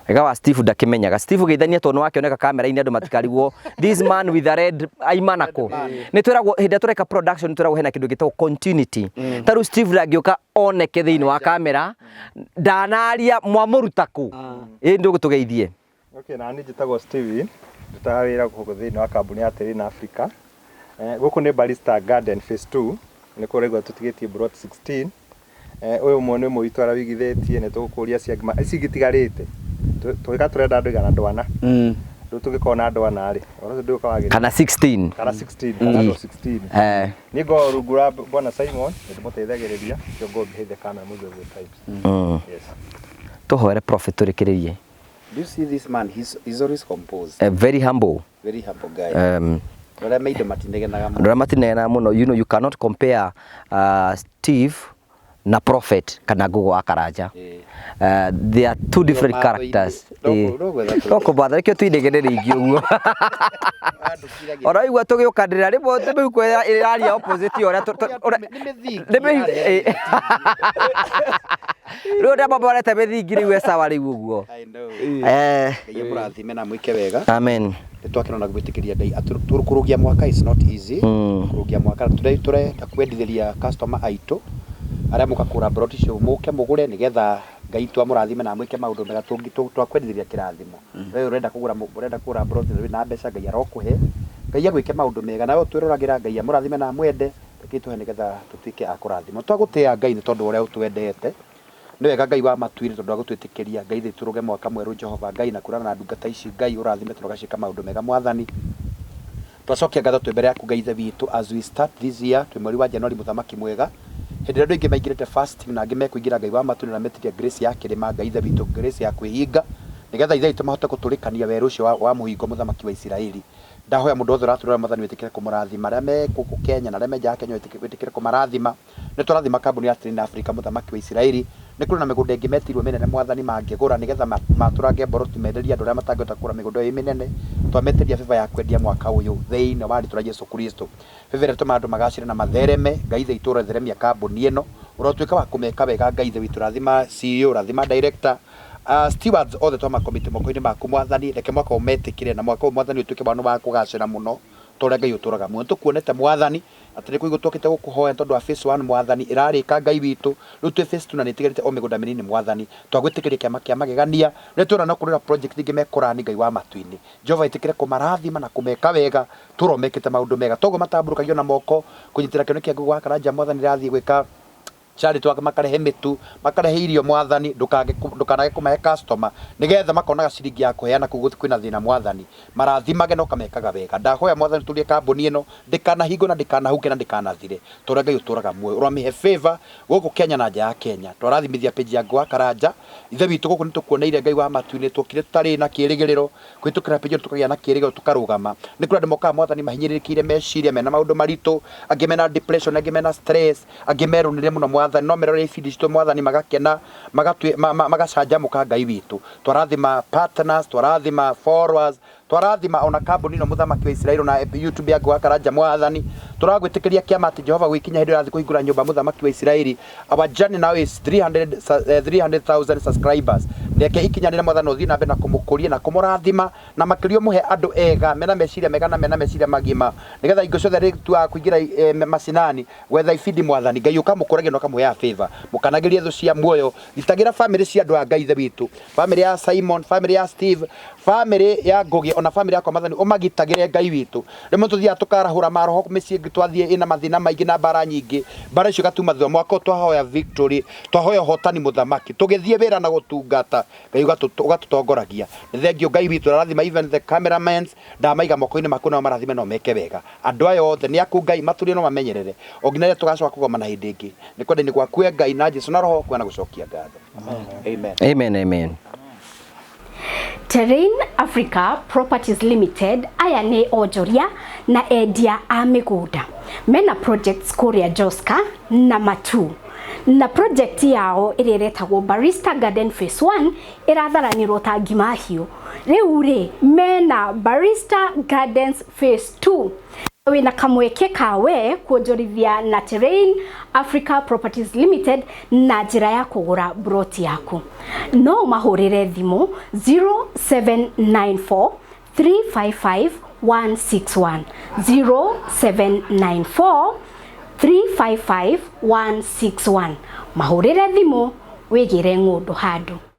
Wega wa Steve ndakĩmenyaga. Steve geithania tondũ nĩwakĩoneka kamera-inĩ andũ matikarigwo this man with a red aima nako. Nĩ twĩragwo hĩndĩ ĩrĩa tũreka production twĩragwo hena kĩndũ gĩtagwo continuity. Ta rĩu Steve ndangĩũka oneke thĩinĩ wa kamera ndanaria mwamũruta kũ. Ĩ ndũgũtũgeithie. Okay, na niĩ njĩtagwo Steven, ndutaga wĩra gũkũ thĩinĩ wa kambuni ya Terrain Africa. Gũkũ nĩ Barista Garden phase 2, nĩ kũraigua tũtigĩtie plot 16. Ũyũ ũmwe nĩ ũmwe witũ arĩa wĩigithĩtie nĩ tũgũkũria cia ngima ici ingĩ itigarĩte. Tũgĩka tũrenda andũ igana andũ ana. Rĩu tũngĩkorwo na andũ ana rĩ, ũhoro ũcio ndũgũka wagĩrĩire. Kana 16. Kana 16, kana andũ 16. Niĩ ngoragwo rungu rwa Bwana Simon, nĩ ndĩmũteithagĩrĩria, nĩkĩo ngoragwo behind the camera most of the times. Yes. Tũhoere prophet tũrĩkĩrĩrie. Do you see this man? He's always composed. Very humble. Very humble guy. Arĩa me indo matinegenaga mũno. Andũ arĩa matinegenaga mũno. You know, you cannot compare Steve na prophet kana Ngũgũ wa Karanja. They are two different characters. No kũbatha nĩkĩo twinegene rĩingĩ ũguo. Ona waigua tũgĩũkanĩrĩra rĩmwe mĩhuko ĩraria opposite ya ũrĩa Nĩ mĩthingi. Rĩu ũrĩa mamborete mĩthingi rĩu e sawa rĩu ũguo. I know. Ngai amũrathime na mwĩke wega. Amen. Nĩ twakena na gwĩtĩkĩria Ngai kũrũgia mwaka is not easy. Kũrũgia mwaka tũrenda kwendithĩria customer aitũ arĩa mũka kũgũra plot icio mũke mũgũre nĩgetha Ngai twamũrathime na mwĩke maũndũ mega twakwendithĩria kĩrathimo. We ũrenda kũgũra ũrenda kũgũra plot na wĩna mbeca Ngai arokũhe. Ngai agwĩke maũndũ mega nawe ũtwĩroragĩra Ngai amũrathime na amwende reke tũhe nĩgetha tũtuĩke a kũrathimwo. Twagũtĩĩa Ngai nĩ tondũ ũrĩa ũtwendete. Nĩ wega Ngai wa matuire tondũ agũtwĩtĩkĩria Ngai thĩ tũrũge mwaka mwerũ Jehova Ngai na kũrana na ndungata ici Ngai ũrathime tondũ ũgaciĩka maũndũ mega Mwathani. Twacokia ngatho twĩ mbere yaku Ngai ithe witũ as we start this year twĩ mweri wa January mũthamaki mwega. Hĩndĩ ĩrĩa andũ aingĩ maingĩrĩte fasting na angĩ mekũingĩra Ngai wa matuire na metirie grace ya kĩrĩma Ngai ithe witũ grace ya kwĩhinga nĩgetha ithe witũ mahote gũtũrĩkania werũ ũcio wa mũhingo mũthamaki wa Isiraeli. Ndahoya mũndũ wothe ũratũrora Mwathani wĩtĩkĩre kũmũrathima arĩa me gũkũ Kenya na arĩa me nja ya Kenya wĩtĩkĩre kũmarathima. Nĩ tũrathima kambuni ya Terrain Africa mũthamaki wa Isiraeli Nĩ kũrĩ na mĩgũnda ĩngĩ metirwo mĩnene mwathani mangĩgũra nĩgetha matũrange mboroti menderie andũ arĩa matangĩhota kũgũra mĩgũnda ĩyo ĩ mĩnene. Twametĩria favor ya kwendia mwaka ũyũ thĩinĩ wa rĩtwa rĩa Jesu Kristo. Favor ĩrĩa ĩtũmaga andũ magacĩre na mathereme. Ngai ithe witũ ũrotheremia kambuni ĩno. Ũrotuĩka wa kũmeka wega Ngai ithe witũ. Rathima CEO, rathima director, stewards othe twamakomiti moko-inĩ maku mwathani. Reke mwaka ũyũ metĩkĩre na mwaka ũyũ mwathani ũtuĩke wa wa kũgacĩra mũno ta ũrĩa Ngai ũtũraga muoyo. Nĩtũkuonete mwathani atĩ nĩ kũigũ twokĩte gũkũhoya tondũ wa phase 1 mwathani ĩrarĩka Ngai witũ. Rĩu twĩ phase 2 na nĩĩtigarĩte o mĩgũnda mĩnini mwathani. Twagwĩtĩkĩria kĩama kĩa magegania. Rĩrĩa tuona no kũrĩ na project ingĩ mekũrani Ngai wa matu-inĩ. Jehova ĩtĩkĩre kũmarathima na kũmeka wega tũro mekĩte maũndũ mega. Toguo matambũrũkagio na moko kũnyitĩra kĩoneki kĩa Ngũgũ wa Karanja mwathani rĩrathiĩ gwĩka charity wake makarehe mĩtu makarehe irio mwathani ndũkanage kũmahe customer nĩgetha makonaga ciringi ya kũheana kũu kwĩna thĩna mwathani marathimage na ũkamekaga wega. Ndahoya mwathani tũrie kambuni ĩno ndĩkanahingwo na ndĩkanahuke na ndĩkanathire tondũ Ngai ũtũraga muoyo ũramĩhe favor gũkũ Kenya na nja ya Kenya. Twarathimithia page ya Ngũgũ wa Karanja ithe witũ gũkũ nĩtũkuoneire Ngai wa matu-inĩ twokire tũtarĩ na kĩrĩgĩrĩro kũhĩtũkĩra page ĩno tũkagĩa na kĩrĩgĩrĩro tũkarũgama. Nĩ kũrĩ andũ mokaga mwathani mahinyĩrĩrĩkĩire meciria mena maũndũ maritũ angĩ mena depression angĩ mena stress angĩ merũnĩre mũno mwathani no merore ibindi citũ mwathani magakena magacanjamũka Ngai witũ. Twarathima partners, twarathima followers, twarathima ona kambuni ĩno mũthamaki wa Isiraeli na YouTube ya Ngũgũ wa Karanja mwathani. Tũragwĩtĩkĩria kĩama atĩ Jehova gwĩkinya hĩndĩ ĩrathiĩ kũhingũra nyũmba mũthamaki wa Isiraeli. Our journey now is 300,000 subscribers. Reke ikinyanĩre mwathani ũthiĩ na mbere na kũmũkũria na kũmũrathima na makĩria ũmũhe andũ ega mena meciria mega na mena meciria magima nĩgetha hingo ciothe rĩtuaga kũingĩra macinani gwetha ibindi mwathani Ngai ũkamũkũragia na ũkamũheaga favor. Mũkanagĩrie thũ cia muoyo gitagĩra family cia andũ a Ngai ithe witũ, family ya Simon, family ya Steve, family ya Ngugi ona family yakwa mwathani ũmagitagĩre Ngai witũ. Rĩmwe tũthiaga tũkarahũra maroho mĩciĩ ĩngĩ twathiĩ ĩna mathĩna maingĩ na mbara nyingĩ, mbara icio igatuma thutha mwaka ũyũ twahoya victory, twahoya ũhotani mũthamaki, tũgĩthiĩ wĩra na gũtungata Ngai ũgatũtongoragia. Nĩ thengiũ Ngai witũ, rathima even the cameramans, ndamaiga moko-inĩ maku nao marathime no meke wega. Andũ aya othe nĩ aku Ngai matũrie no mamenyerere o nginya rĩrĩa tũgacoka kũgomana hĩndĩ ĩngĩ. Nĩ kwenda-inĩ gwaku we Ngai na Jesu na Roho kuona gũcokia ngatho. Amen. Amen, amen. Terrain Africa Properties Limited aya nĩ onjoria na endia a mĩgũnda mena projects kũrĩa Joska na Matu na project yao ĩrĩa ĩretagwo Barista Garden Phase 1 ĩratharanĩrwo ta ngima hiũ. Rĩu rĩ mena Barista Gardens Phase 2 wĩna kamweke kawe kuonjorithia na Terrain Africa Properties Limited na njĩra ya kũgũra broti yaku. No mahũrĩre thimũ 0794 355 161 0794 355 161 mahũrĩre thimũ wĩgĩre ng'ũndũ handũ.